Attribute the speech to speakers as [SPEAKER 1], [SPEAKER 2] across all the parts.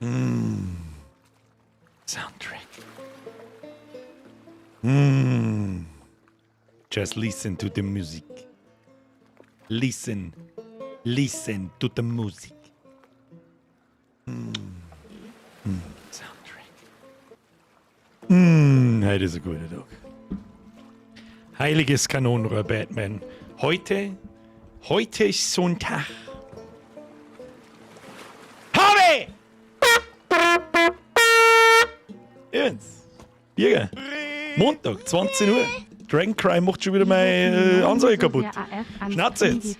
[SPEAKER 1] Mm. Soundtrack. Mm. Just listen to the music. Listen. Listen to the music. Mm. Mm. Soundtrack. Heute ist ein guter Tag. Heiliges Kanonenrohr, Batman. Heute ist Sonntag. Habe! Übrigens, Birger, Montag, 20 Uhr. Dragon Cry macht schon wieder meine Ansage kaputt. Schnauze jetzt.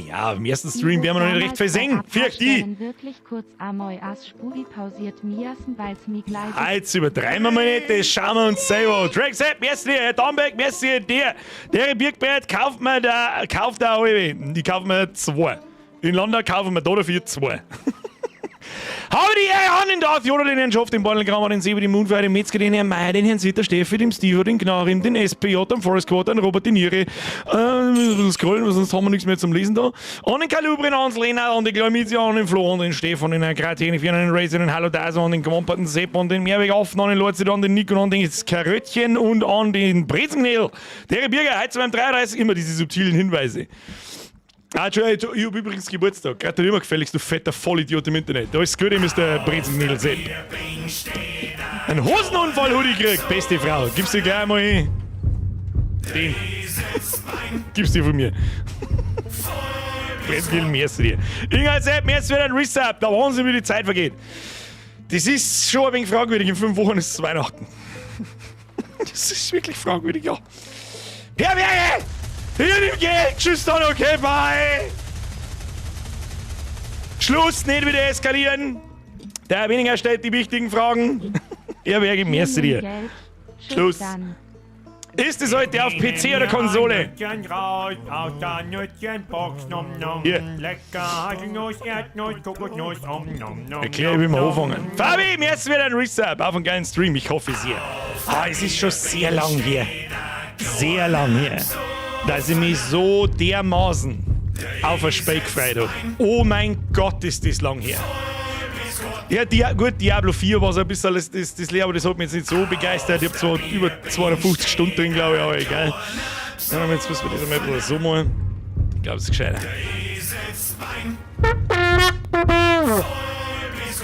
[SPEAKER 1] Ja, im ersten Stream werden wir noch nicht recht viel singen. Fürcht die! Ah, jetzt übertreiben wir mal nicht, das schauen wir uns selber an. Drag Sepp, merci dir, Herr Damberg, merci dir. Der Birkbert kauft mir da, kauft da halbe. Die kaufen mir zwei. In London kaufen wir da dafür zwei. Habe die Ehre an den Darth Yoda, den Herrn Schoff, den Bordelgramer, den Sebi, den Moonfire, den Metzger, den Herrn Meier, den Herrn Sitter, Steffi, den Steve, den Gnarim, den SPJ, den Forest Quarter, den Robert De Niere. Ein bisschen scrollen, weil sonst haben wir nichts mehr zum Lesen da. An den Kalubrin, ans Lena, an die Chlamydia, an den Flo, an den Stefan, den Herrn Krateni, an den Razer, den Hallo Daso, an den gewamperten Sepp, an den Mehrwegaffen, an den Lorzi, an den Nico, an den Karöttchen und an den Brezenknädel. Der Birger, heute beim 33 immer diese subtilen Hinweise. Ah, Entschuldigung, ich hab übrigens Geburtstag. Gratuliere mir gefälligst, du fetter Vollidiot im Internet. Alles Gute, Mr. Brezenknädel Sepp. Ein Hosenunfall hab ich gekriegt, beste Frau. Gib's dir gleich mal hin. Den. Gib's dir von mir. Brezenknädel, merci dir. Inga Sepp, merci für den Resub. Da Wahnsinn, wie die Zeit vergeht. Das ist schon ein wenig fragwürdig. In 5 Wochen ist es Weihnachten. Das ist wirklich fragwürdig, ja. Herberge! Hier nimm Geld! Tschüss dann, okay, bye! Schluss, nicht wieder eskalieren! Der Herr Weniger stellt die wichtigen Fragen. Herberge, merci dir. Schluss. Ist es heute auf PC oder Konsole? Hier. Erklär, wie wir anfangen. Fabi, merci für deinen Resub auf einen geilen Stream. Ich hoffe sehr. Ah, es ist schon sehr lang her. Sehr lang her. Dass ich mich so dermaßen auf ein Spiel gefreut hab. Oh mein Gott, ist das lang her. Ja, gut, Diablo 4 war so ein bisschen das leer, aber das hat mich jetzt nicht so begeistert. Ich hab zwar über 250 Stunden drin, glaube ich, aber egal. Ja, jetzt müssen wir das einmal ein bisschen so machen. Ich glaube, das ist gescheiter.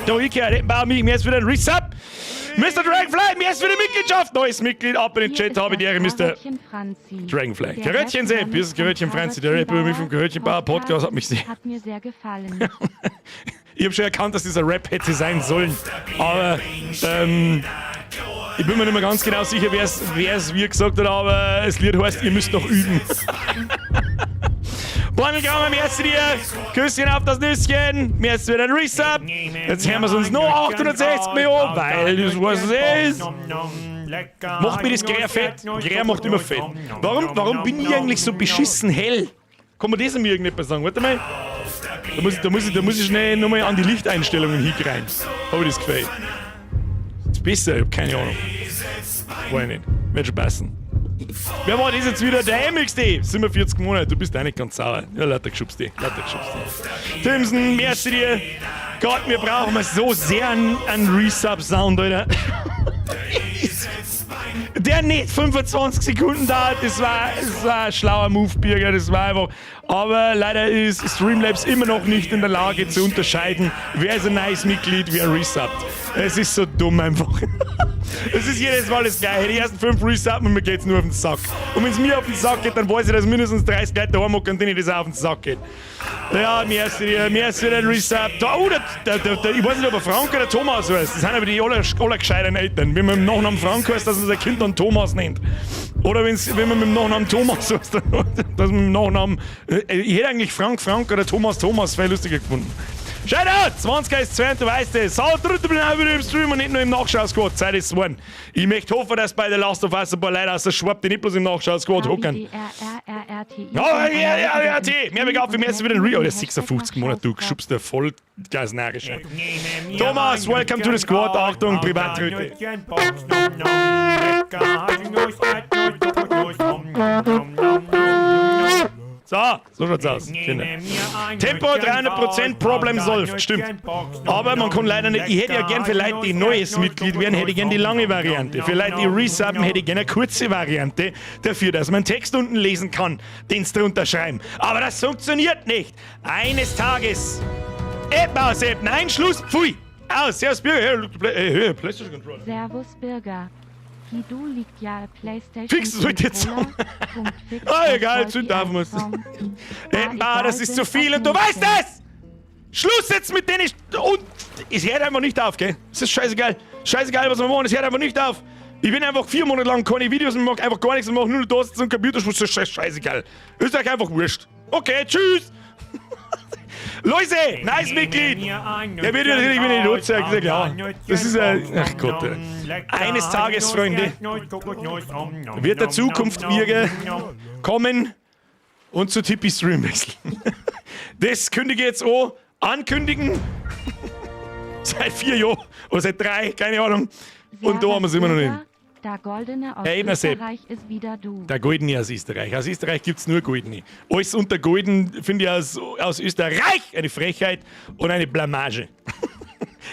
[SPEAKER 1] Da, ich gehöre, bau mich, mir ist wieder ein Resub. Mister Dragonfly, mir ist wieder Mitgliedschaft. Neues Mitglied, ab in den Chat, habe die Ehre, Mister Dragonfly. Geröttchen Sepp, hier ist Geröttchen Franzi, der Rap über mich vom Geröttchenbauer Podcast hat mich sehr.
[SPEAKER 2] Hat mir sehr gefallen.
[SPEAKER 1] Ich hab schon erkannt, dass dieser Rap hätte sein sollen. Aber ich bin mir nicht mehr ganz genau sicher, wer's wie gesagt hat, aber das Lied heißt, ihr müsst noch üben. Bornelgramm, merci dir. Küsschen auf das Nüsschen. Merci für den Resub. Jetzt hören wir uns noch 860 Millionen, weil das was es ist. Macht mir das Gräer fett? Gräer macht immer fett. Warum bin ich eigentlich so beschissen hell? Kann man das mir irgendetwas sagen? Warte mal. Da muss ich schnell nochmal an die Lichteinstellungen hinkreien. Hab ich das Gefühl. Ist besser, ich hab keine Ahnung. Weiß ich nicht. Wird schon passen. Wer war das jetzt wieder? Der MXD! 47 Monate, du bist auch nicht ganz sauer. Ja, lauter geschubst dich. Lauter geschubst dich. Timson, merci dir. Gott, wir brauchen so sehr einen Resub-Sound, Alter. Der nicht 25 Sekunden dauert, das war ein schlauer Move, Birger, das war einfach. Aber leider ist Streamlabs immer noch nicht in der Lage zu unterscheiden, wer ist ein nice Mitglied, wer resubbt. Es ist so dumm einfach. Es ist jedes Mal das Gleiche. Die ersten 5 resubben und mir geht's nur auf den Sack. Und wenn's mir auf den Sack geht, dann weiß ich, dass mindestens 30 Leute daheim hocken, denen das auch auf den Sack geht. Ja, merci dir, merci für den Resub. Da, oh, der, der, der, der, ich weiß nicht, ob er Frank oder Thomas heißt. Das sind aber die aller gescheiten Eltern. Wenn man mit dem Nachnamen Frank heißt, dass man sein Kind dann Thomas nennt. Oder wenn man mit dem Nachnamen Thomas heißt, dann, dass man mit dem Nachnamen ich hätte eigentlich Frank, Frank oder Thomas, Thomas viel lustiger gefunden. Shoutout! 20 ist 2, du weißt es. So, dritte bin ich auch wieder im Stream und nicht nur im Nachschau-Squad. Zeit ist geworden. Ich möchte hoffen, dass bei The Last of Us ein paar Leute aus der Schwab, die nicht bloß im Nachschau-Squad hocken. Ja, ja, ja, ja, T. Mehr auf, wir müssen wieder ein Rio. Der 56 Monate, du geschubst der voll gasnarische. Thomas, welcome to the squad. Achtung, Privattröte. So, so schaut's aus, Kinder. Tempo 300%, Problem solved. Stimmt. Aber man kann leider nicht, ich hätte ja gern für Leute, die neues Mitglied werden, hätte ich gern die lange Variante. Für Leute, die resubben, hätte ich gerne eine kurze Variante dafür, dass man Text unten lesen kann, den sie drunter schreiben. Aber das funktioniert nicht. Eines Tages. Ebba, Sepp, nein, Schluss, pfui. Aus, servus, Bürger. Hey, hey, PlayStation Controller.
[SPEAKER 2] Servus, Birger. Hi, du liegt ja PlayStation
[SPEAKER 1] Fix das heute jetzt.
[SPEAKER 2] Controller. Punkt fix,
[SPEAKER 1] Ah,
[SPEAKER 2] das
[SPEAKER 1] egal,
[SPEAKER 2] wollte
[SPEAKER 1] zu
[SPEAKER 2] ich
[SPEAKER 1] darf
[SPEAKER 2] als
[SPEAKER 1] man's.
[SPEAKER 2] Song.
[SPEAKER 1] Ebba,
[SPEAKER 2] Ah,
[SPEAKER 1] das
[SPEAKER 2] egal,
[SPEAKER 1] ist zu
[SPEAKER 2] bin
[SPEAKER 1] viel
[SPEAKER 2] auf
[SPEAKER 1] und du weißt
[SPEAKER 2] Mute.
[SPEAKER 1] es! Schluss jetzt mit denen. Und es hört einfach nicht auf, gell? Es ist scheißegal. Scheißegal, was wir machen, es hört einfach nicht auf. Ich bin einfach 4 Monate lang keine Videos und mache einfach gar nichts und mache nur da sitzen und Computerspiel. Das ist scheißegal. Ist euch einfach wurscht. Okay, tschüss. Leute, nice Mitglied. Der wird natürlich wieder nicht ist ja klar. Das ist ja, ach Gott. Ey. Eines Tages, Freunde, wird der Zukunftsbürger kommen und zu Tipeee Stream wechseln. Das kündige ich jetzt an. Ankündigen. Seit 4 Jahren oder seit 3, keine Ahnung. Und da haben wir es immer noch nicht.
[SPEAKER 2] Birger, der Goldene aus
[SPEAKER 1] Herr Ebner Sepp.
[SPEAKER 2] Österreich ist wieder du.
[SPEAKER 1] Der Goldene aus Österreich. Aus Österreich gibt es nur Goldene. Alles unter Golden finde ich aus Österreich eine Frechheit und eine Blamage.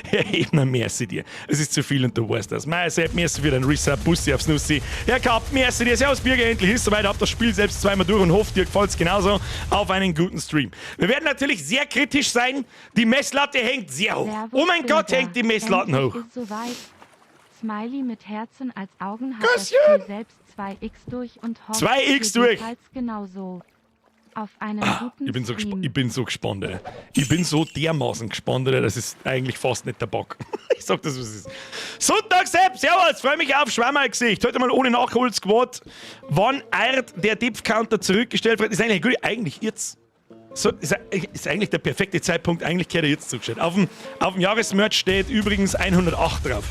[SPEAKER 1] Herr Ebner, merci dir. Es ist zu viel und du weißt das. Meier Sepp, merci für den Resub, Bussi aufs Nussi. Herr Kapp, merci dir. Servus, Birger, endlich ist soweit. Hab das Spiel selbst zweimal durch und hofft, dir gefällt's genauso. Auf einen guten Stream. Wir werden natürlich sehr kritisch sein. Die Messlatte hängt sehr hoch.
[SPEAKER 2] Servus,
[SPEAKER 1] Oh mein Gott,
[SPEAKER 2] Birger.
[SPEAKER 1] hängt die Messlatten
[SPEAKER 2] Endlich
[SPEAKER 1] hoch.
[SPEAKER 2] ist soweit. Smiley mit Herzen als Augen hat das
[SPEAKER 1] Küsschen.
[SPEAKER 2] Spiel selbst 2x durch und hofft,
[SPEAKER 1] 2x
[SPEAKER 2] dir
[SPEAKER 1] durch.
[SPEAKER 2] gefällt's genauso. Auf einen guten
[SPEAKER 1] Ich bin so,
[SPEAKER 2] Stream.
[SPEAKER 1] ich bin so gespannt, ey. Ich bin so dermaßen gespannt, ey, das ist eigentlich fast nicht der Bock. Ich sag das, was es ist. Sonntag, Sepp, servus, freue mich auf Schwammerl-Gesicht. Heute mal ohne Nachholsquad. Wann eiert der Depth-Counter zurückgestellt wird, ist eigentlich gut. Eigentlich jetzt. So, ist eigentlich der perfekte Zeitpunkt, eigentlich gehört er jetzt zurückgestellt. Auf dem Jahresmerch steht übrigens 108 drauf.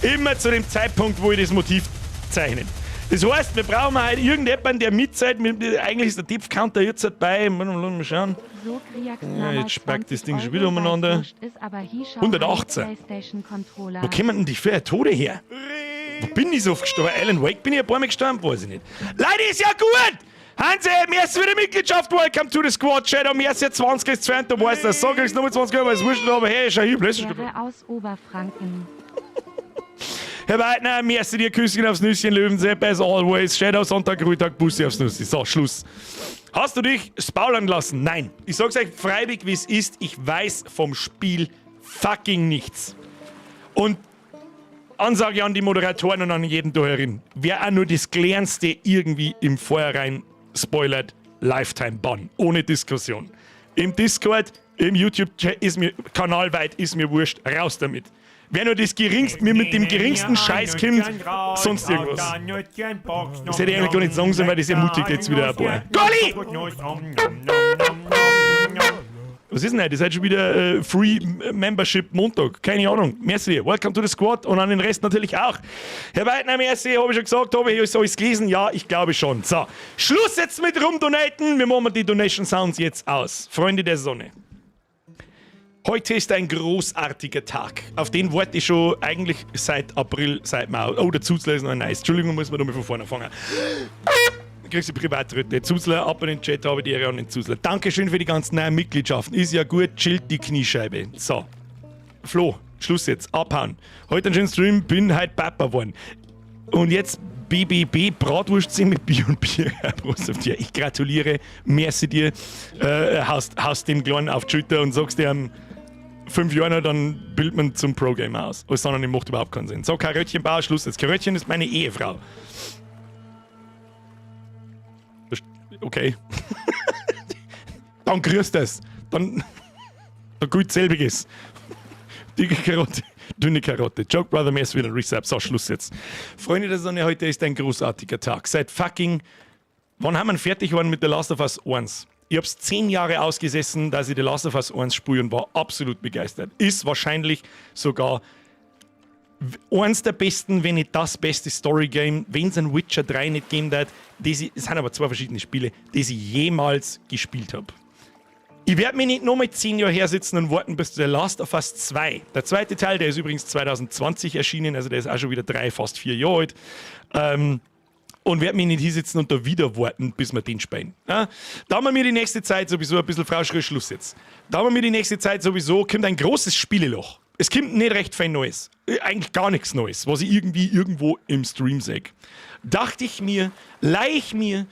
[SPEAKER 1] Immer zu dem Zeitpunkt, wo ich das Motiv zeichne. Das heißt, wir brauchen halt irgendjemanden, der mitzeit. Eigentlich ist der Depth Counter jetzt halt bei. Mal schauen.
[SPEAKER 2] So kriegst
[SPEAKER 1] Ja, jetzt spackt das Ding schon wieder umeinander.
[SPEAKER 2] Ist, aber hier schau
[SPEAKER 1] 118.
[SPEAKER 2] PlayStation Controller.
[SPEAKER 1] Wo kommen denn die vier Tode her? Wo bin ich so oft gestorben? Alan Wake bin ich ein paar Mal gestorben, weiß ich nicht. Leute, ist ja gut! Hanse, merci für die Mitgliedschaft, welcome to the squad, Shadow, merci 20 ist 20, du weißt das. Sag ich nochmal 20 Euro, weil es wurscht, aber hey, schau hier, PlayStation.
[SPEAKER 2] Wäre aus Oberfranken.
[SPEAKER 1] Herr Weidner, merci dir, Küsschen aufs Nüsschen, Löwensepp, as always. Shadow, Sonntag, Ruhetag, Bussi aufs Nüssi. So, Schluss. Hast du dich spoilern lassen? Nein. Ich sag's euch freiwillig, wie es ist. Ich weiß vom Spiel fucking nichts. Und Ansage an die Moderatoren und an jeden da herin. Wer auch nur das Kleinste irgendwie im Vorhinein spoilert, Lifetime Ban. Ohne Diskussion. Im Discord, im YouTube-Chat ist mir, kanalweit ist mir wurscht, raus damit. Wer nur das geringste, mir mit dem geringsten Scheiß kommt, sonst irgendwas. Das hätte ich eigentlich gar nicht sagen sollen, weil das ermutigt jetzt wieder ein paar. Golli! Was ist denn heute? Das ist heute schon wieder Free Membership Montag. Keine Ahnung. Merci. Welcome to the Squad und an den Rest natürlich auch. Herr Weidner, merci, habe ich schon gesagt, habe ich alles gelesen? Ja, ich glaube schon. So, Schluss jetzt mit rumdonaten. Wir machen die Donation Sounds jetzt aus. Freunde der Sonne. Heute ist ein großartiger Tag. Auf den warte ich schon eigentlich seit April, seit Mai. Oh, der Zuzler ist noch nice. Entschuldigung, muss man da mal von vorne anfangen. Kriegst du Privatritte. Zuzler, ab in den Chat, habe die Ehre an den Zuzler. Dankeschön für die ganzen neuen Mitgliedschaften. Ist ja gut, chillt die Kniescheibe. So. Flo, Schluss jetzt. Abhauen. Heute einen schönen Stream, bin heute Papa geworden. Und jetzt BBB, Bratwurst mit Bier und Bier. Prost auf dir. Ich gratuliere, merci dir. Haust dem Kleinen auf die Schulter und sagst dir, 5 Jahren, dann bildet man zum Pro-Gamer aus. Alles andere macht überhaupt keinen Sinn. So, Karöttchenbauer, Schluss jetzt. Karöttchen ist meine Ehefrau. Okay. Dann grüßt es. Dann gut selbiges. Dicke Karotte, dünne Karotte. Joke Brother, mehr ist wieder ein Resub. So, Schluss jetzt. Freunde der Sonne, heute ist ein großartiger Tag. Seit fucking. Wann haben wir fertig geworden mit The Last of Us 1? Ich hab's 10 Jahre ausgesessen, dass ich The Last of Us 1 spiele, und war absolut begeistert. Ist wahrscheinlich sogar eins der besten, wenn nicht das beste Story-Game, wenn es ein Witcher 3 nicht gegeben hat, es sind aber zwei verschiedene Spiele, die ich jemals gespielt habe. Ich werde mich nicht nur mit 10 Jahren hersitzen und warten, bis The Last of Us 2, der zweite Teil, der ist übrigens 2020 erschienen, also der ist auch schon wieder 3, fast 4 Jahre alt, Und werde mich nicht hinsetzen und da wieder warten, bis wir den spielen. Ja? Da haben wir mir die nächste Zeit sowieso ein bisschen Frau Schröll, Schluss jetzt. Da haben wir mir die nächste Zeit sowieso, kommt ein großes Spieleloch. Es kommt nicht recht viel Neues. Eigentlich gar nichts Neues, was ich irgendwie irgendwo im Stream sehe. Dachte ich mir, leih ich mir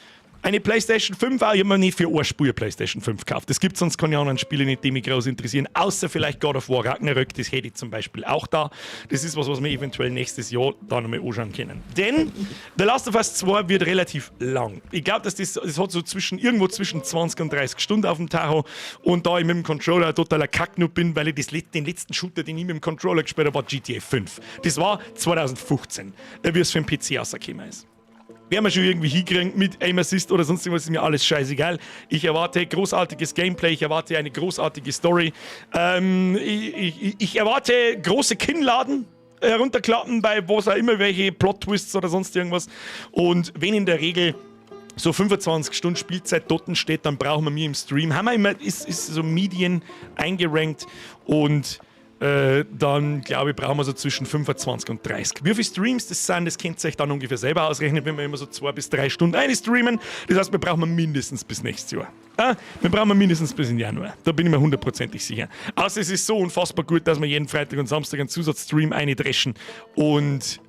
[SPEAKER 1] eine PlayStation 5 auch. Ich habe mir nicht für ein Spiel PlayStation 5 gekauft. Es gibt sonst keine anderen Spiele nicht, die mich groß interessieren, außer vielleicht God of War Ragnarök, das hätte ich zum Beispiel auch da. Das ist was, was wir eventuell nächstes Jahr da nochmal anschauen können. Denn The Last of Us 2 wird relativ lang. Ich glaube, dass das hat so irgendwo zwischen 20 und 30 Stunden auf dem Tacho und da ich mit dem Controller ein totaler Kacknoob bin, weil ich den letzten Shooter, den ich mit dem Controller gespielt habe, war GTA 5. Das war 2015, wie es für den PC rausgekommen ist. Werden wir schon irgendwie hinkriegen mit Aim Assist oder sonst irgendwas, ist mir alles scheißegal. Ich erwarte großartiges Gameplay, ich erwarte eine großartige Story. Ich erwarte große Kinnladen herunterklappen bei was auch immer, welche Plot-Twists oder sonst irgendwas. Und wenn in der Regel so 25 Stunden Spielzeit dort steht, dann brauchen wir mir im Stream. Haben wir immer, ist so Medien eingerankt und dann, glaube ich, brauchen wir so zwischen 25 und 30. Wie viele Streams das sind, das könnt ihr euch dann ungefähr selber ausrechnen, wenn wir immer so 2 bis 3 Stunden eine streamen. Das heißt, wir brauchen mindestens bis nächstes Jahr. Wir brauchen mindestens bis in Januar. Da bin ich mir hundertprozentig sicher. Außer es ist so unfassbar gut, dass wir jeden Freitag und Samstag einen Zusatzstream eindreschen und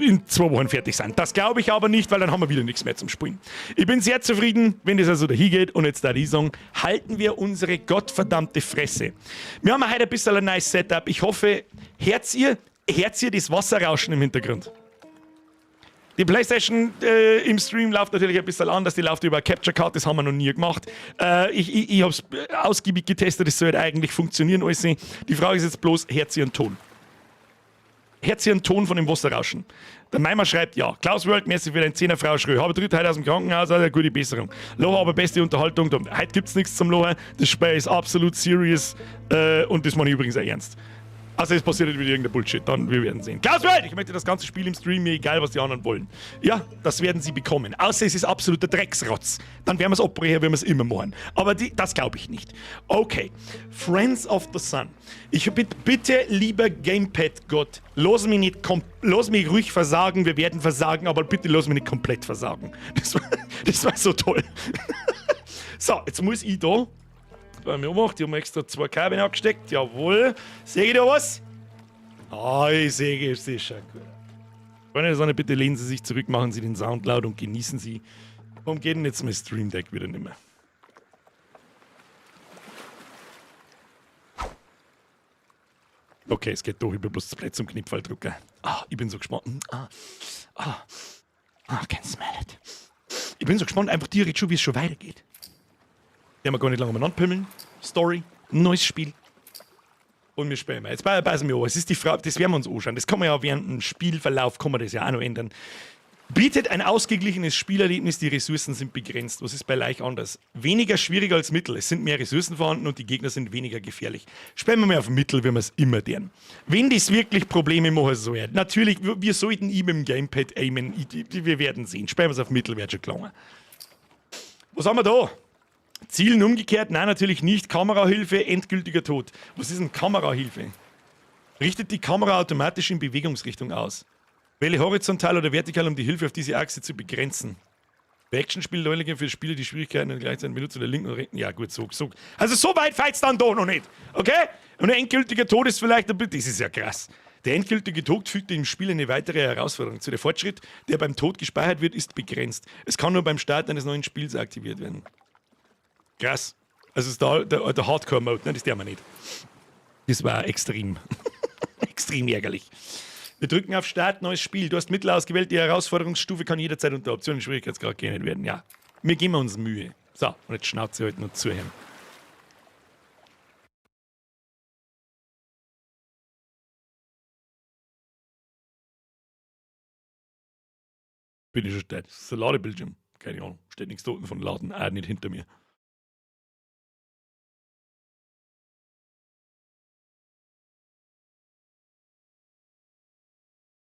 [SPEAKER 1] in 2 Wochen fertig sein. Das glaube ich aber nicht, weil dann haben wir wieder nichts mehr zum Spielen. Ich bin sehr zufrieden, wenn das also dahin geht und jetzt da die sagen, halten wir unsere gottverdammte Fresse. Wir haben heute ein bisschen ein nice Setup. Ich hoffe, hört ihr das Wasserrauschen im Hintergrund? Die PlayStation im Stream läuft natürlich ein bisschen anders, die läuft über Capture Card, das haben wir noch nie gemacht. Ich hab's ausgiebig getestet, es sollte eigentlich funktionieren alles. Die Frage ist jetzt bloß, hört ihr einen Ton? Hört ihr einen Ton von dem Wasserrauschen? Der Meimer schreibt, ja. Klaus World, merci für dein 10er Frau Schrö. Habe dritte heute aus dem Krankenhaus, also eine gute Besserung. Locher aber beste Unterhaltung. Heute gibt's nichts zum Lochen. Das Spiel ist absolut serious und das meine ich übrigens auch ernst. Also es passiert nicht wieder irgendein Bullshit, dann wir werden sehen. Klaus World, ich möchte das ganze Spiel im Stream, mir egal, was die anderen wollen. Ja, das werden sie bekommen. Außer es ist absoluter Drecksrotz. Dann werden wir es abbrechen, wenn wir es immer machen. Aber das glaube ich nicht. Okay, Friends of the Sun. Ich bitte, lieber Gamepad-Gott, lass mich nicht lass mich ruhig versagen, wir werden versagen, aber bitte lass mich nicht komplett versagen. Das war so toll. So, jetzt muss ich da... Bei mir gemacht. Ich habe mir extra 2 Kabel angesteckt. Jawohl. Sehe ich da was? Ah, ich sehe es. Das ist schon gut. Freunde der Sonne, bitte lehnen Sie sich zurück, machen Sie den Sound laut und genießen Sie. Warum geht denn jetzt mein Stream Deck wieder nicht mehr? Okay, es geht doch. Ich bin bloß zu blöd zum Knopfdrücker. Ah, ich bin so gespannt. I can smell it. Ich bin so gespannt, einfach direkt schon, wie es schon weitergeht. Werden wir gar nicht lange umeinander pimmeln. Story, neues Spiel. Und wir spielen mal. Jetzt passen wir an. Es ist die Frage, das werden wir uns anschauen. Das kann man ja während dem Spielverlauf, kann man das ja auch noch ändern. Bietet ein ausgeglichenes Spielerlebnis, die Ressourcen sind begrenzt. Was ist bei Leicht anders? Weniger schwierig als Mittel. Es sind mehr Ressourcen vorhanden und die Gegner sind weniger gefährlich. Spielen wir mal auf Mittel, wenn wir es immer deren. Wenn das wirklich Probleme machen soll, natürlich, wir sollten ihm im Gamepad aimen. Wir werden sehen. Spielen wir es auf Mittel, wird schon gelangen. Was haben wir da? Zielen umgekehrt? Nein, natürlich nicht. Kamerahilfe, endgültiger Tod. Was ist denn Kamerahilfe? Richtet die Kamera automatisch in Bewegungsrichtung aus. Wähle horizontal oder vertikal, um die Hilfe auf diese Achse zu begrenzen. Bei Actionspielen für Spiele die Schwierigkeiten und gleichzeitig Benutzung der linken und rechten. Ja, gut, so. Also so weit feit's dann doch noch nicht. Okay? Und ein endgültiger Tod ist vielleicht ein bisschen. Das ist ja krass. Der endgültige Tod fügt dem Spiel eine weitere Herausforderung zu. Der Fortschritt, der beim Tod gespeichert wird, ist begrenzt. Es kann nur beim Start eines neuen Spiels aktiviert werden. Krass. Also ist der Hardcore-Mode, ne? Das der wir nicht. Das war extrem. Extrem ärgerlich. Wir drücken auf Start, neues Spiel. Du hast Mittel ausgewählt, die Herausforderungsstufe kann jederzeit unter Optionen Schwierigkeitsgrad geändert werden. Ja, wir geben uns Mühe. So, und jetzt Schnauze halten und zuhören. Bin ich schon steil. Das ist ein Ladebildschirm. Keine Ahnung. Steht nichts da unten von Laden. Auch nicht hinter mir.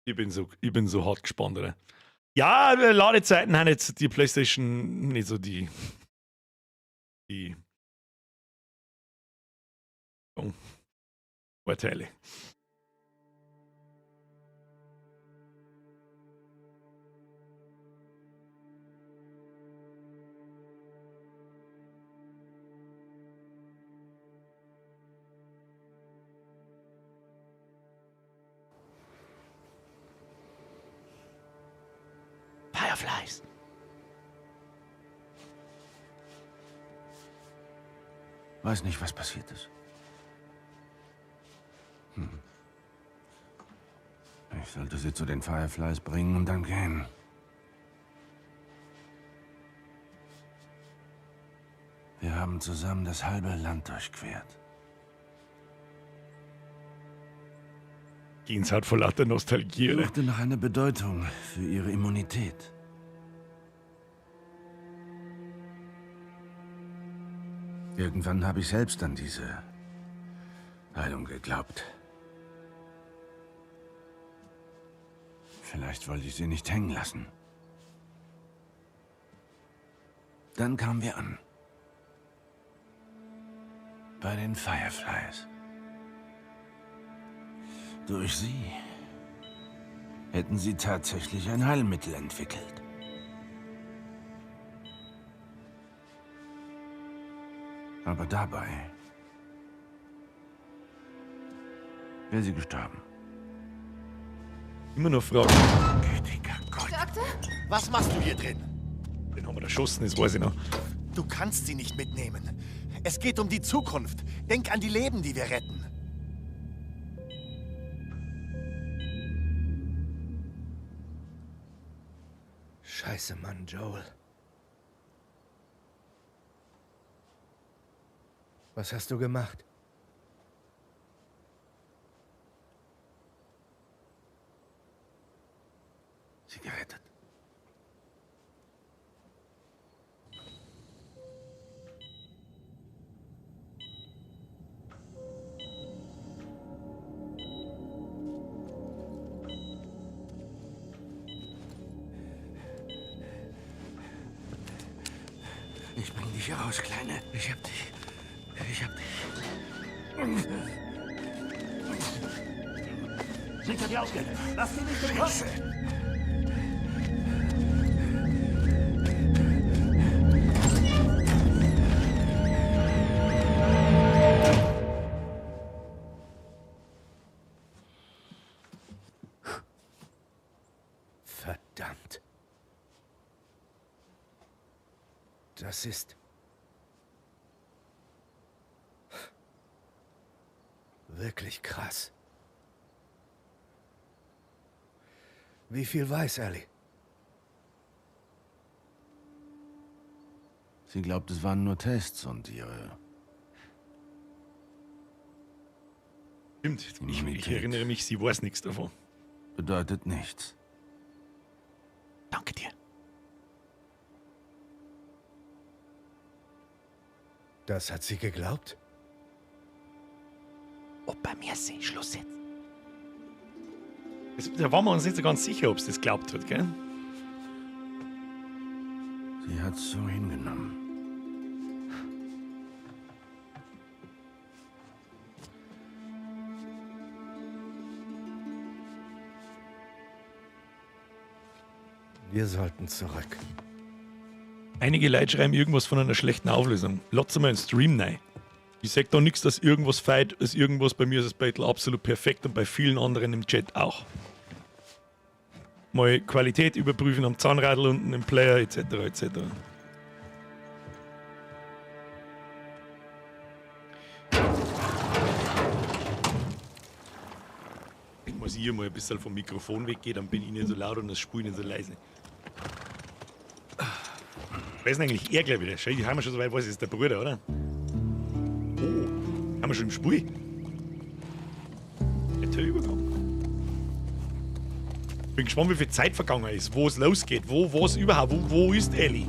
[SPEAKER 1] Ich bin so hart gespannt, oder? Ja, Ladezeiten haben jetzt die PlayStation nicht so die Vorteile. Fireflies.
[SPEAKER 3] Weiß nicht, was passiert ist. Ich sollte sie zu den Fireflies bringen und dann gehen. Wir haben zusammen das halbe Land durchquert.
[SPEAKER 1] Gänsehaut vor lauter Nostalgie,
[SPEAKER 3] Ich
[SPEAKER 1] oder?
[SPEAKER 3] suchte nach einer Bedeutung für ihre Immunität. Irgendwann habe ich selbst an diese Heilung geglaubt. Vielleicht wollte ich sie nicht hängen lassen. Dann kamen wir an. Bei den Fireflies. Durch sie hätten sie tatsächlich ein Heilmittel entwickelt. Aber dabei wäre sie gestorben.
[SPEAKER 1] Immer noch Fragen.
[SPEAKER 3] Gütiger Gott.
[SPEAKER 4] Doktor?
[SPEAKER 5] Was machst du hier drin?
[SPEAKER 1] Den haben wir erschossen, das weiß ich noch.
[SPEAKER 5] Du kannst sie nicht mitnehmen. Es geht um die Zukunft. Denk an die Leben, die wir retten.
[SPEAKER 6] Scheiße, Mann, Joel. Was hast du gemacht?
[SPEAKER 3] Sie gerettet. Ich bring dich hier raus, Kleine. Ich hab dich. Ich hab dich.
[SPEAKER 5] Sicher die Ausgänge. Lass sie nicht entkommen.
[SPEAKER 6] Verdammt. Das ist wirklich krass. Wie viel weiß Ellie?
[SPEAKER 3] Sie glaubt, es waren nur Tests und ihre
[SPEAKER 1] Stimmt, ich erinnere mich, sie weiß nichts davon.
[SPEAKER 3] bedeutet nichts.
[SPEAKER 1] Danke dir.
[SPEAKER 6] Das hat sie geglaubt?
[SPEAKER 1] Opa, merci. Schluss jetzt. Da waren wir uns nicht so ganz sicher, ob sie das geglaubt hat, gell?
[SPEAKER 3] Sie hat's so hingenommen.
[SPEAKER 6] Wir sollten zurück.
[SPEAKER 1] Einige Leute schreiben irgendwas von einer schlechten Auflösung. Lasst mal einen Stream rein. Ich sag da nichts, dass irgendwas feit ist, irgendwas. Bei mir ist das Battle absolut perfekt und bei vielen anderen im Chat auch. Mal Qualität überprüfen am Zahnradl unten im Player etc. etc. Ich muss hier mal ein bisschen vom Mikrofon weggehen, dann bin ich nicht so laut und das Spiel nicht so leise. Wer ist denn eigentlich er gleich wieder? Schau, die haben wir schon so weit, weiß ich, ist der Bruder, oder? Oh, haben wir schon im Spiel? Der Übergang. Bin gespannt, wie viel Zeit vergangen ist, wo es losgeht, wo, was überhaupt, wo ist Ellie?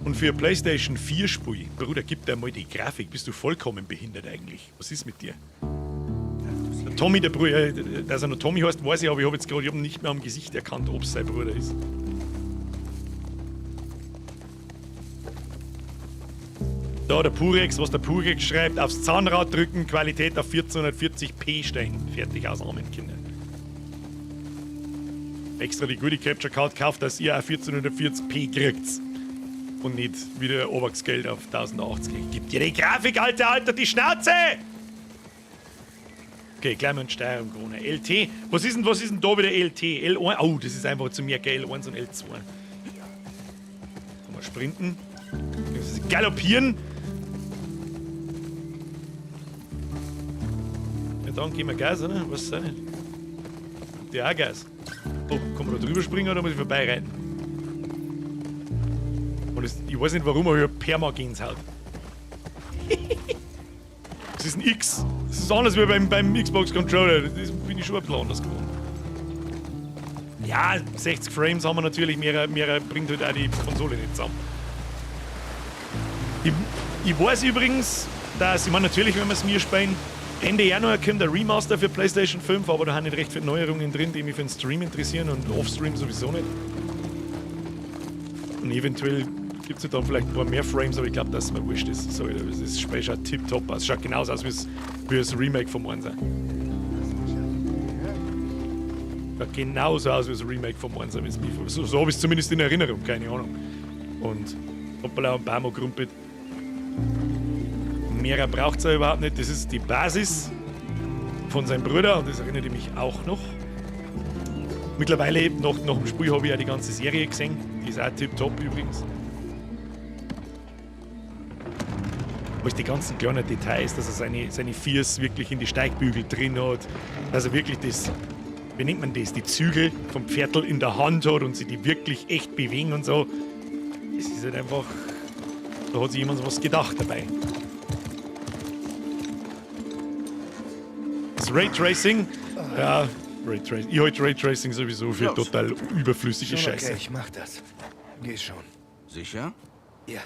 [SPEAKER 1] Und für PlayStation 4 Spiel, Bruder, gib dir mal die Grafik, bist du vollkommen behindert eigentlich? Was ist mit dir? Der Tommy, der Bruder, dass er noch Tommy heißt, weiß ich, aber ich habe jetzt gerade, ich hab ihn nicht mehr am Gesicht erkannt, ob es sein Bruder ist. Da, der Purex, was der Purex schreibt, aufs Zahnrad drücken, Qualität auf 1440p stellen. Fertig, aus, Amen, Kinder. Extra die gute Capture Card kauft, dass ihr auch 1440p kriegt. Und nicht wieder Obergeld auf 1080. Gib dir die Grafik, Alter, Alter, die Schnauze! Okay, gleich mal in Steuerung ohne. LT. Was ist denn da wieder LT? L1. Oh, das ist einfach zu merken. L1 und L2. Kann man sprinten. Galoppieren. Ja, dann geben wir Gas, oder? Was ist das nicht? Der auch Gas. Oh, kann man da drüber springen oder muss ich vorbeireiten? Und das, ich weiß nicht warum, aber ich hab Perma-Gänsehaut. Das ist ein X. Das ist anders wie beim Xbox Controller. Das bin ich schon ein bisschen anders geworden. Ja, 60 Frames haben wir natürlich. Mehr bringt halt auch die Konsole nicht zusammen. Ich weiß übrigens, dass, ich meine, natürlich, wenn wir es mir spielen, Ende Januar kommt der Remaster für PlayStation 5, aber da haben nicht recht viele Neuerungen drin, die mich für den Stream interessieren und Offstream sowieso nicht. Und eventuell gibt es dann vielleicht ein paar mehr Frames, aber ich glaube, dass es mir wurscht ist. So, das Spiel schaut tipptopp aus. Es schaut genauso aus wie das Remake vom 1. Schaut genauso aus wie das Remake vom 1. So habe ich es zumindest in Erinnerung, keine Ahnung. Und hoppala und Bamo Krumpet. Mehrer braucht es ja überhaupt nicht. Das ist die Basis von seinem Bruder und das erinnert mich auch noch. Mittlerweile, nach dem Spiel, habe ich ja die ganze Serie gesehen. Die ist auch tipptopp übrigens. Wo ist die ganzen kleinen Details, dass er seine Fiers wirklich in die Steigbügel drin hat, dass er wirklich das, wie nennt man das, die Zügel vom Pferdl in der Hand hat und sie die wirklich echt bewegen und so. Das ist halt einfach, da hat sich jemand was gedacht dabei. Das Raytracing, ja, Raytracing. Ich halte Raytracing sowieso für
[SPEAKER 3] Los.
[SPEAKER 1] Total überflüssige
[SPEAKER 6] Schon
[SPEAKER 1] Scheiße.
[SPEAKER 6] okay, ich mach das. Geh schon.
[SPEAKER 3] Sicher?
[SPEAKER 6] Ja.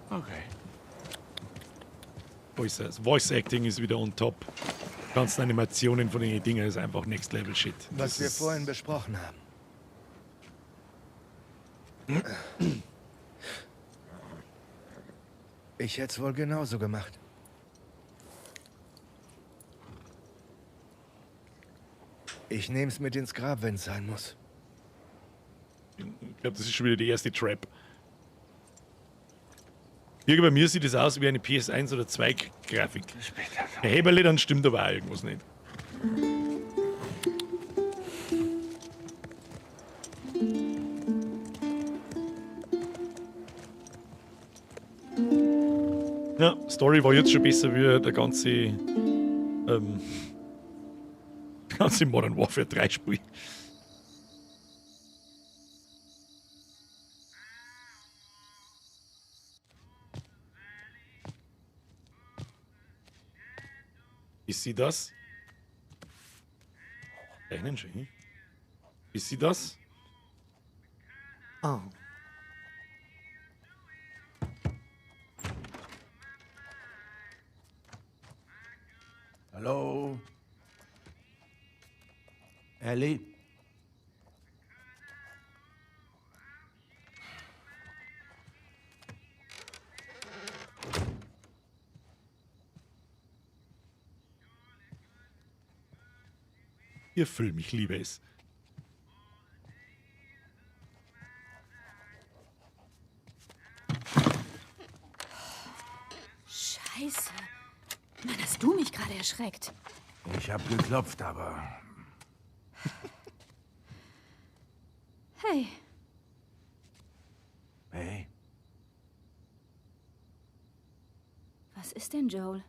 [SPEAKER 3] Okay.
[SPEAKER 1] Voice Acting ist wieder on top. Die ganzen Animationen von den Dingen ist einfach Next Level Shit.
[SPEAKER 6] Was
[SPEAKER 1] Das
[SPEAKER 6] wir
[SPEAKER 1] ist
[SPEAKER 6] vorhin besprochen haben. Ich hätte es wohl genauso gemacht. Ich nehm's mit ins Grab, wenn's sein muss.
[SPEAKER 1] Ich glaube, das ist schon wieder die erste Trap. Hier bei mir sieht es aus wie eine PS1 oder 2 Grafik. Herr Heberle, dann stimmt aber auch irgendwas nicht. Ja, Story war jetzt schon besser wie der ganze, ganze Modern Warfare 3 Spiel. Ist sie das? Zeichnen schon, hm? Ist sie das? Ah.
[SPEAKER 3] Hallo? Ellie?
[SPEAKER 1] Ihr Film, ich liebe es.
[SPEAKER 4] Scheiße. Mann, hast du mich gerade erschreckt.
[SPEAKER 3] Ich hab geklopft, aber...
[SPEAKER 4] Hey.
[SPEAKER 3] Hey.
[SPEAKER 4] Was ist denn, Joel?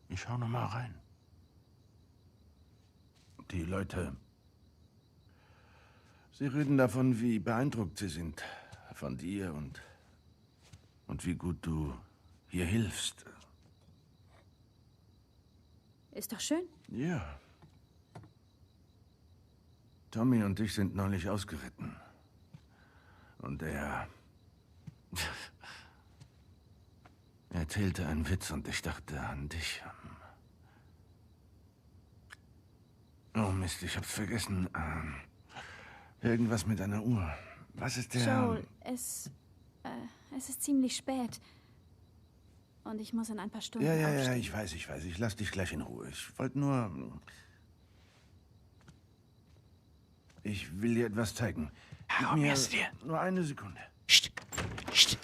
[SPEAKER 3] Ich schau noch mal rein. Die Leute... Sie reden davon, wie beeindruckt sie sind. Von dir und wie gut du hier hilfst.
[SPEAKER 4] Ist doch schön.
[SPEAKER 3] Ja. Tommy und ich sind neulich ausgeritten. Und er... Er erzählte einen Witz und ich dachte an dich. Oh Mist, ich hab's vergessen. Irgendwas mit einer Uhr. Was ist der...
[SPEAKER 4] Joel, es ist ziemlich spät. Und ich muss in ein paar Stunden
[SPEAKER 3] Ja,
[SPEAKER 4] aufstehen.
[SPEAKER 3] ja, ich weiß. Ich lass dich gleich in Ruhe. Ich wollte nur... Ich will dir etwas zeigen. Gib mir nur eine Sekunde.
[SPEAKER 1] Psst, psst.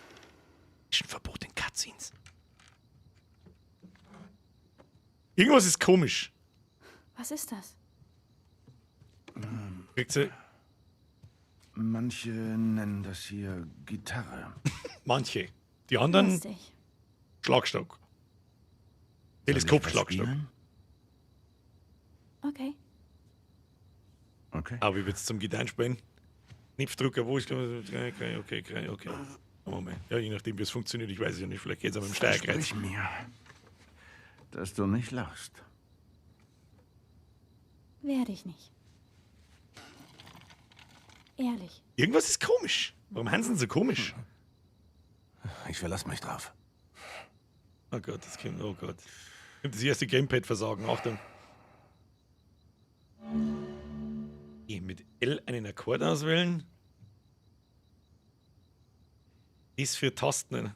[SPEAKER 1] Ist ein Verbot in Cutscenes. Irgendwas ist komisch.
[SPEAKER 4] Was ist das?
[SPEAKER 1] Kriegt sie.
[SPEAKER 3] Manche nennen das hier Gitarre.
[SPEAKER 1] Manche. Die anderen
[SPEAKER 4] Lustig.
[SPEAKER 1] Schlagstock.
[SPEAKER 3] Soll ich was
[SPEAKER 1] Teleskopschlagstock.
[SPEAKER 3] spielen?
[SPEAKER 4] Okay.
[SPEAKER 3] Okay.
[SPEAKER 1] Aber wie wird's zum Gitarrenspielen? Knopfdrücker, wo ist. Okay, okay, okay, okay. Moment. Ja, je nachdem, wie es funktioniert, ich weiß es ja nicht. Vielleicht geht's auch mit dem Steuerkreuz.
[SPEAKER 3] Versprich mir, dass du nicht lachst.
[SPEAKER 4] Werde ich nicht. Ehrlich.
[SPEAKER 1] Irgendwas ist komisch. Warum haben sie denn so komisch?
[SPEAKER 3] Ich verlasse mich drauf.
[SPEAKER 1] Oh Gott, das kommt. Oh Gott. Kommt das erste Gamepad-Versagen. Achtung. Okay, mit L einen Akkord auswählen. Ist für Tasten.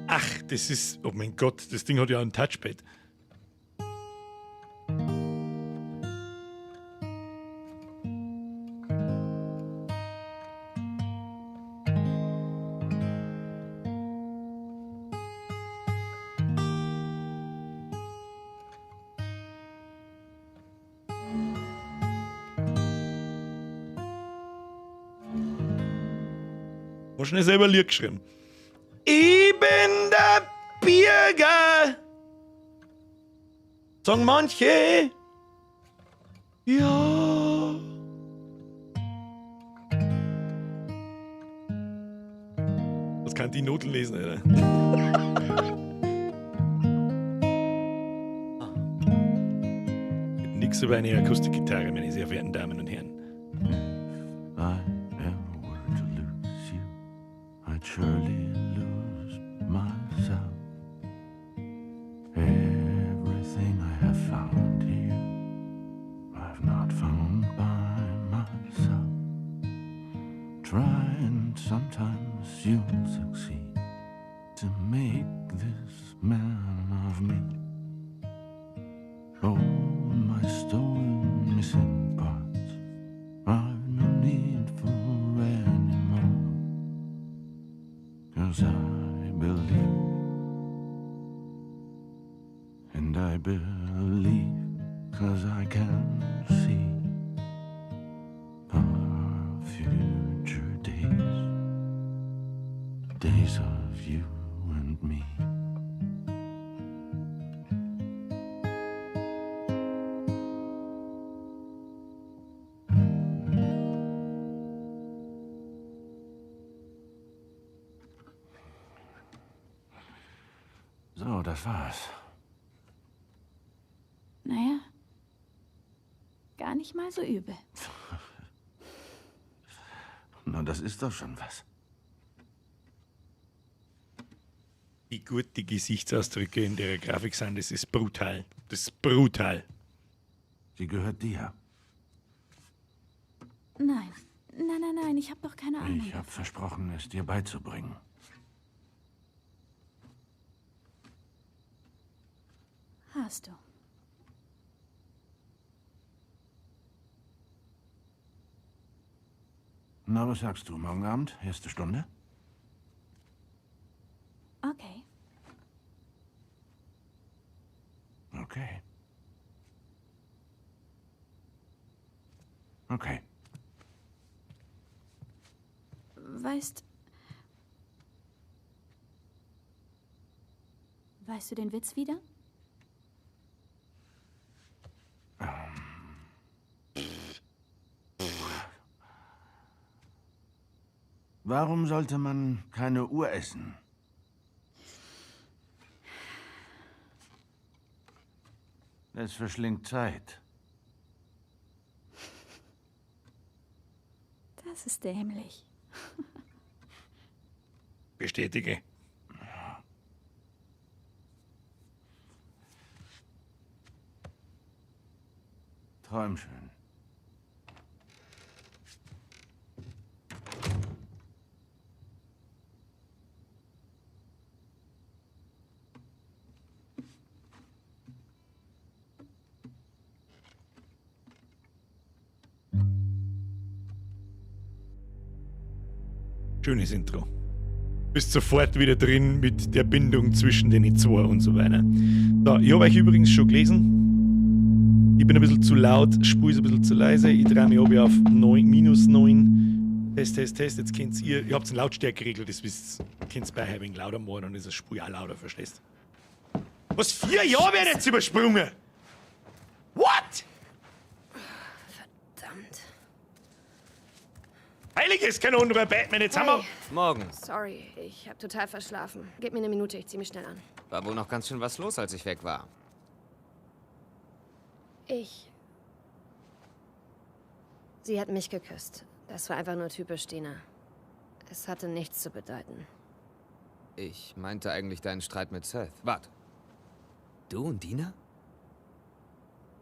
[SPEAKER 1] Ach, das ist. Oh mein Gott, das Ding hat ja ein Touchpad. Wahrscheinlich selber Lied geschrieben. Ich bin der Birger. Sagen manche. Ja. Was kann die Noten lesen, Alter? Nix über eine Akustikgitarre, meine sehr verehrten Damen und Herren.
[SPEAKER 3] If I ever were to lose you, I'd surely lose myself. Everything I have found here, I've not found by myself. Try and sometimes you'll succeed to make this man of me. Oh, my stolen missing parts, I've no need for any more. 'Cause I believe, and I believe, 'cause I can see our future days, days of you and me. So, das war's.
[SPEAKER 4] Naja. Gar nicht mal so übel.
[SPEAKER 3] Na, das ist doch schon was.
[SPEAKER 1] Wie gut die Gesichtsausdrücke in der Grafik sind, das ist brutal. Das ist brutal.
[SPEAKER 3] Sie gehört dir.
[SPEAKER 4] Nein. Nein, nein, nein, ich hab doch keine Ahnung.
[SPEAKER 3] Ich hab versprochen, es dir beizubringen.
[SPEAKER 4] Hast du.
[SPEAKER 3] Na, was sagst du? Morgen Abend? Erste Stunde?
[SPEAKER 4] Okay.
[SPEAKER 3] Okay. Okay.
[SPEAKER 4] Weißt. Weißt du den Witz wieder?
[SPEAKER 3] Warum sollte man keine Uhr essen? Es verschlingt Zeit.
[SPEAKER 4] Das ist dämlich.
[SPEAKER 1] Bestätige.
[SPEAKER 3] Träum schön.
[SPEAKER 1] Schönes Intro. Bist sofort wieder drin mit der Bindung zwischen den zwei und so weiter. So, ich habe euch übrigens schon gelesen. Ich bin ein bisschen zu laut, Spur ist ein bisschen zu leise. Ich drehe mich oben auf 9, minus 9. Test, Test, Test. Jetzt könnt ihr, ihr habt einen Lautstärkeregler, das wisst ihr. Könnt bei ein wenig lauter machen, dann ist das Spur auch lauter, verstehst? Was? 4 Jahre werden jetzt übersprungen? What?
[SPEAKER 7] Verdammt.
[SPEAKER 1] Heiliges Kanonenrohr, Batman, jetzt haben wir.
[SPEAKER 7] Hey.
[SPEAKER 8] Morgen.
[SPEAKER 7] Sorry, ich hab total verschlafen. Gib mir eine Minute, ich zieh mich schnell an.
[SPEAKER 8] War wohl noch ganz schön was los, als ich weg war.
[SPEAKER 7] Ich. Sie hat mich geküsst. Das war einfach nur typisch Dina. Es hatte nichts zu bedeuten.
[SPEAKER 8] Ich meinte eigentlich deinen Streit mit Seth. Warte. Du und Dina?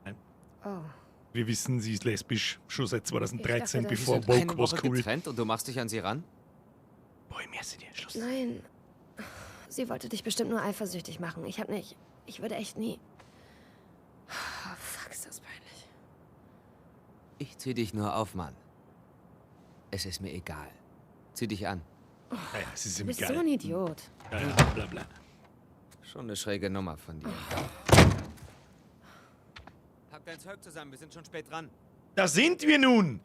[SPEAKER 1] Nein.
[SPEAKER 7] Oh.
[SPEAKER 1] Wir wissen, sie ist lesbisch, schon seit 2013,
[SPEAKER 7] Ich dachte,
[SPEAKER 1] bevor
[SPEAKER 8] Sie sind
[SPEAKER 1] Woke
[SPEAKER 8] eine
[SPEAKER 1] was
[SPEAKER 8] Woche
[SPEAKER 1] cool.
[SPEAKER 8] getrennt und du machst dich an sie ran?
[SPEAKER 1] Boah, merci dir, Schluss.
[SPEAKER 7] Nein. Sie wollte dich bestimmt nur eifersüchtig machen. Ich hab nicht. Ich würde echt nie. Oh, fuck, ist das peinlich.
[SPEAKER 8] Ich zieh dich nur auf, Mann. Es ist mir egal. Zieh dich an.
[SPEAKER 1] Naja, es ist
[SPEAKER 7] Du
[SPEAKER 1] ihm
[SPEAKER 7] bist
[SPEAKER 1] egal.
[SPEAKER 7] so ein Idiot.
[SPEAKER 1] Ja, ja, bla bla.
[SPEAKER 8] Schon eine schräge Nummer von dir. Pack dein Zeug zusammen, wir sind schon spät dran.
[SPEAKER 1] Da sind wir nun!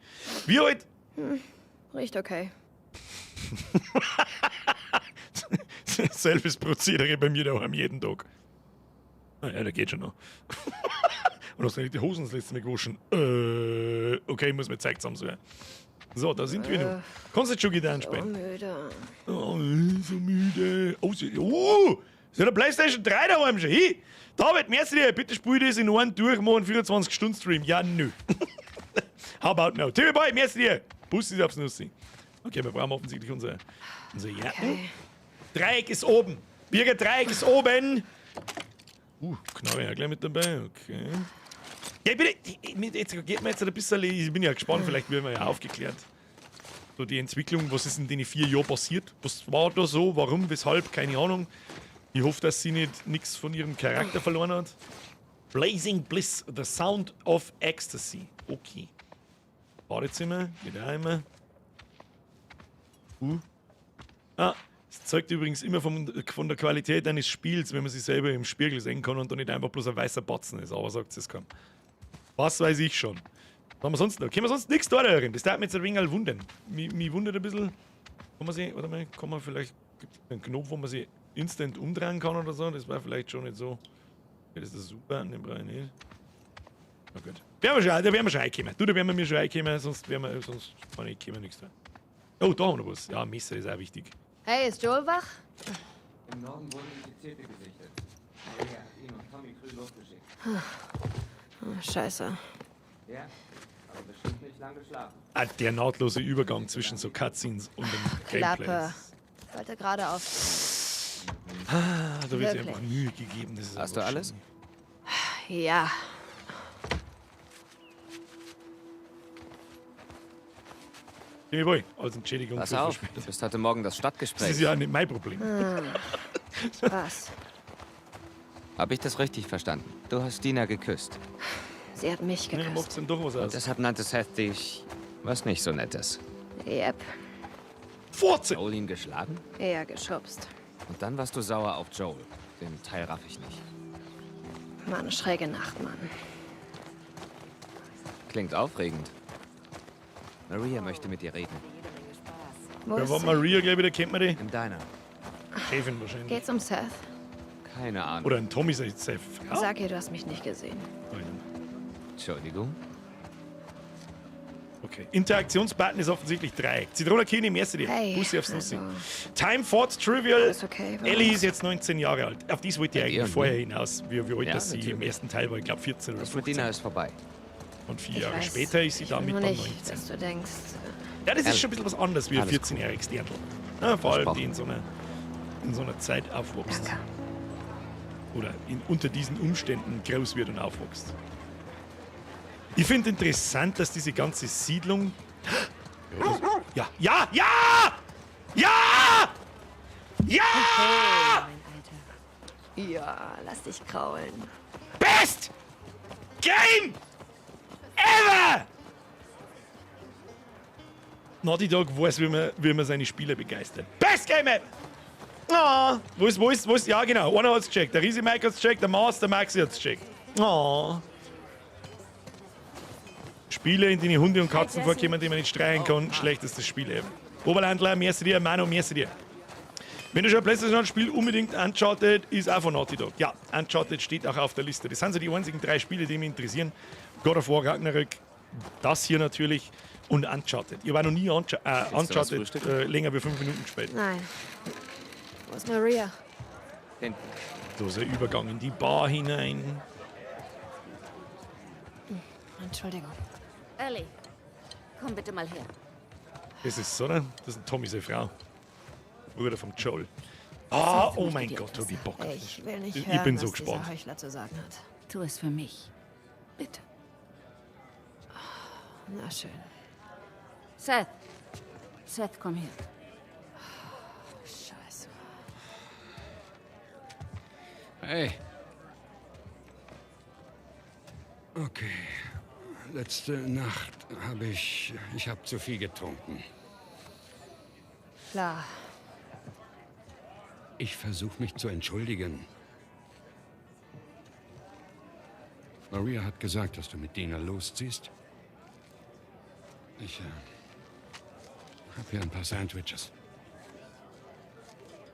[SPEAKER 1] Wir heute.
[SPEAKER 7] Riecht okay.
[SPEAKER 1] Selbes Prozedere bei mir daheim jeden Tag. Naja, der geht schon noch. Und hast du nicht die Hosen das letzte Mal gewaschen? Okay, muss mir Zeug zusammensuchen. So, da sind wir nun. Kannst du jetzt schon Gitarren
[SPEAKER 7] So
[SPEAKER 1] spielen?
[SPEAKER 7] müde.
[SPEAKER 1] Oh, so müde. Oh, sie, oh, ist ja der PlayStation 3 daheim schon. Hey, David, merci dir. Bitte spiel das in einem durch, mach einen 24-Stunden-Stream. Ja, nö. How about no? TV Boy, merci dir. Bus ist aufs Nussi. Okay, wir brauchen offensichtlich unser Jacken.
[SPEAKER 7] Okay.
[SPEAKER 1] Dreieck ist oben. Birger, Dreieck ist oben. Knarre ja gleich mit dabei. Okay. Ja, bitte, jetzt geht mir jetzt ein bisschen, ich bin ja gespannt, vielleicht werden wir ja aufgeklärt. So die Entwicklung, was ist in den 4 Jahren passiert? Was war da so? Warum? Weshalb? Keine Ahnung. Ich hoffe, dass sie nicht nichts von ihrem Charakter verloren hat. Blazing Bliss, The Sound of Ecstasy. Okay. Badezimmer, geht auch immer. Ah, es zeugt übrigens immer von der Qualität eines Spiels, wenn man sich selber im Spiegel sehen kann und dann nicht einfach bloß ein weißer Batzen ist. Aber sagt es kaum. Was weiß ich schon. Was haben wir sonst noch? Können wir sonst nichts da drin? Das darf mich jetzt ein wenig wundern. Mich wundert ein bisschen. Kann man sich, warte mal, kann man vielleicht, gibt es einen Knopf, wo man sich instant umdrehen kann oder so? Das war vielleicht schon nicht so. Okay, das ist super, den brauche ich nicht. Na gut. Werden wir schon, da werden wir schon reinkommen. Du, da werden wir mir schon reinkommen, sonst werden wir, sonst kann ich, können wir nichts tun. Oh, da haben wir noch was. Ja, Messer ist auch wichtig.
[SPEAKER 7] Hey, ist Joel wach?
[SPEAKER 8] Im Norden wurden Infizierte gesichtet. Maria hat ihn und Tommy früh losgeschickt.
[SPEAKER 7] Oh, scheiße.
[SPEAKER 8] Ja, aber bestimmt nicht lang geschlafen.
[SPEAKER 1] Ah, der nahtlose Übergang zwischen so Cutscenes und dem Gameplay.
[SPEAKER 7] Klappe. Ich wollte gerade auf.
[SPEAKER 1] Ah, da wird sich
[SPEAKER 7] Wirklich?
[SPEAKER 1] einfach Mühe gegeben. Das ist
[SPEAKER 8] Hast du
[SPEAKER 1] einfach
[SPEAKER 8] alles?
[SPEAKER 1] schön.
[SPEAKER 7] Ja.
[SPEAKER 1] Jimmy Boy, als Entschädigung
[SPEAKER 8] Pass
[SPEAKER 1] für
[SPEAKER 8] auf,
[SPEAKER 1] Verspätung.
[SPEAKER 8] du bist heute Morgen das Stadtgespräch.
[SPEAKER 1] Das ist ja nicht mein Problem.
[SPEAKER 7] Was?
[SPEAKER 8] Hab ich das richtig verstanden? Du hast Dina geküsst.
[SPEAKER 7] Sie hat mich
[SPEAKER 1] Ja,
[SPEAKER 7] geküsst.
[SPEAKER 1] macht's denn doch was aus.
[SPEAKER 8] Und deshalb nannte Seth dich was nicht so Nettes.
[SPEAKER 7] Yep.
[SPEAKER 1] Furze!
[SPEAKER 8] Joel ihn geschlagen?
[SPEAKER 7] Eher geschubst.
[SPEAKER 8] Und dann warst du sauer auf Joel. Den Teil raff ich nicht.
[SPEAKER 7] War eine schräge Nacht, Mann.
[SPEAKER 8] Klingt aufregend. Maria möchte mit dir reden.
[SPEAKER 7] Wo
[SPEAKER 1] Wer
[SPEAKER 7] ist
[SPEAKER 1] war
[SPEAKER 7] sie?
[SPEAKER 1] Maria gleich wieder? Kennt man die?
[SPEAKER 8] Im Diner.
[SPEAKER 1] Chefin wahrscheinlich.
[SPEAKER 7] Geht's um Seth?
[SPEAKER 8] Keine Ahnung.
[SPEAKER 1] Oder ein Tommy sei Frau.
[SPEAKER 7] Sag ihr, du hast mich nicht gesehen.
[SPEAKER 8] Entschuldigung?
[SPEAKER 1] Okay. Interaktionsbutton ist offensichtlich Dreieck. Zitrona Kini, merci dir.
[SPEAKER 7] Hey,
[SPEAKER 1] Bussi aufs Nussi.
[SPEAKER 7] also-
[SPEAKER 1] Time Ford Trivial.
[SPEAKER 7] Alles okay bei
[SPEAKER 1] Ellie
[SPEAKER 7] uns?
[SPEAKER 1] ist jetzt 19 Jahre alt. Auf dies wollte ich
[SPEAKER 8] Bei dir
[SPEAKER 1] eigentlich
[SPEAKER 8] und
[SPEAKER 1] vorher
[SPEAKER 8] mir?
[SPEAKER 1] hinaus, wie alt
[SPEAKER 8] Ja,
[SPEAKER 1] dass sie im
[SPEAKER 8] natürlich.
[SPEAKER 1] ersten Teil war. Ich glaube 14 oder
[SPEAKER 8] Das mit
[SPEAKER 1] 15.
[SPEAKER 8] Dina ist vorbei.
[SPEAKER 1] Und 4
[SPEAKER 7] Ich
[SPEAKER 1] Jahre
[SPEAKER 7] weiß,
[SPEAKER 1] später ist sie
[SPEAKER 7] ich will
[SPEAKER 1] damit
[SPEAKER 7] nur
[SPEAKER 1] dann
[SPEAKER 7] nicht,
[SPEAKER 1] 19.
[SPEAKER 7] dass du denkst,
[SPEAKER 1] Ja, das ist
[SPEAKER 8] Ehrlich.
[SPEAKER 1] schon ein bisschen was anderes wie ein
[SPEAKER 8] Alles
[SPEAKER 1] 14-jähriges Dirndl. Ja, vor allem die
[SPEAKER 8] Versprochen.
[SPEAKER 1] in so einer Zeit aufwächst.
[SPEAKER 7] Danke.
[SPEAKER 1] Oder unter diesen Umständen groß wird und aufwächst. Ich finde interessant, dass diese ganze Siedlung. Ja, ja, ja! Ja! Ja!
[SPEAKER 7] Mein Alter. Ja, lass dich kraulen.
[SPEAKER 1] Best Game ever! Naughty Dog weiß, wie man seine Spieler begeistert. Best Game ever! Ah, wo ist, wo ist, wo ist? Ja, genau. Einer hat's gecheckt. Der Riese Mike hat's gecheckt, der Master Maxi hat's gecheckt. Oh. Spiele, in denen Hunde und Katzen vorkommen, die man nicht streichen kann, schlechtestes Spiel eben. Oberlandler, merci dir, Manu, merci dir. Wenn du schon ein PlayStation-Spiel unbedingt Uncharted, ist auch von Naughty Dog. Ja, Uncharted steht auch auf der Liste. Das sind so die einzigen drei Spiele, die mich interessieren. God of War Ragnarök, das hier natürlich und Uncharted. Ich habe auch noch nie Uncharted länger wie 5 Minuten gespielt.
[SPEAKER 7] Nein. Wo ist Maria?
[SPEAKER 8] Hinten.
[SPEAKER 1] So ist ein Übergang in die Bar hinein.
[SPEAKER 7] Entschuldigung.
[SPEAKER 9] Ellie, komm bitte mal her.
[SPEAKER 1] Das ist so, oder? Das ist Tommy seine Frau. Bruder vom Joel. Ah, oh mein Gott, hab ich Bock.
[SPEAKER 7] Ich will nicht
[SPEAKER 1] Ich
[SPEAKER 7] hören,
[SPEAKER 1] bin so
[SPEAKER 7] was
[SPEAKER 1] gespannt.
[SPEAKER 7] dieser Heuchler zu sagen hat.
[SPEAKER 9] Tu es für mich. Bitte.
[SPEAKER 7] Na schön.
[SPEAKER 9] Seth. Seth, komm her.
[SPEAKER 7] Scheiße.
[SPEAKER 10] Hey. Okay. Letzte Nacht habe ich... Ich habe zu viel getrunken.
[SPEAKER 7] Klar.
[SPEAKER 10] Ich versuche mich zu entschuldigen. Maria hat gesagt, dass du mit Dina losziehst. Ich habe hier ein paar Sandwiches.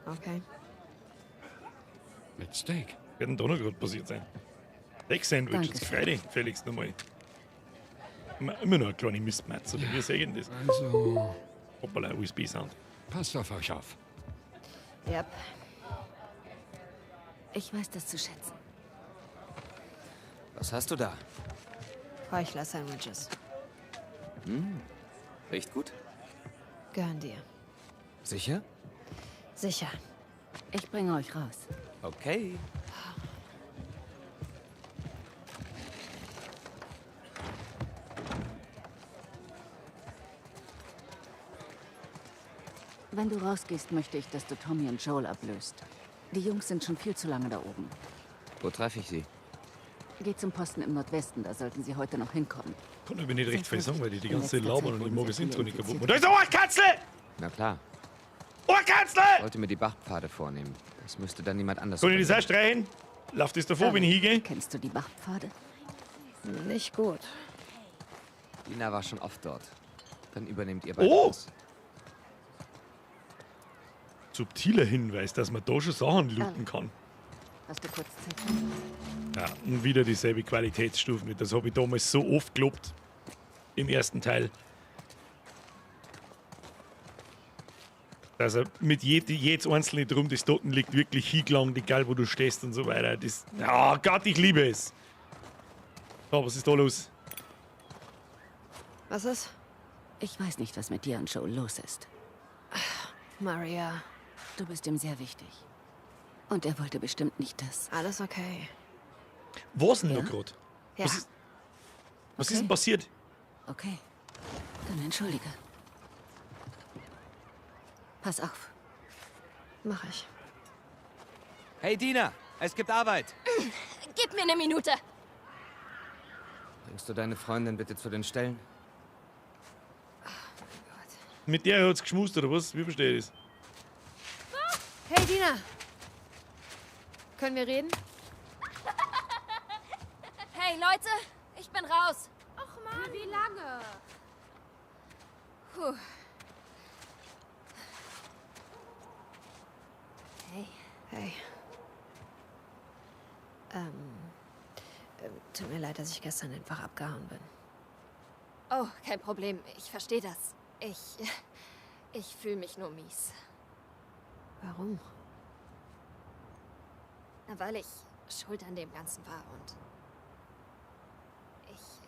[SPEAKER 7] Okay.
[SPEAKER 10] Mit Steak.
[SPEAKER 1] Wird denn da noch gerade passiert sein? Steak-Sandwich, jetzt Friday, Felix, nochmal. Immer noch eine kleine Mistmatze, oder wir sehen das.
[SPEAKER 10] Also.
[SPEAKER 1] Hoppala, USB-Sound.
[SPEAKER 10] Passt auf euch auf.
[SPEAKER 7] Yep.
[SPEAKER 9] Ich weiß das zu schätzen.
[SPEAKER 8] Was hast du da?
[SPEAKER 7] Heuchler-Sandwiches.
[SPEAKER 8] Hm. Riecht gut.
[SPEAKER 7] Gehören dir.
[SPEAKER 8] Sicher?
[SPEAKER 7] Sicher.
[SPEAKER 9] Ich bringe euch raus.
[SPEAKER 8] Okay.
[SPEAKER 9] Wenn du rausgehst, möchte ich, dass du Tommy und Joel ablöst. Die Jungs sind schon viel zu lange da oben.
[SPEAKER 8] Wo treffe ich sie?
[SPEAKER 9] Geh zum Posten im Nordwesten, da sollten sie heute noch hinkommen.
[SPEAKER 1] Kann aber nicht recht viel sagen, weil die die ganze Zeit
[SPEAKER 9] In letzter
[SPEAKER 1] labern und ich
[SPEAKER 9] Zeit
[SPEAKER 1] mag
[SPEAKER 9] wurden
[SPEAKER 1] das
[SPEAKER 9] sehr
[SPEAKER 1] Intro
[SPEAKER 9] viele
[SPEAKER 1] nicht kaputt machen.
[SPEAKER 9] infiziert.
[SPEAKER 1] Da ist eine Ohrkatzel!
[SPEAKER 8] Na klar.
[SPEAKER 1] Ohrkatzel!
[SPEAKER 8] Wollte mir die Bachpfade vornehmen. Das müsste dann niemand anders
[SPEAKER 1] Soll ich das
[SPEAKER 8] übernehmen.
[SPEAKER 1] auch streichen? Lauft das davor, wenn ich hingehe?
[SPEAKER 9] Kennst du die Bachpfade?
[SPEAKER 7] Nicht gut.
[SPEAKER 8] Dina war schon oft dort. Dann übernehmt ihr beide
[SPEAKER 1] Oh!
[SPEAKER 8] das.
[SPEAKER 1] Subtiler Hinweis, dass man da schon Sachen looten kann.
[SPEAKER 9] Hast du kurz Zeit?
[SPEAKER 1] Ja, und wieder dieselbe Qualitätsstufe. Das habe ich damals so oft gelobt. Im ersten Teil. Dass er mit jedes einzelne Drum, das dort liegt, wirklich hingelangt, egal wo du stehst und so weiter. Das, oh Gott, ich liebe es. So, was ist da los?
[SPEAKER 7] Was ist?
[SPEAKER 9] Ich weiß nicht, was mit dir und Joel los ist.
[SPEAKER 7] Maria.
[SPEAKER 9] Du bist ihm sehr wichtig. Und er wollte bestimmt nicht, dass...
[SPEAKER 7] Alles okay.
[SPEAKER 1] Was denn da gerade?
[SPEAKER 7] Ja.
[SPEAKER 1] Was ist denn passiert?
[SPEAKER 9] Okay. Dann entschuldige. Pass auf.
[SPEAKER 7] Mach ich.
[SPEAKER 8] Hey Dina, es gibt Arbeit.
[SPEAKER 4] Gib mir eine Minute.
[SPEAKER 8] Bringst du deine Freundin bitte zu den Stellen?
[SPEAKER 1] Mit der hat's geschmust, oder was? Wie verstehe ich das?
[SPEAKER 7] Hey, Dina. Können wir reden?
[SPEAKER 4] Hey Leute, ich bin raus. Och Mann, wie lange? Puh. Hey.
[SPEAKER 7] Hey. Tut mir leid, dass ich gestern einfach abgehauen bin.
[SPEAKER 4] Oh, kein Problem. Ich verstehe das. Ich fühle mich nur mies.
[SPEAKER 7] Warum?
[SPEAKER 4] Na, weil ich schuld an dem Ganzen war und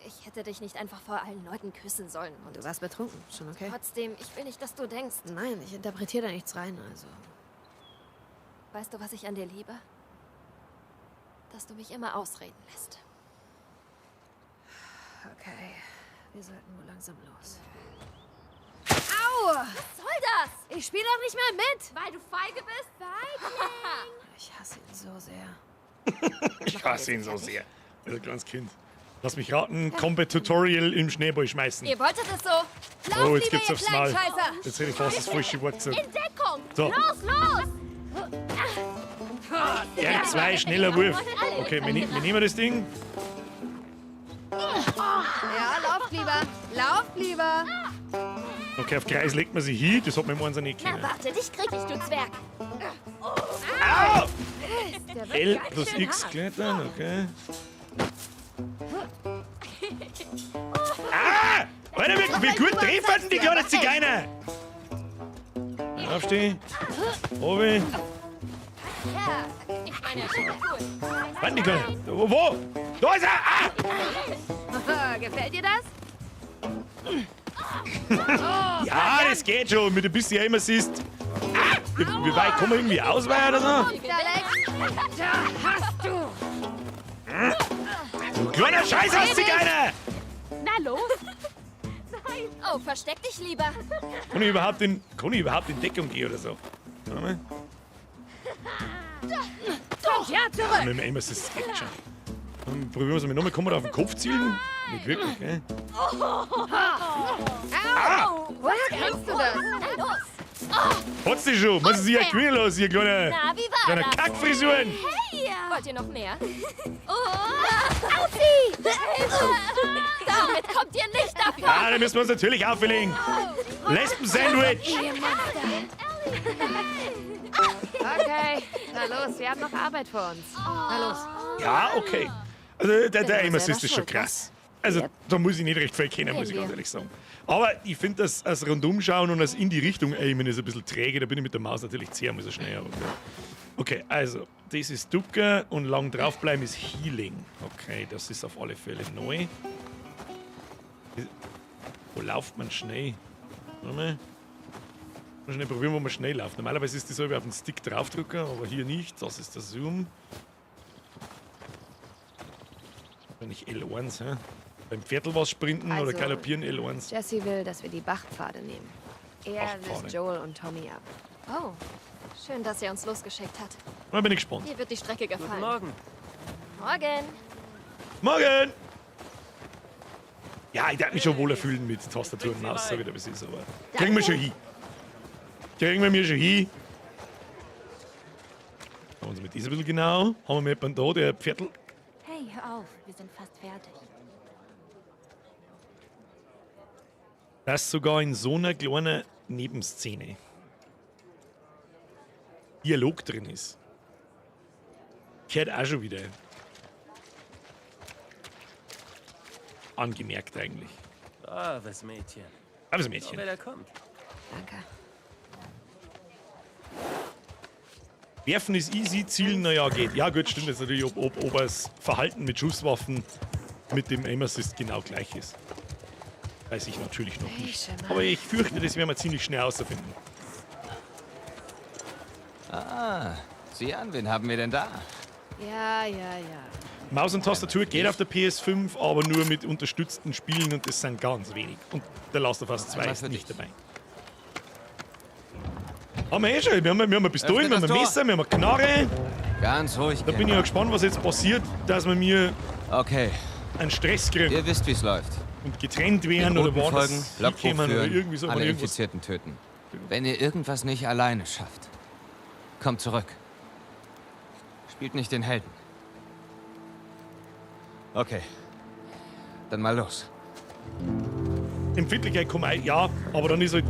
[SPEAKER 4] ich hätte dich nicht einfach vor allen Leuten küssen sollen. Und
[SPEAKER 7] Du warst betrunken, schon okay?
[SPEAKER 4] Trotzdem, ich will nicht, dass du denkst.
[SPEAKER 7] Nein, ich interpretiere da nichts rein, also.
[SPEAKER 4] Weißt du, was ich an dir liebe? Dass du mich immer ausreden lässt.
[SPEAKER 7] Okay, wir sollten wohl langsam los.
[SPEAKER 4] Au! Was soll das?
[SPEAKER 7] Ich spiele doch nicht mehr mit!
[SPEAKER 4] Weil du feige bist? Feigling!
[SPEAKER 7] Ich hasse ihn so sehr.
[SPEAKER 1] Ich hasse ihn so sehr. Also ein kleines Kind. Lass mich raten, Combat Tutorial im Schneeball schmeißen.
[SPEAKER 4] Ihr wolltet es so. Lauf
[SPEAKER 1] Oh, jetzt
[SPEAKER 4] lieber,
[SPEAKER 1] gibt's
[SPEAKER 4] ihr
[SPEAKER 1] aufs Maul.
[SPEAKER 4] Kleinscheißer!
[SPEAKER 1] Jetzt hätte ich fast das falsche Wort gesagt.
[SPEAKER 4] In Deckung!
[SPEAKER 1] So.
[SPEAKER 4] Los, los!
[SPEAKER 1] R2, schneller Wurf. Okay, wir nehmen das Ding.
[SPEAKER 7] Ja, lauft lieber. Lauft lieber.
[SPEAKER 1] Okay, auf Kreis legt man sich hin. Das hat man im Einser nicht können.
[SPEAKER 4] Na warte, dich krieg ich, du Zwerg.
[SPEAKER 1] Au! L plus X klettern, okay. Ah! Alter, wie gut treffen die kleinen Zigeuner! Aufstehen. Obi. Wann die Kleine? Wo? Da ist er!
[SPEAKER 7] Ah! Gefällt dir das?
[SPEAKER 1] Ja, das geht schon. Mit ein bisschen Aim Assist. Ah! Wie weit kann man irgendwie ausweichen oder so?
[SPEAKER 7] Da hast du!
[SPEAKER 1] Du kleiner Scheiß aus Zigeuner!
[SPEAKER 4] Na los! Nein! Oh, versteck dich lieber.
[SPEAKER 1] Kann ich überhaupt in Deckung gehen oder so? Warte mal.
[SPEAKER 7] Kommt ja zurück!
[SPEAKER 1] Mit dem Aim Assist geht schon. Dann probieren wir es mal nochmal. Kann man da auf den Kopf zielen? Nicht wirklich, gell?
[SPEAKER 7] Ah! Woher kennst du das?
[SPEAKER 4] Na los!
[SPEAKER 1] Hat's dich schon? Was ist hier gewinnen los, ihr kleine,
[SPEAKER 4] Na, wie war
[SPEAKER 1] kleine
[SPEAKER 4] das?
[SPEAKER 1] Kackfrisuren?
[SPEAKER 4] Hey! Wollt ihr noch mehr? Oh! Auzi! Damit kommt ihr nicht davon!
[SPEAKER 1] Ah, da müssen wir uns natürlich auflegen. Lesben-Sandwich!
[SPEAKER 7] Okay, na los, wir haben noch Arbeit vor uns. Na los.
[SPEAKER 1] Ja, okay. Also der Aim
[SPEAKER 7] selber
[SPEAKER 1] Assist ist schon
[SPEAKER 7] schuld,
[SPEAKER 1] krass. Also da muss ich nicht recht viel kennen, muss ich ganz ehrlich sagen. Aber ich finde, das als Rundumschauen und das in die Richtung aimen ist ein bisschen träge. Da bin ich mit der Maus natürlich zehnmal so schnell. Aber okay, also, das ist Ducker und lang draufbleiben ist Healing. Okay, das ist auf alle Fälle neu. Wo läuft man schnell? Warte mal. Mal schnell probieren, wo man schnell läuft. Normalerweise ist das so, wie auf den Stick draufdrücken, aber hier nicht. Das ist der Zoom. Wenn ich L1, hä? Beim Viertel was sprinten
[SPEAKER 7] also,
[SPEAKER 1] oder galoppieren L1.
[SPEAKER 7] Jesse will, dass wir die Bachpfade nehmen. Er löst Joel und Tommy ab.
[SPEAKER 4] Oh, schön, dass er uns losgeschickt hat.
[SPEAKER 1] Da bin ich gespannt.
[SPEAKER 4] Mir wird die Strecke gefallen.
[SPEAKER 11] Guten Morgen.
[SPEAKER 4] Morgen.
[SPEAKER 1] Morgen! Ja, ich darf mich schon wohler fühlen mit Tastatur und Maus, sag ich dir, was ist, aber kriegen wir schon hin. Kriegen wir mir schon hin. Haben wir uns mit diesem ein bisschen genau. Haben wir jemanden da, der Viertel.
[SPEAKER 2] Hey, hör auf, wir sind fast fertig.
[SPEAKER 1] Das sogar in so einer kleinen Nebenszene Dialog drin ist. Gehört auch schon wieder angemerkt eigentlich.
[SPEAKER 11] Braves Mädchen.
[SPEAKER 1] Braves Mädchen.
[SPEAKER 11] Schau, wer da kommt.
[SPEAKER 7] Danke.
[SPEAKER 1] Werfen ist easy, zielen, naja, geht. Ja gut, stimmt jetzt natürlich, ob das Verhalten mit Schusswaffen mit dem Aim Assist genau gleich ist. Weiß ich natürlich noch nicht. Aber ich fürchte, das werden wir ziemlich schnell herausfinden.
[SPEAKER 8] Ah, sieh an, wen haben wir denn da?
[SPEAKER 7] Ja, ja, ja.
[SPEAKER 1] Maus und Tastatur geht auf der PS5, aber nur mit unterstützten Spielen und das sind ganz wenig. Und der Last of Us 2 ist nicht dabei. Haben wir eh schon. Wir haben Pistolen, wir haben ein Messer, wir haben eine Knarre.
[SPEAKER 8] Ganz ruhig.
[SPEAKER 1] Da bin ich ja gespannt, was jetzt passiert, dass wir mir
[SPEAKER 8] okay.
[SPEAKER 1] einen Stress kriegen.
[SPEAKER 8] Ihr wisst, wie es läuft.
[SPEAKER 1] Und getrennt werden oder woanders hinkommen oder irgendwie so.
[SPEAKER 8] Alle Infizierten töten. Wenn ihr irgendwas nicht alleine schafft, kommt zurück. Spielt nicht den Helden. Okay. Dann mal los.
[SPEAKER 1] Empfindlichkeit kommt ein, ja, aber dann ist halt,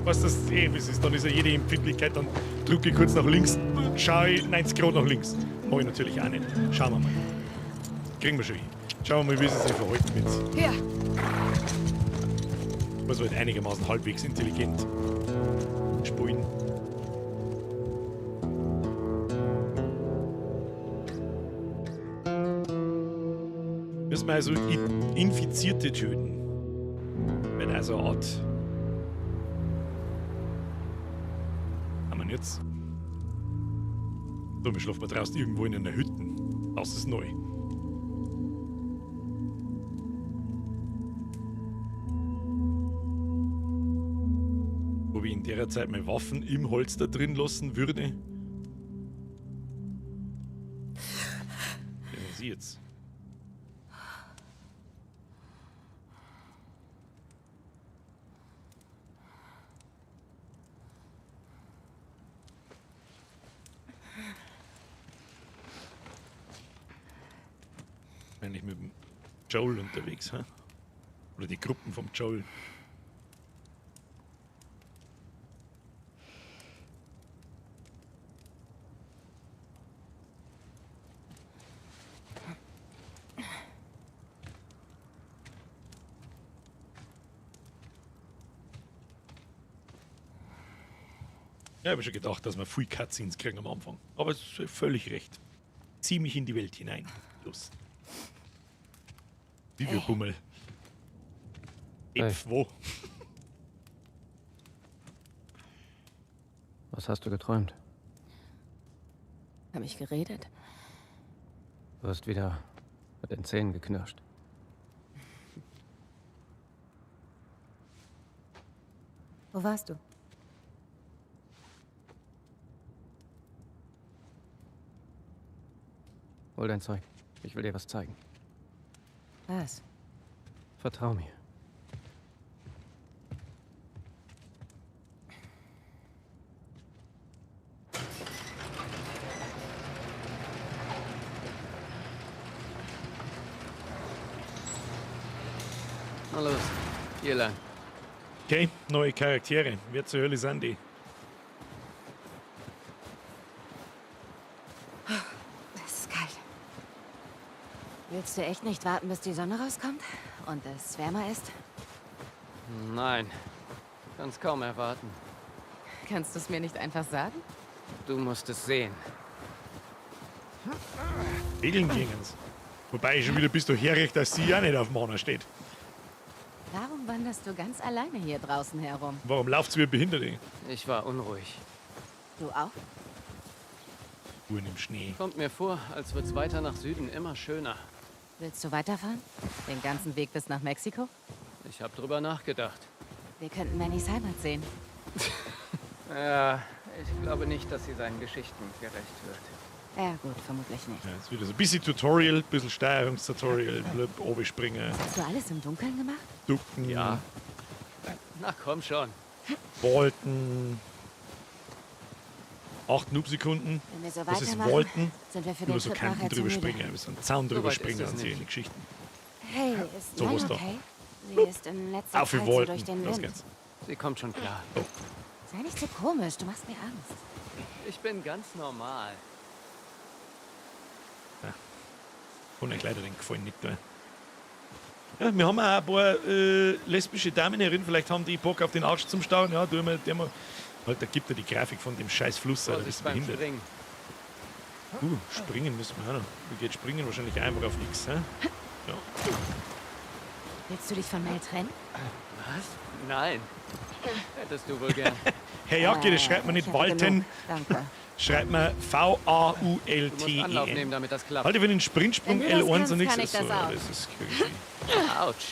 [SPEAKER 1] was das eh was ist, dann ist ja jede Empfindlichkeit, dann drücke ich kurz nach links, schaue ich 90 Grad nach links. Mach ich natürlich auch nicht. Schauen wir mal. Kriegen wir schon hin. Schauen wir mal, wie sie sich verhalten mit.
[SPEAKER 7] Ja.
[SPEAKER 1] Muss man halt einigermaßen halbwegs intelligent spielen. Müssen wir also Infizierte töten. Wenn also eine Art. Haben wir jetzt? So, wir schlafen draußen irgendwo in einer Hütte. Das ist neu. Ob ich in der Zeit meine Waffen im Holster drin lassen würde? Wer sind Sie jetzt? wahrscheinlich mit dem Joel unterwegs, hä? Oder die Gruppen vom Joel. Ja, ich habe schon gedacht, dass wir viel Cutscenes kriegen am Anfang. Aber es ist völlig recht. Zieh mich in die Welt hinein. Los. Videobummel.
[SPEAKER 12] Hey.
[SPEAKER 1] Wo?
[SPEAKER 12] Was hast du geträumt?
[SPEAKER 9] Hab ich geredet?
[SPEAKER 12] Du hast wieder mit den Zähnen geknirscht.
[SPEAKER 7] Wo warst du?
[SPEAKER 12] Hol dein Zeug. Ich will dir was zeigen.
[SPEAKER 9] Was?
[SPEAKER 12] Vertrau mir.
[SPEAKER 8] Na los, hier lang.
[SPEAKER 1] Okay, neue Charaktere. Wer zur Hölle sind die?
[SPEAKER 9] Es ist kalt. Willst du echt nicht warten, bis die Sonne rauskommt und es wärmer ist?
[SPEAKER 8] Nein, kann's kaum erwarten.
[SPEAKER 9] Kannst du es mir nicht einfach sagen?
[SPEAKER 8] Du musst es sehen.
[SPEAKER 1] Regeln gingen's. Wobei ich schon wieder bist du herrecht, dass sie ja nicht auf Mana steht.
[SPEAKER 9] Warum wanderst du ganz alleine hier draußen herum?
[SPEAKER 1] Warum lauft's wie Behinderte?
[SPEAKER 8] Ich war unruhig.
[SPEAKER 9] Du auch?
[SPEAKER 1] Spuren im Schnee.
[SPEAKER 8] Kommt mir vor, als wird's weiter nach Süden immer schöner.
[SPEAKER 9] Willst du weiterfahren? Den ganzen Weg bis nach Mexiko?
[SPEAKER 8] Ich habe drüber nachgedacht.
[SPEAKER 9] Wir könnten Mannys Heimat sehen.
[SPEAKER 8] Ja, ich glaube nicht, dass sie seinen Geschichten gerecht wird.
[SPEAKER 9] Ja gut, vermutlich nicht.
[SPEAKER 1] Ja, jetzt wieder so ein bisschen Tutorial, ein bisschen Steuerungstutorial, blub, springen,
[SPEAKER 9] Hast du alles im Dunkeln gemacht?
[SPEAKER 1] ducken.
[SPEAKER 8] Ja. Na komm schon.
[SPEAKER 1] Wolken. 8 Noob-Sekunden.
[SPEAKER 9] Wenn wir so
[SPEAKER 1] Was ist
[SPEAKER 9] weitermachen,
[SPEAKER 1] Wolken?
[SPEAKER 9] sind wir für den
[SPEAKER 1] Über so
[SPEAKER 9] Trip
[SPEAKER 1] Kanten
[SPEAKER 9] nachher zu
[SPEAKER 1] drüber
[SPEAKER 9] müde.
[SPEAKER 1] springen, über so einen Zaun
[SPEAKER 8] So
[SPEAKER 1] drüber
[SPEAKER 8] weit ist
[SPEAKER 1] springen
[SPEAKER 8] es
[SPEAKER 1] und
[SPEAKER 8] nicht.
[SPEAKER 1] solche Geschichten.
[SPEAKER 7] Hey, ist
[SPEAKER 1] So
[SPEAKER 7] Mel
[SPEAKER 1] was da.
[SPEAKER 7] okay? Sie ist in letzter
[SPEAKER 1] Auf die
[SPEAKER 7] Zeit so
[SPEAKER 1] Wolken.
[SPEAKER 7] durch den
[SPEAKER 1] Los
[SPEAKER 7] Wind.
[SPEAKER 1] geht's.
[SPEAKER 8] Sie kommt schon klar.
[SPEAKER 1] Oh.
[SPEAKER 9] Sei nicht so komisch, du machst mir Angst.
[SPEAKER 8] Ich bin ganz normal.
[SPEAKER 1] Ja. Kann euch leider den Gefallen nicht tun. Ja, wir haben auch ein paar lesbische Damen herin. Vielleicht haben die Bock auf den Arsch zum Stauen. Ja, tun wir, tun wir. Halt, da gibt er die Grafik von dem scheiß Fluss, Alter. Bist
[SPEAKER 8] Vorsicht
[SPEAKER 1] du
[SPEAKER 8] beim
[SPEAKER 1] behindert?
[SPEAKER 8] Springen.
[SPEAKER 1] Springen müssen wir auch noch. Wie geht Springen? Wahrscheinlich einfach auf X, hä? Ja.
[SPEAKER 9] Willst du dich von Mel trennen?
[SPEAKER 8] Was? Nein. Hättest du wohl gern.
[SPEAKER 1] Hey Jacke, das schreibt man nicht
[SPEAKER 9] Ich hatte
[SPEAKER 1] Walten.
[SPEAKER 9] genug. Danke.
[SPEAKER 1] Schreibt man
[SPEAKER 8] Du musst Anlauf
[SPEAKER 1] V-A-U-L-T-E-N.
[SPEAKER 8] nehmen, damit das klappt.
[SPEAKER 1] Halte für den Sprintsprung
[SPEAKER 9] Wenn du das
[SPEAKER 1] L1 und
[SPEAKER 9] kannst,
[SPEAKER 1] nichts.
[SPEAKER 9] kann ich
[SPEAKER 1] So,
[SPEAKER 9] das
[SPEAKER 1] ja,
[SPEAKER 9] auch.
[SPEAKER 1] das ist irgendwie.
[SPEAKER 8] Autsch.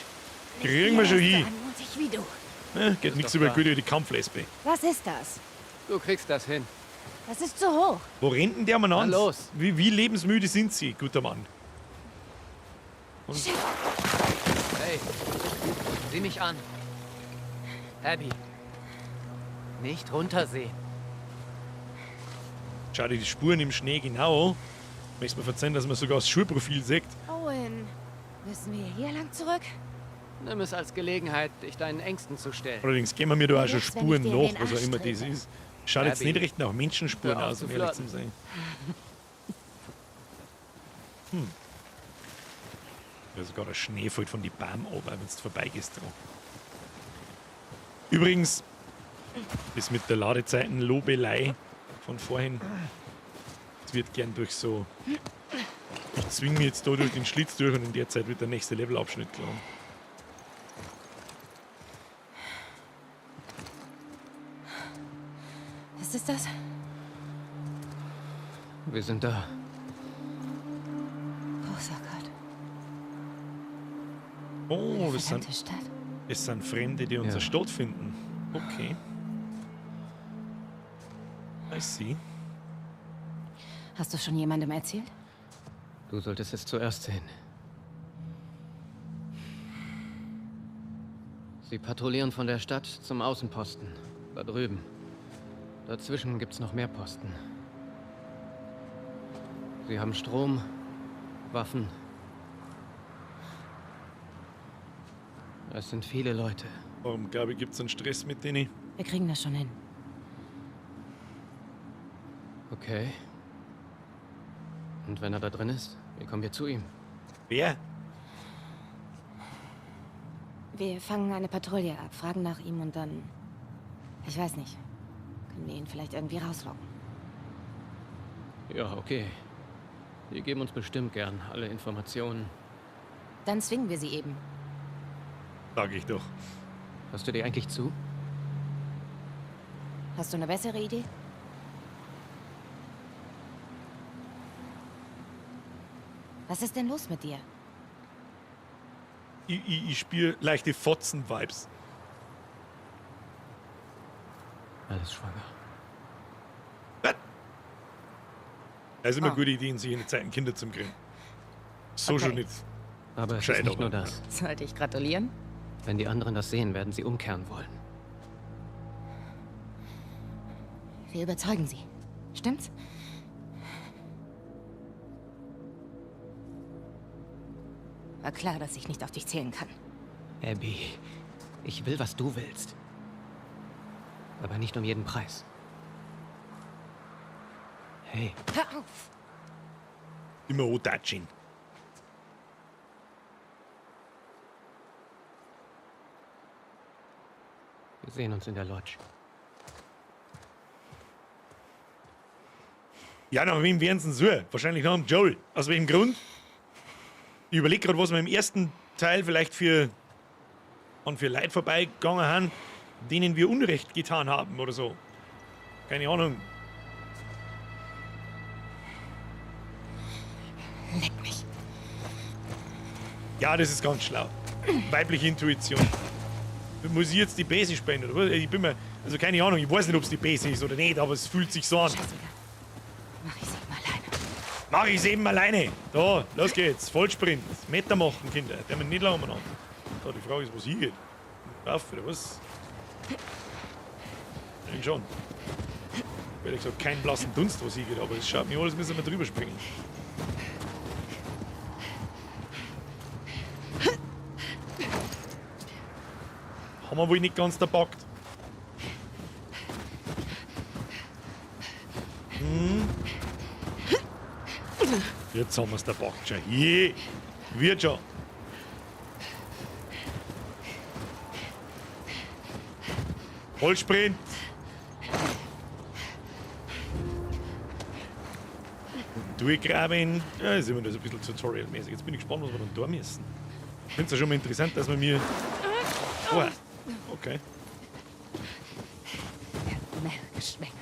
[SPEAKER 1] Kriegen wir schon hin.
[SPEAKER 9] Anmutig wie du.
[SPEAKER 1] Ne, geht nichts
[SPEAKER 8] doch
[SPEAKER 1] über
[SPEAKER 8] klar.
[SPEAKER 1] gute die Kampflesbe.
[SPEAKER 9] Was ist das?
[SPEAKER 8] Du kriegst das hin.
[SPEAKER 9] Das ist zu hoch.
[SPEAKER 1] Wo rennt denn der Mann an?
[SPEAKER 8] Na los.
[SPEAKER 1] Wie lebensmüde sind sie, guter Mann? Und
[SPEAKER 8] Hey, sieh mich an. Abby. Nicht runtersehen.
[SPEAKER 1] schau dir die Spuren im Schnee genau. Möchtest mir verzeihen, dass man sogar das Schulprofil sieht.
[SPEAKER 9] Owen, müssen wir hier lang zurück?
[SPEAKER 8] Nimm es als Gelegenheit, dich deinen Ängsten zu stellen.
[SPEAKER 1] Allerdings gehen wir mir da auch schon
[SPEAKER 9] Jetzt, wenn ich
[SPEAKER 1] Spuren
[SPEAKER 9] dir in
[SPEAKER 1] nach,
[SPEAKER 9] den
[SPEAKER 1] was auch
[SPEAKER 9] Arsch
[SPEAKER 1] immer das
[SPEAKER 9] trete.
[SPEAKER 1] ist. Schaut jetzt
[SPEAKER 8] Abby,
[SPEAKER 1] nicht recht nach Menschenspuren
[SPEAKER 8] hör auf
[SPEAKER 1] aus,
[SPEAKER 8] zu
[SPEAKER 1] um ehrlich zu
[SPEAKER 8] flirten.
[SPEAKER 1] sein. Ja, sogar der Schnee fällt von die Baum ab, wenn du vorbeigehst dran. Übrigens, das mit der Ladezeiten-Lobelei von vorhin, es wird gern durch so. Ich zwinge mich jetzt da durch den Schlitz durch und in der Zeit wird der nächste Levelabschnitt geladen.
[SPEAKER 9] Ist es das?
[SPEAKER 8] Wir sind da.
[SPEAKER 9] Großer Gott.
[SPEAKER 1] Oh, das sind,
[SPEAKER 9] Verdammte Stadt.
[SPEAKER 1] das sind Fremde, die unsere
[SPEAKER 12] Ja.
[SPEAKER 1] Stadt finden. Okay. I see.
[SPEAKER 9] Hast du schon jemandem erzählt?
[SPEAKER 12] Du solltest es zuerst sehen.
[SPEAKER 8] Sie patrouillieren von der Stadt zum Außenposten. Da drüben. Dazwischen gibt's noch mehr Posten. Sie haben Strom, Waffen
[SPEAKER 12] Es sind viele Leute.
[SPEAKER 1] Warum, glaube ich, gibt es einen Stress mit denen?
[SPEAKER 9] Wir kriegen das schon hin.
[SPEAKER 12] Okay. Und wenn er da drin ist, wie kommen wir zu ihm?
[SPEAKER 1] Wer?
[SPEAKER 9] Wir fangen eine Patrouille ab, fragen nach ihm und dann... Ich weiß nicht. Können wir ihn vielleicht irgendwie rauslocken?
[SPEAKER 12] Ja, okay. Die geben uns bestimmt gern alle Informationen.
[SPEAKER 9] Dann zwingen wir sie eben.
[SPEAKER 1] Sag ich doch.
[SPEAKER 12] Hörst du dir eigentlich zu?
[SPEAKER 9] Hast du eine bessere Idee? Was ist denn los mit dir?
[SPEAKER 1] Ich spüre leichte Fotzen-Vibes.
[SPEAKER 12] Alles schwanger.
[SPEAKER 1] Was? Das ist immer eine gute Idee, in solchen Zeiten Kinder zu kriegen. So
[SPEAKER 9] Okay.
[SPEAKER 1] schon nicht.
[SPEAKER 12] Aber es
[SPEAKER 1] Gescheit,
[SPEAKER 12] ist nicht
[SPEAKER 1] aber-
[SPEAKER 12] nur das.
[SPEAKER 9] Sollte ich gratulieren?
[SPEAKER 12] Wenn die anderen das sehen, werden sie umkehren wollen.
[SPEAKER 9] Wir überzeugen sie. Stimmt's? War klar, dass ich nicht auf dich zählen kann.
[SPEAKER 12] Abby, ich will, was du willst. Aber nicht um jeden Preis. Hey.
[SPEAKER 9] Hör auf!
[SPEAKER 1] Immer Odatschin.
[SPEAKER 12] Wir sehen uns in der Lodge.
[SPEAKER 1] Ja, nach wem werden sie denn suchen? Wahrscheinlich nach dem Joel. Aus welchem Grund? Ich überlege gerade, was wir im ersten Teil vielleicht für Leute vorbeigegangen haben, denen wir Unrecht getan haben oder so. Keine Ahnung.
[SPEAKER 9] Leck mich.
[SPEAKER 1] Ja, das ist ganz schlau. Weibliche Intuition. Muss ich jetzt die Base spenden, oder was? Ich bin mir, also keine Ahnung, ich weiß nicht, ob es die Base ist oder nicht, aber es fühlt sich so an.
[SPEAKER 9] Mach ich's eben alleine.
[SPEAKER 1] Mach ich's eben alleine. Da, los geht's. Vollsprint. Meter machen, Kinder. Der wir nicht lange umeinander. Da, die Frage ist, wo es hingeht. Rauf, oder was? Ich schon. Ehrlich gesagt, keinen blassen Dunst, wo es hingeht, aber es schaut mir an, als müssen wir drüber springen. Haben wir wohl nicht ganz gepackt. Hm. Jetzt haben wir's gepackt schon. Je. Wird schon. Vollsprint. Durchgraben. Ja, ist immer noch so ein bisschen tutorialmäßig. Jetzt bin ich gespannt, was wir dann da müssen. Ich find's ja schon mal interessant, dass wir mir. Oh, okay.
[SPEAKER 9] Mel geschwängert.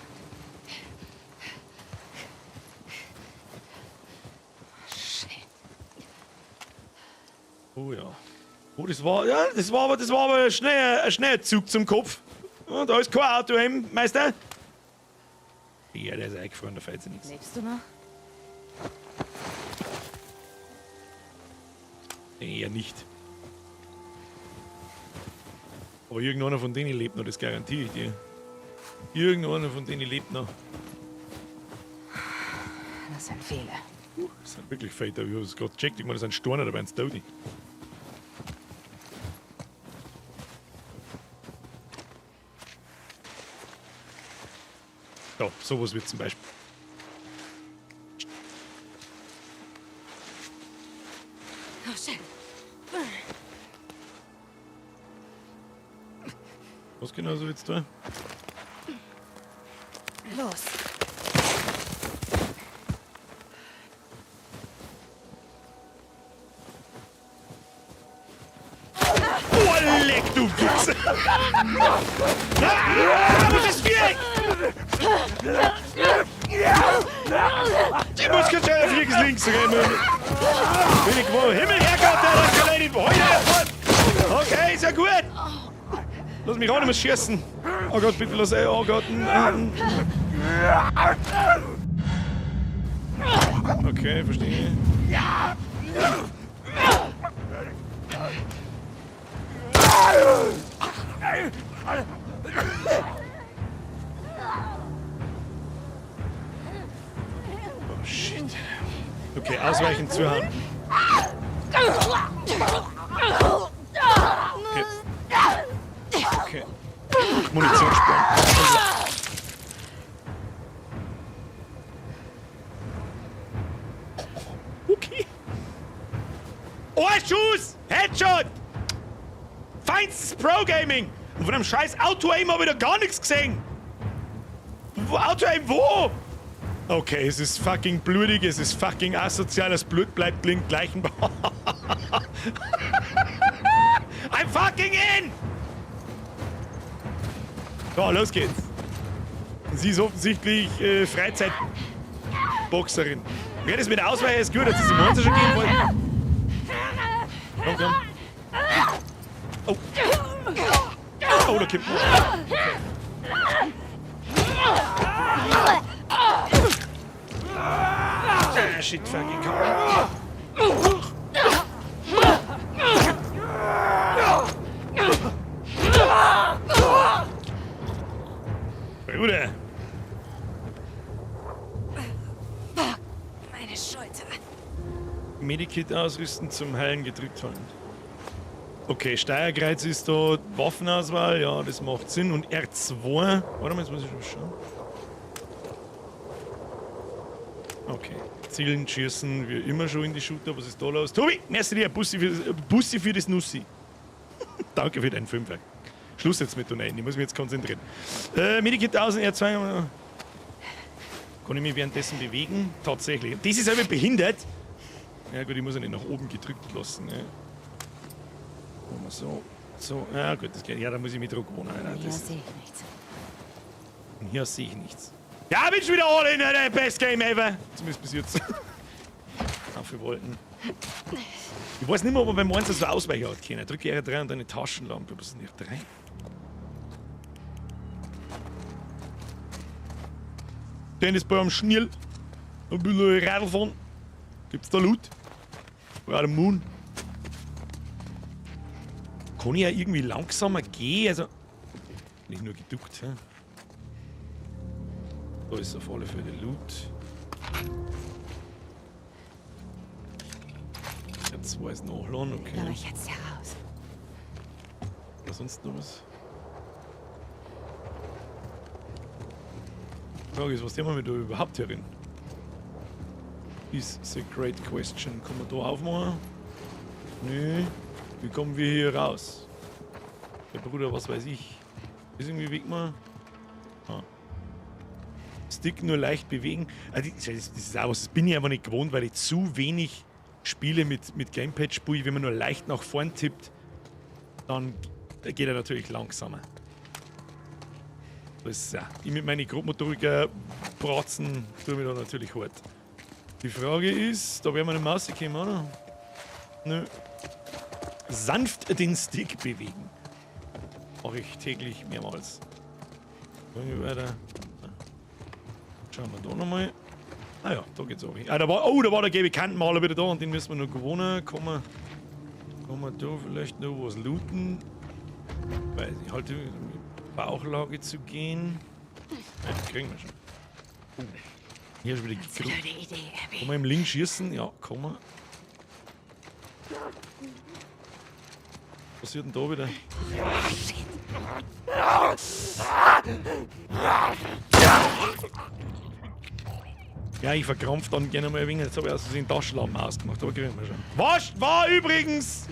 [SPEAKER 9] Shit.
[SPEAKER 1] Oh ja. Oh, das war, ja, das war aber ein schneller Zug zum Kopf. Ja, da ist kein Auto heim, Meister. Ja, der ist eingefahren, da fällt sich nichts.
[SPEAKER 9] Lebst du noch?
[SPEAKER 1] Nee, eher nicht. Aber irgendeiner von denen lebt noch, das garantiere ich dir. Irgendeiner von denen lebt noch.
[SPEAKER 9] Das sind viele.
[SPEAKER 1] Das sind wirklich viele, ich hab's gerade gecheckt. Ich meine, das sind Storner, dabei sind Tote. Ja, sowas wird zum Beispiel.
[SPEAKER 9] Oh, shit.
[SPEAKER 1] Was genau so jetzt da?
[SPEAKER 9] Los.
[SPEAKER 1] Oh, leck, du Wichser! Ah, was ist Viereck? Die muss ganz schön auf links rennen. Bin ich gewohnt. Himmel, Herrgott, der hat keine Lady. Okay, ist ja gut. Lass mich auch nicht mehr schießen. Oh Gott, bitte lass. Oh Gott. Okay, verstehe. Oh shit. Okay, ausweichen, zuhauen. Okay, Munition sparen. Okay. Oh, Schuss! Headshot! Feinstes Pro-Gaming! Und von dem scheiß Auto-Aim habe ich da gar nichts gesehen! Auto-Aim wo? Okay, es ist fucking blutig, es ist fucking asozial, das Blut bleibt links gleich. I'm fucking in! So, los geht's. Sie ist offensichtlich Freizeitboxerin. Ja, das mit der Ausweiche ist gut, dass das im Monster schon gehen wollte. Komm, komm. Oh. Oh, da kommt noch. Ah, shit, fucking car. Bruder.
[SPEAKER 9] Fuck, meine Schulter.
[SPEAKER 1] Medikit ausrüsten, zum Heilen gedrückt halten. Okay, Steuerkreuz ist da, Waffenauswahl, ja, das macht Sinn. Und R2, warte mal, jetzt muss ich schon schauen. Okay, zielen, schießen, wie immer schon in die Shooter. Was ist da los? Tobi, merci dir, Bussi für das Nussi. Danke für deinen Fünfer. Schluss jetzt mit Donaten, ich muss mich jetzt konzentrieren. Medikit 1000, R2. Kann ich mich währenddessen bewegen? Tatsächlich. Das ist aber behindert. Ja gut, ich muss ja nicht nach oben gedrückt lassen. Ne? Machen wir so. So, ja gut, das geht. Ja, da muss ich mich drauf gewohnen. Alter.
[SPEAKER 9] Hier sehe ich nichts.
[SPEAKER 1] Und hier sehe ich nichts. Ja, bin schon wieder all in, Alter. Best Game ever. Zumindest bis jetzt. Auf wollten. Ich weiß nicht mehr, ob man beim 1 so Ausweichen hat können. Drücke R3 und eine Taschenlampe. Was ist denn R3? Tennisball am Schnirl. Ein bisschen Radl fahren. Gibt's da Loot? Oder der Moon? Kann ich ja irgendwie langsamer gehen? Also. Nicht nur geduckt, hä? Da ist auf alle Fälle Loot. Jetzt weiß nachladen, okay.
[SPEAKER 9] Glaube ich jetzt heraus.
[SPEAKER 1] Oder sonst noch was? Die Frage ist, was tun wir mit da überhaupt herin? Is a great question. Kann man da aufmachen? Nö. Wie kommen wir hier raus? Der Bruder, was weiß ich. Ist irgendwie Weg mal. Ah. Stick nur leicht bewegen. Ah, das ist auch was, das bin ich aber nicht gewohnt, weil ich zu wenig Spiele mit Gamepad spiele. Wenn man nur leicht nach vorn tippt, dann geht er natürlich langsamer. Das ist, ja, ich mit meinen Grobmotoriker Bratzen tue mich da natürlich hart. Die Frage ist, da werden wir nicht mehr rauskommen, oder? Nö. Sanft den Stick bewegen. Mache ich täglich mehrmals. Wollen wir weiter? Schauen wir da nochmal. Ah ja, da geht's auch hin. Ah, da war, oh, da war der gelbe Kantenmaler wieder da und den müssen wir noch gewohnen. Kann man da vielleicht noch was looten? Weiß ich, halte Bauchlage zu gehen. Ja, das kriegen wir schon. Oh. Hier ist wieder die
[SPEAKER 9] Blöde Idee, Abby.
[SPEAKER 1] Kann man im Link schießen? Ja, kann man. Was passiert denn da wieder? Ja, ich verkrampf dann gerne mal ein wenig. Jetzt habe ich aus Versehen Taschenlampen ausgemacht, aber kriegen wir schon. Was war übrigens?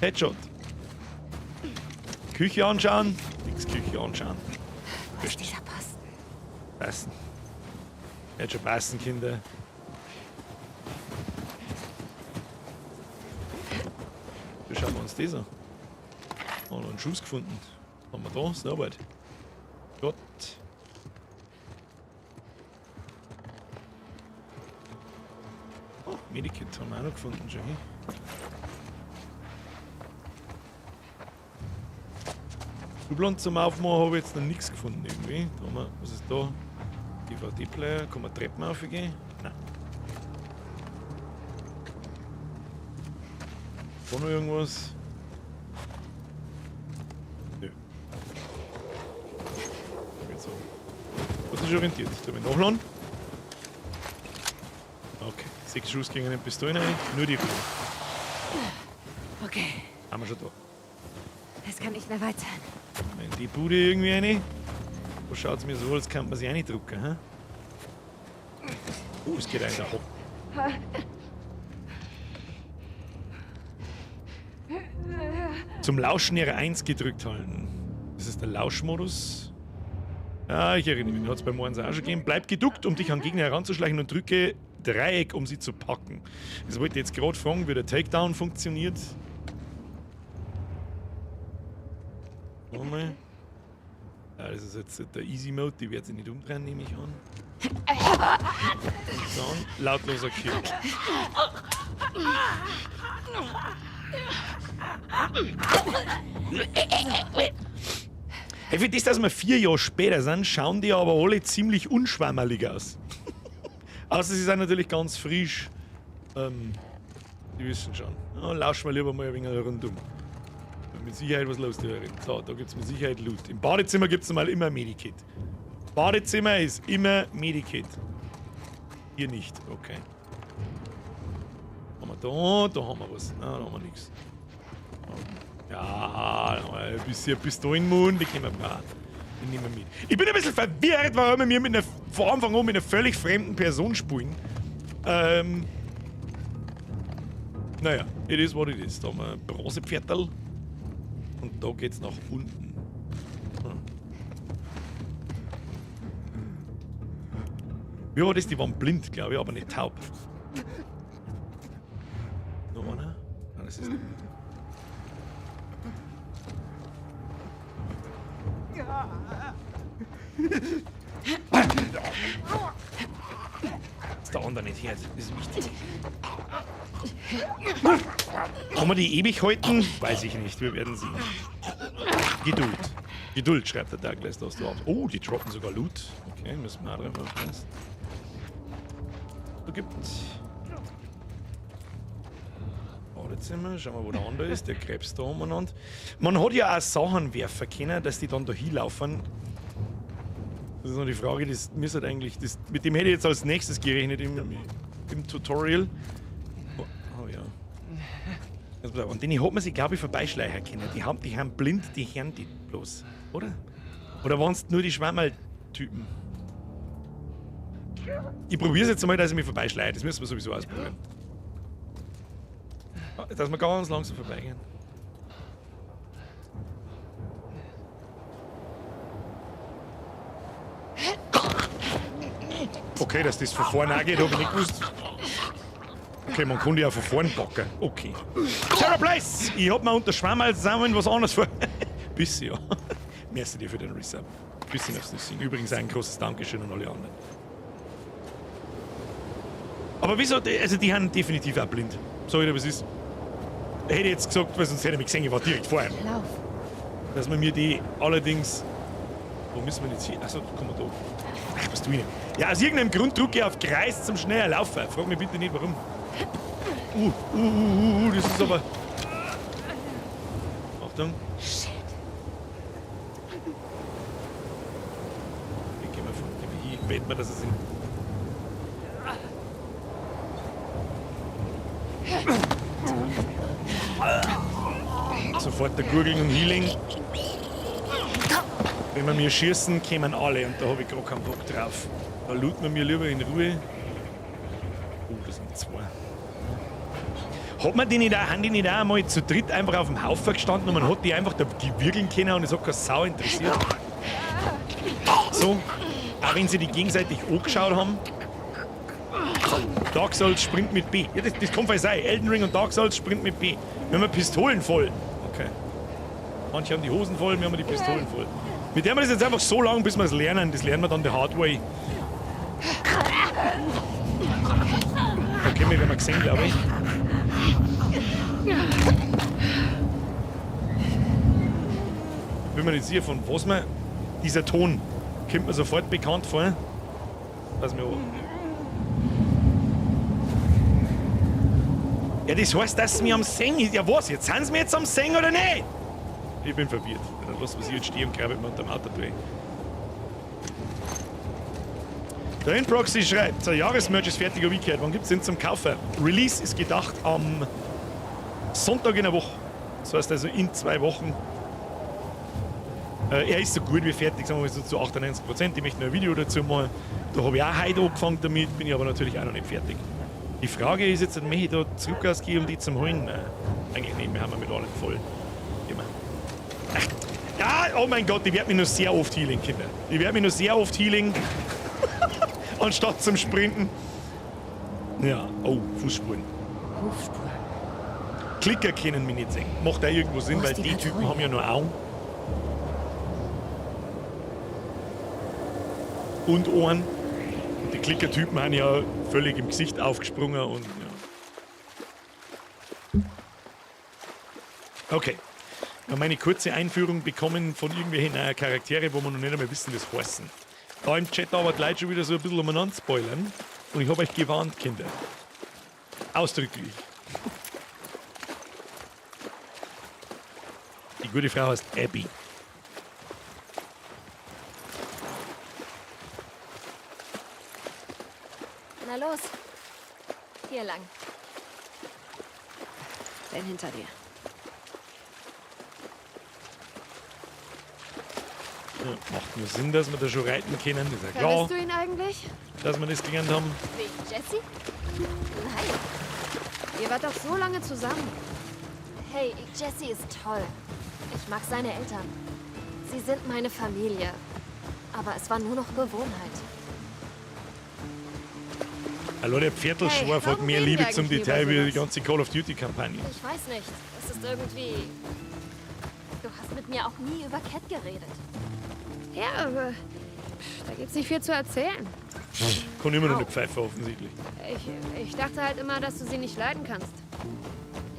[SPEAKER 1] Headshot. Küche anschauen. Nix Küche anschauen.
[SPEAKER 9] Wo ist dieser Posten?
[SPEAKER 1] Passen. Wird schon passen, Kinder. Wie schauen wir uns das an? Oh, noch einen Schuss gefunden. Haben wir da? Snowboard. Gott. Oh, Medikit haben wir auch noch gefunden, schon. Schubladen zum Aufmachen habe ich jetzt noch nichts gefunden irgendwie. Da haben wir, was ist da? DVD-Player, kann man Treppen aufgehen? Nein. Da noch irgendwas? Nö. Geht so. Was ist orientiert? Da bin ich nachladen. Okay, 6 Schuss gegen eine Pistole rein, nur die Ruhe.
[SPEAKER 9] Okay.
[SPEAKER 1] Haben wir schon da.
[SPEAKER 7] Es kann nicht mehr weit sein.
[SPEAKER 1] In die Bude irgendwie eine. Wo schaut's mir so, als könnte man sich reindrücken, hä? Oh, es geht einer hoch. Zum Lauschen R1 gedrückt halten. Das ist der Lauschmodus. Ja, ich erinnere mich, hat es beim Morgen auch schon gegeben. Bleib geduckt, um dich an Gegner heranzuschleichen und drücke Dreieck, um sie zu packen. Das wollte ich jetzt gerade fragen, wie der Takedown funktioniert. Nochmal. Ja, das ist jetzt der Easy Mode, die wird sich nicht umdrehen, nehme ich an. Dann lautloser Kill. Hey, für das, dass wir 4 Jahre später sind, schauen die aber alle ziemlich unschwammerlig aus. Außer sie sind natürlich ganz frisch. Die wissen schon. Ja, lauschen wir lieber mal ein wenig rundum. Mit Sicherheit was los da drin. So, da gibt's mit Sicherheit Loot. Im Badezimmer gibt's mal immer Medikit. Badezimmer ist immer Medikit. Hier nicht, okay. Haben wir da? Da haben wir was. Nein, da haben wir nichts. Ja, ein bisschen Pistolenmund, die können wir brauchen. Die nehmen wir mit. Ich bin ein bisschen verwirrt, warum wir von Anfang an mit einer völlig fremden Person spielen. Naja, it is what it is. Da haben wir ein Bronzepfertel. Und da geht's nach unten. Wie war das? Die waren blind, glaube ich, aber nicht taub. Noch einer? Nein, das ist. Dass der andere nicht hört, das ist wichtig. Kann man die ewig halten? Weiß ich nicht, wir werden sehen. Geduld. Geduld, schreibt der Douglas, dass du auch. Oh, die droppen sogar Loot. Okay, müssen wir auch drauf aufpassen. Da gibt's. Badezimmer, schauen wir, wo der andere ist. Der Krebs da umeinander. Man hat ja auch Sachen werfen können, dass die dann da hinlaufen. Das ist noch die Frage, das müsste eigentlich. Das, mit dem hätte ich jetzt als nächstes gerechnet im Tutorial. Oh, oh ja. Und den hat man sich, glaube ich, vorbeischleichen können. Die haben blind, die hören die bloß, oder? Oder waren's nur die Schwammerl-Typen? Ich probiere es jetzt mal, dass ich mich vorbeischleiche. Das müssen wir sowieso ausprobieren. Dass wir ganz langsam vorbeigehen. Okay, dass das von vorne auch geht, hab ich nicht gewusst. Okay, man kann die auch von vorne packen. Okay. Terra Place! Ich hab mir unter Schwammerl zusammen was anderes vor. Bisschen, ja. Merci dir für den Resub. Bisschen aufs Nüsschen. Übrigens ein großes Dankeschön an alle anderen. Aber wieso? Also die haben definitiv auch blind. Sag ich dir, was ist. Hätte ich jetzt gesagt, weil sonst hätte ich mich gesehen, ich war direkt vorher.
[SPEAKER 7] Lauf.
[SPEAKER 1] Dass man mir die allerdings. Wo müssen wir jetzt hin? Achso, komm mal da. Ach, was tu ich denn? Ja, aus irgendeinem Grund drücke ich auf Kreis zum schneller Laufen. Frag mich bitte nicht, warum. Das ist aber. Achtung.
[SPEAKER 7] Shit.
[SPEAKER 1] Ich geh mal vor. Ich wette mir, dass es in. Sofort der Gurgeln und Healing. Wenn wir mir schießen, kämen alle und da hab ich gar keinen Bock drauf. Da looten wir mir lieber in Ruhe. Oh, das sind zwei. Hat man die nicht auch, haben die nicht auch einmal zu dritt einfach auf dem Haufen gestanden und man hat die einfach da gewürgeln können und es hat keine Sau interessiert? So, auch wenn sie die gegenseitig angeschaut haben. Dark Souls springt mit B. Ja, das kann voll sein. Elden Ring und Dark Souls springt mit B. Wir haben Pistolen voll. Okay. Manche haben die Hosen voll, wir haben die Pistolen voll. Mit der wir das jetzt einfach so lange, bis wir es lernen. Das lernen wir dann the hard way. Okay, wir werden gesehen, glaube ich. Bin mir nicht sicher, von was man. Dieser Ton kommt mir sofort bekannt vor. Lass mich an. Ja, das heißt, dass sie mir am Singen ist. Ja, was? Jetzt sind sie mir jetzt am Singen oder nicht? Ich bin verwirrt. Dann lass was ich jetzt stehen und grabe mir unterm Auto durch. Der Inproxy schreibt, der Jahresmerch ist fertig und umgekehrt. Wann gibt's den zum Kaufen? Release ist gedacht am Sonntag in der Woche. Das heißt also in 2 Wochen Er ist so gut wie fertig, sagen wir mal so zu 98%. Ich möchte noch ein Video dazu machen. Da habe ich auch heute angefangen damit, bin ich aber natürlich auch noch nicht fertig. Die Frage ist jetzt, möchte ich da zurück ausgehen, um die zu holen? Nein, eigentlich nicht, wir haben ja mit allem voll. Immer. Ach, ja, oh mein Gott, ich werde mich noch sehr oft healing, Kinder. Ich werde mich noch sehr oft healing. Anstatt zum Sprinten. Ja, oh, Fußspuren.
[SPEAKER 9] Hufspuren.
[SPEAKER 1] Klicker können mich nicht sehen. Macht auch irgendwo Sinn,
[SPEAKER 9] Wo
[SPEAKER 1] weil
[SPEAKER 9] ist die
[SPEAKER 1] die Typen
[SPEAKER 9] Patrouille?
[SPEAKER 1] haben ja nur Augen. Und Ohren. Und die Klickertypen haben ja völlig im Gesicht aufgesprungen und ja. Okay. Wir haben eine kurze Einführung bekommen von irgendwelchen neuen Charaktere, wo wir noch nicht einmal wissen, wie es heißen. Da im Chat aber die Leute schon wieder so ein bisschen umeinander spoilern. Und ich habe euch gewarnt, Kinder. Ausdrücklich. Die gute Frau heißt Abby.
[SPEAKER 4] Na los. Hier lang.
[SPEAKER 7] Bin hinter dir.
[SPEAKER 1] Ja, macht nur Sinn, dass wir da schon reiten können. Das ist ja klar,
[SPEAKER 7] Vermisst du ihn eigentlich?
[SPEAKER 1] dass wir das gelernt haben.
[SPEAKER 4] Wegen Jesse? Nein.
[SPEAKER 7] Ihr wart doch so lange zusammen.
[SPEAKER 4] Hey, Jesse ist toll. Ich mag seine Eltern. Sie sind meine Familie. Aber es war nur noch Gewohnheit.
[SPEAKER 1] Allein der Pferdlschwarf
[SPEAKER 7] Hey,
[SPEAKER 1] hat
[SPEAKER 7] warum
[SPEAKER 1] mehr
[SPEAKER 7] reden wir
[SPEAKER 1] Liebe zum
[SPEAKER 7] eigentlich nie über
[SPEAKER 1] Detail wie die
[SPEAKER 7] sowas?
[SPEAKER 1] ganze Call of Duty-Kampagne.
[SPEAKER 4] Ich weiß nicht. Es ist irgendwie... Du hast mit mir auch nie über Cat geredet.
[SPEAKER 7] Ja, aber da gibt's nicht viel zu erzählen.
[SPEAKER 1] Kann immer noch nicht pfeifen, offensichtlich.
[SPEAKER 7] Ich dachte halt immer, dass du sie nicht leiden kannst.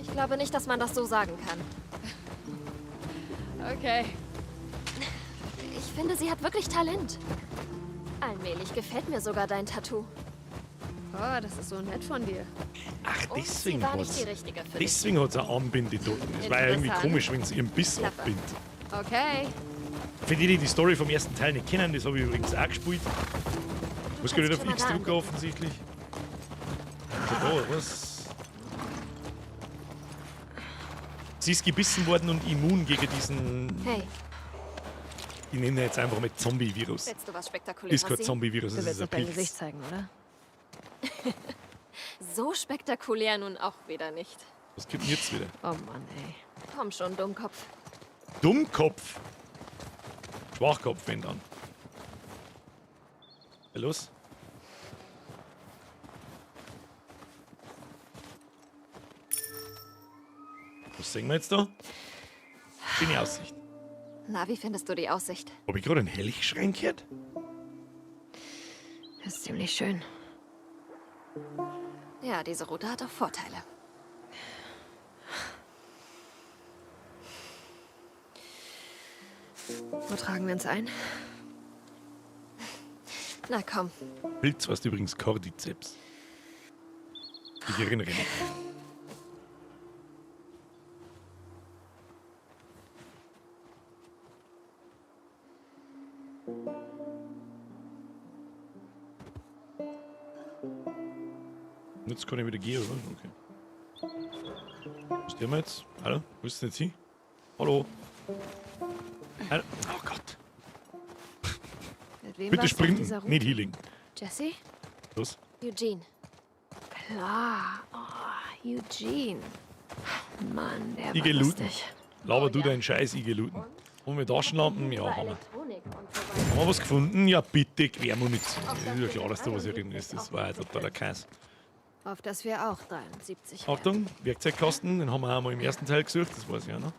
[SPEAKER 4] Ich glaube nicht, dass man das so sagen kann.
[SPEAKER 7] Okay.
[SPEAKER 4] Ich finde, sie hat wirklich Talent. Allmählich gefällt mir sogar dein Tattoo.
[SPEAKER 7] Oh, das ist so nett von dir.
[SPEAKER 1] Ach,
[SPEAKER 4] Und
[SPEAKER 1] deswegen
[SPEAKER 4] sie war nicht
[SPEAKER 1] hat's
[SPEAKER 4] die richtige für dich.
[SPEAKER 1] deswegen hat's eine Armbinde dort. Es war ja irgendwie
[SPEAKER 4] Interessant.
[SPEAKER 1] komisch, wenn sie ihren Biss
[SPEAKER 4] Klappe.
[SPEAKER 1] abbindet.
[SPEAKER 7] Okay.
[SPEAKER 1] Für die, die die Story vom ersten Teil nicht kennen, das habe ich übrigens auch gespielt. Muss gar nicht auf
[SPEAKER 4] kannst schon mal
[SPEAKER 1] X
[SPEAKER 4] da
[SPEAKER 1] drücken, offensichtlich. So, da, was? Sie ist gebissen worden und immun gegen diesen,
[SPEAKER 4] Hey,
[SPEAKER 1] ich nenne ihn jetzt einfach mal Zombie-Virus.
[SPEAKER 4] willst du was Spektakuläres
[SPEAKER 1] Ist kein
[SPEAKER 4] sehen?
[SPEAKER 1] Zombie-Virus,
[SPEAKER 7] Du
[SPEAKER 1] es
[SPEAKER 7] willst
[SPEAKER 1] ist ein
[SPEAKER 7] doch dein
[SPEAKER 1] Pilz.
[SPEAKER 7] Gesicht zeigen, oder?
[SPEAKER 4] So spektakulär nun auch wieder nicht.
[SPEAKER 1] Was gibt denn jetzt wieder?
[SPEAKER 7] Oh Mann, ey.
[SPEAKER 4] Komm schon, Dummkopf.
[SPEAKER 1] Dummkopf! Schwachkopf, wenn dann. Ja, los. Was sehen wir jetzt da? Schöne Aussicht.
[SPEAKER 4] Na, wie findest du die Aussicht?
[SPEAKER 1] Hab ich gerade einen Helligschrein gehört?
[SPEAKER 7] Das ist ziemlich schön.
[SPEAKER 4] Ja, diese Route hat auch Vorteile.
[SPEAKER 7] Wo tragen wir uns ein?
[SPEAKER 4] Na komm,
[SPEAKER 1] Pilz heißt übrigens Cordyceps. Ich erinnere mich. Jetzt kann ich wieder gehen, oder? Okay. Was tun wir jetzt? Hallo? Wo ist denn jetzt hin? Hallo? Hallo? Oh Gott.
[SPEAKER 7] Mit wem
[SPEAKER 1] Bitte
[SPEAKER 7] warst du auf
[SPEAKER 1] sprinten,
[SPEAKER 7] dieser Route?
[SPEAKER 1] nicht Healing.
[SPEAKER 7] Jesse?
[SPEAKER 1] Los.
[SPEAKER 4] Eugene.
[SPEAKER 7] Klar. Oh, Eugene. Mann, der
[SPEAKER 1] Ich
[SPEAKER 7] war
[SPEAKER 1] geh looten.
[SPEAKER 7] lustig.
[SPEAKER 1] Laber du deinen Scheiß, ich geh looten. Haben wir Taschenlampen? Ja, haben wir.
[SPEAKER 4] Elektronik und so weiter.
[SPEAKER 1] Haben wir was gefunden? Ja, bitte, Quermunition. Ist ja klar, dass da was hier drin ist. Das war ja totaler Käse.
[SPEAKER 7] Auf dass wir auch 73 werden.
[SPEAKER 1] Achtung, Werkzeugkasten, den haben wir auch mal im ersten Teil gesucht, das weiß ich auch noch.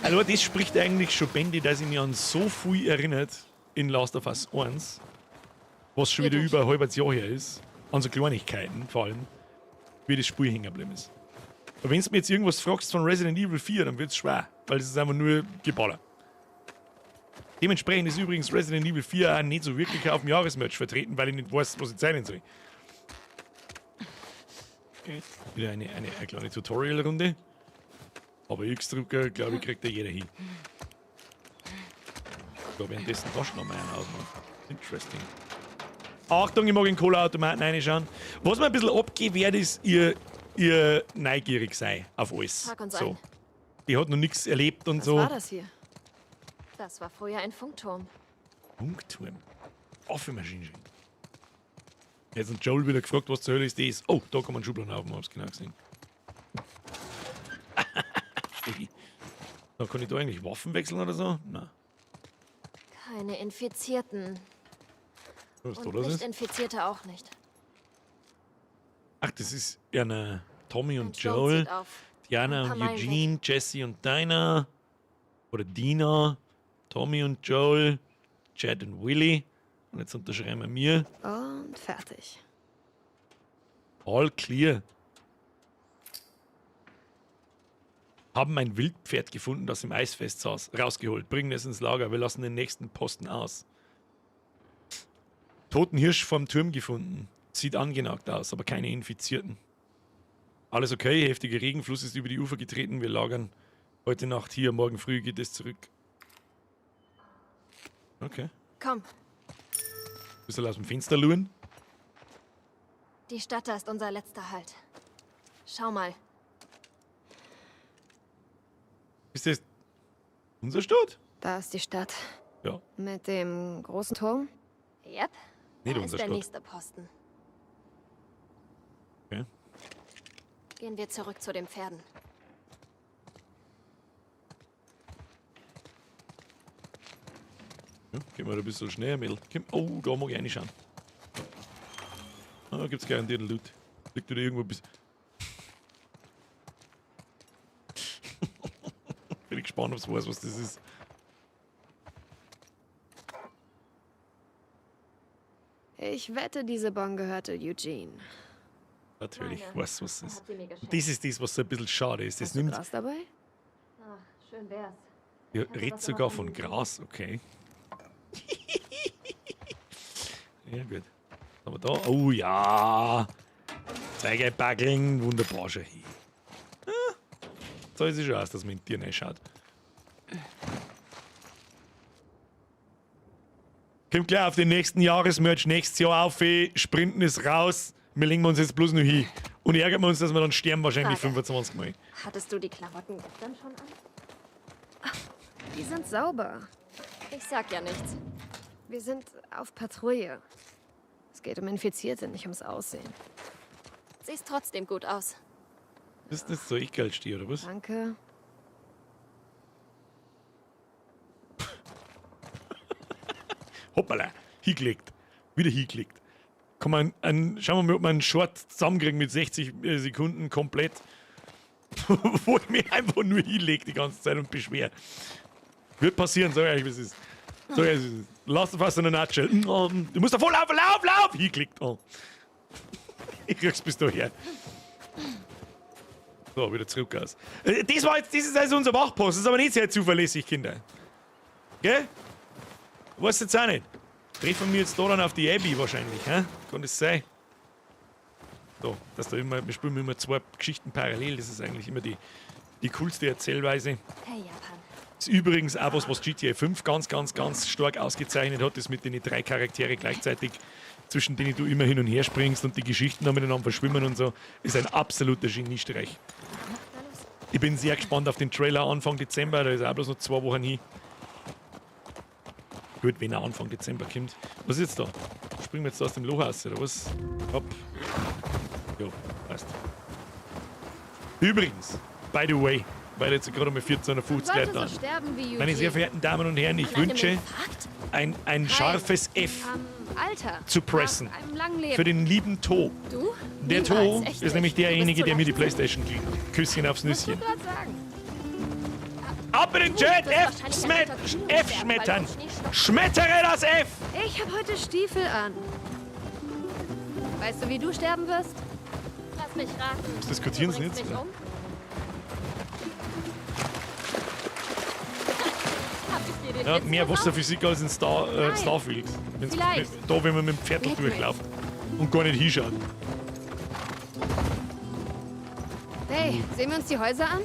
[SPEAKER 1] Also, das spricht eigentlich schon Bände, dass ich mich an so viel erinnert in Last of Us 1, was schon wieder über ein halbes Jahr her ist, an so Kleinigkeiten vor allem, wie das Spiel hängen geblieben ist. Aber wenn du mir jetzt irgendwas fragst von Resident Evil 4, dann wird's schwer, weil es ist einfach nur Geballer. Dementsprechend ist übrigens Resident Evil 4 auch nicht so wirklich auf dem Jahresmerch vertreten, weil ich nicht weiß, was ich sein soll. Okay. Wieder eine kleine Tutorial-Runde. Aber X-Drucker, glaube ich, kriegt da jeder hin. Da währenddessen Taschenlampe einen ausmachen. Interesting. Achtung, ich mag in den Cola-Automaten reinschauen. Was mir ein bisschen abgewehrt ist, ihr neugierig sei auf alles.
[SPEAKER 4] Trag uns
[SPEAKER 1] So.
[SPEAKER 4] ein.
[SPEAKER 1] Die hat noch nichts erlebt und
[SPEAKER 7] Was
[SPEAKER 1] so.
[SPEAKER 7] war das hier?
[SPEAKER 4] Das war früher ein Funkturm.
[SPEAKER 1] Funkturm. Offenmaschine. Jetzt hat Joel wieder gefragt, was zur Hölle ist das? Oh, da kann man Schubladen aufmachen, hab's genau gesehen. Da kann ich da eigentlich Waffen wechseln oder so? Nein.
[SPEAKER 4] Keine Infizierten.
[SPEAKER 1] Was
[SPEAKER 4] Und
[SPEAKER 1] da los
[SPEAKER 4] nicht
[SPEAKER 1] ist?
[SPEAKER 4] Infizierte auch nicht.
[SPEAKER 1] Ach, das ist ja ne Tommy und
[SPEAKER 4] Joel
[SPEAKER 1] Joel,
[SPEAKER 4] zieht auf.
[SPEAKER 1] Diana
[SPEAKER 4] Ein paar
[SPEAKER 1] und
[SPEAKER 4] Meilen
[SPEAKER 1] Eugene, Jesse und Dinah oder Dina, Tommy und Joel, Chad und Willy. Und jetzt unterschreiben wir mir.
[SPEAKER 7] Und fertig.
[SPEAKER 1] All clear. Haben ein Wildpferd gefunden, das im Eis fest saß. Rausgeholt. Bringen es ins Lager. Wir lassen den nächsten Posten aus. Toten Hirsch vorm Turm gefunden. Sieht angenagt aus, aber keine Infizierten. Alles okay, heftiger Regenfluss ist über die Ufer getreten. Wir lagern heute Nacht hier. Morgen früh geht es zurück. Okay.
[SPEAKER 4] Komm,
[SPEAKER 1] Bisschen aus dem Fenster luren.
[SPEAKER 4] die Stadt da ist unser letzter Halt. Schau mal.
[SPEAKER 1] Ist das unser Stadt?
[SPEAKER 7] Da ist die Stadt.
[SPEAKER 1] Ja.
[SPEAKER 7] Mit dem großen Turm?
[SPEAKER 4] Yep.
[SPEAKER 1] Nicht
[SPEAKER 4] da
[SPEAKER 1] unser
[SPEAKER 4] ist der
[SPEAKER 1] Stadt.
[SPEAKER 4] nächste Posten.
[SPEAKER 1] Okay.
[SPEAKER 4] Gehen wir zurück zu den Pferden.
[SPEAKER 1] Ja, gehen wir da ein bisschen schneller, Mädel. Komm, oh, da mag ich reinschauen. Ah, da gibt's garantiert einen Loot. Liegt da irgendwo bis. Bin ich gespannt, ob's weiß, was das ist.
[SPEAKER 7] Ich wette, diese Bon gehörte Eugene.
[SPEAKER 1] Natürlich,
[SPEAKER 4] Meine.
[SPEAKER 1] weiß, was
[SPEAKER 4] Er
[SPEAKER 1] das ist.
[SPEAKER 4] hat sie mir geschenkt.
[SPEAKER 1] Und das ist das, was so ein bisschen schade ist. Das
[SPEAKER 7] Hast du
[SPEAKER 1] nimmt.
[SPEAKER 7] Gras dabei?
[SPEAKER 4] Ach, schön wär's.
[SPEAKER 1] Ja,
[SPEAKER 4] hatte
[SPEAKER 1] redet
[SPEAKER 4] was
[SPEAKER 1] sogar
[SPEAKER 4] immer
[SPEAKER 1] von Gras, okay. Ja, gut. Aber da, oh ja. Zeigebackeln, wunderbar schon hin. Ah, so ist es schon aus, dass man in dir reinschaut. Kommt gleich auf den nächsten Jahresmerch nächstes Jahr auf. Sprinten ist raus. Wir legen uns jetzt bloß noch hin. Und ärgern wir uns, dass wir dann sterben, wahrscheinlich
[SPEAKER 4] Frage.
[SPEAKER 1] 25 Mal.
[SPEAKER 4] Hattest du die Klamotten gestern schon an?
[SPEAKER 7] Die sind sauber.
[SPEAKER 4] Ich sag ja nichts.
[SPEAKER 7] Wir sind auf Patrouille. Es geht um Infizierte, nicht ums Aussehen.
[SPEAKER 4] Siehst trotzdem gut aus.
[SPEAKER 1] Ist das so ich geil stehe, oder was?
[SPEAKER 7] Danke.
[SPEAKER 1] Hoppala, hingelegt. Wieder hingelegt. Kann man einen, schauen wir mal, ob wir einen Short zusammenkriegen mit 60 Sekunden komplett. Wo ich mich einfach nur hinlege die ganze Zeit und beschwer. Wird passieren, sag ich euch, wie es ist. Sag ich euch, wie es ist. Last of Us in a nutshell. Du musst da voll laufen, lauf, lauf! Hingelegt. Oh. Ich krieg's bis daher. So, wieder zurück aus. Das war jetzt, das ist also unser Wachpost. Das ist aber nicht sehr zuverlässig, Kinder. Gell? Weiß jetzt auch nicht. Treffen wir jetzt da dann auf die Abby wahrscheinlich, hä? Kann das sein? So, dass da immer, wir spielen immer zwei Geschichten parallel, das ist eigentlich immer die coolste Erzählweise.
[SPEAKER 4] Hey, Japan.
[SPEAKER 1] Ist übrigens auch was, was GTA 5 ganz, ganz, ganz stark ausgezeichnet hat, das mit den drei Charaktere gleichzeitig, zwischen denen du immer hin und her springst und die Geschichten dann miteinander verschwimmen und so, ist ein absoluter Geniestreich. Ich bin sehr gespannt auf den Trailer Anfang Dezember, da ist auch bloß noch 2 Wochen hin. Gut, wenn er Anfang Dezember kommt. Was ist jetzt da? Springen wir jetzt da aus dem Loch raus, oder was? Hopp. Jo, passt. Übrigens, by the way, weil jetzt gerade um 14:50 Uhr
[SPEAKER 7] Sollte
[SPEAKER 1] Leute
[SPEAKER 7] so
[SPEAKER 1] an.
[SPEAKER 7] sterben wie Eugene.
[SPEAKER 1] Meine sehr verehrten Damen und Herren, ich
[SPEAKER 7] An einem
[SPEAKER 1] wünsche
[SPEAKER 7] Infarkt?
[SPEAKER 1] ein scharfes F
[SPEAKER 7] Am Alter.
[SPEAKER 1] zu pressen.
[SPEAKER 7] Nach einem langen Leben.
[SPEAKER 1] Für den lieben To.
[SPEAKER 7] Du?
[SPEAKER 1] Der To
[SPEAKER 7] Niemals, echt
[SPEAKER 1] ist nämlich
[SPEAKER 7] nicht. Du bist
[SPEAKER 1] derjenige,
[SPEAKER 7] zu
[SPEAKER 1] der mir die
[SPEAKER 7] leicht.
[SPEAKER 1] Playstation gibt. Küsschen aufs
[SPEAKER 7] Musst du
[SPEAKER 1] Nüsschen.
[SPEAKER 7] grad sagen.
[SPEAKER 1] Ab in den Chat! F, F schmettern! Schmettere das F!
[SPEAKER 7] Ich habe heute Stiefel an. Weißt du, wie du sterben wirst?
[SPEAKER 4] Lass mich raten.
[SPEAKER 1] Das diskutieren sie
[SPEAKER 4] Du bringst
[SPEAKER 1] nicht,
[SPEAKER 4] mich
[SPEAKER 1] oder?
[SPEAKER 4] um? Hab ich dir den
[SPEAKER 1] Ja,
[SPEAKER 4] Witz
[SPEAKER 1] mehr
[SPEAKER 4] versaut?
[SPEAKER 1] Wasserphysik als in
[SPEAKER 4] Nein.
[SPEAKER 1] Starfield. Wenn's
[SPEAKER 4] Vielleicht.
[SPEAKER 1] Da, wenn man mit dem Pferd
[SPEAKER 7] Leck mich.
[SPEAKER 1] durchläuft und gar nicht hinschaut.
[SPEAKER 7] Hey, sehen wir uns die Häuser an?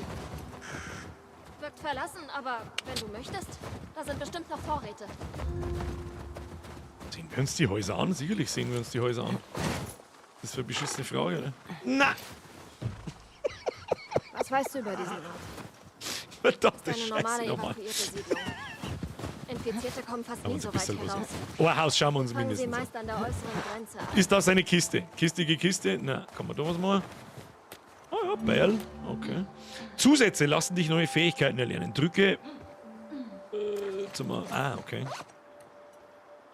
[SPEAKER 4] Wirkt verlassen, aber wenn du möchtest, da sind bestimmt noch Vorräte.
[SPEAKER 1] Sehen wir uns die Häuser an? Sicherlich sehen wir uns die Häuser an. Das ist eine beschissene Frage, oder? Na!
[SPEAKER 7] Was weißt du über diesen Ort?
[SPEAKER 1] Verdammte
[SPEAKER 4] Eine normale
[SPEAKER 1] Scheiße nochmal.
[SPEAKER 4] evakuierte Siedlung. Infizierte kommen fast
[SPEAKER 1] Aber
[SPEAKER 4] nie
[SPEAKER 1] uns
[SPEAKER 4] so
[SPEAKER 1] ein
[SPEAKER 4] weit
[SPEAKER 1] bisschen was
[SPEAKER 4] heraus.
[SPEAKER 1] an. Ein Haus schauen wir uns
[SPEAKER 4] Fangen sie
[SPEAKER 1] mindestens an.
[SPEAKER 4] meist an der äußeren Grenze an.
[SPEAKER 1] Ist das eine Kiste? Kistige Kiste? Na, kann man da was machen? Ah ja, Bell. Okay. Zusätze lassen dich neue Fähigkeiten erlernen. Drücke. Zum. Ah, okay.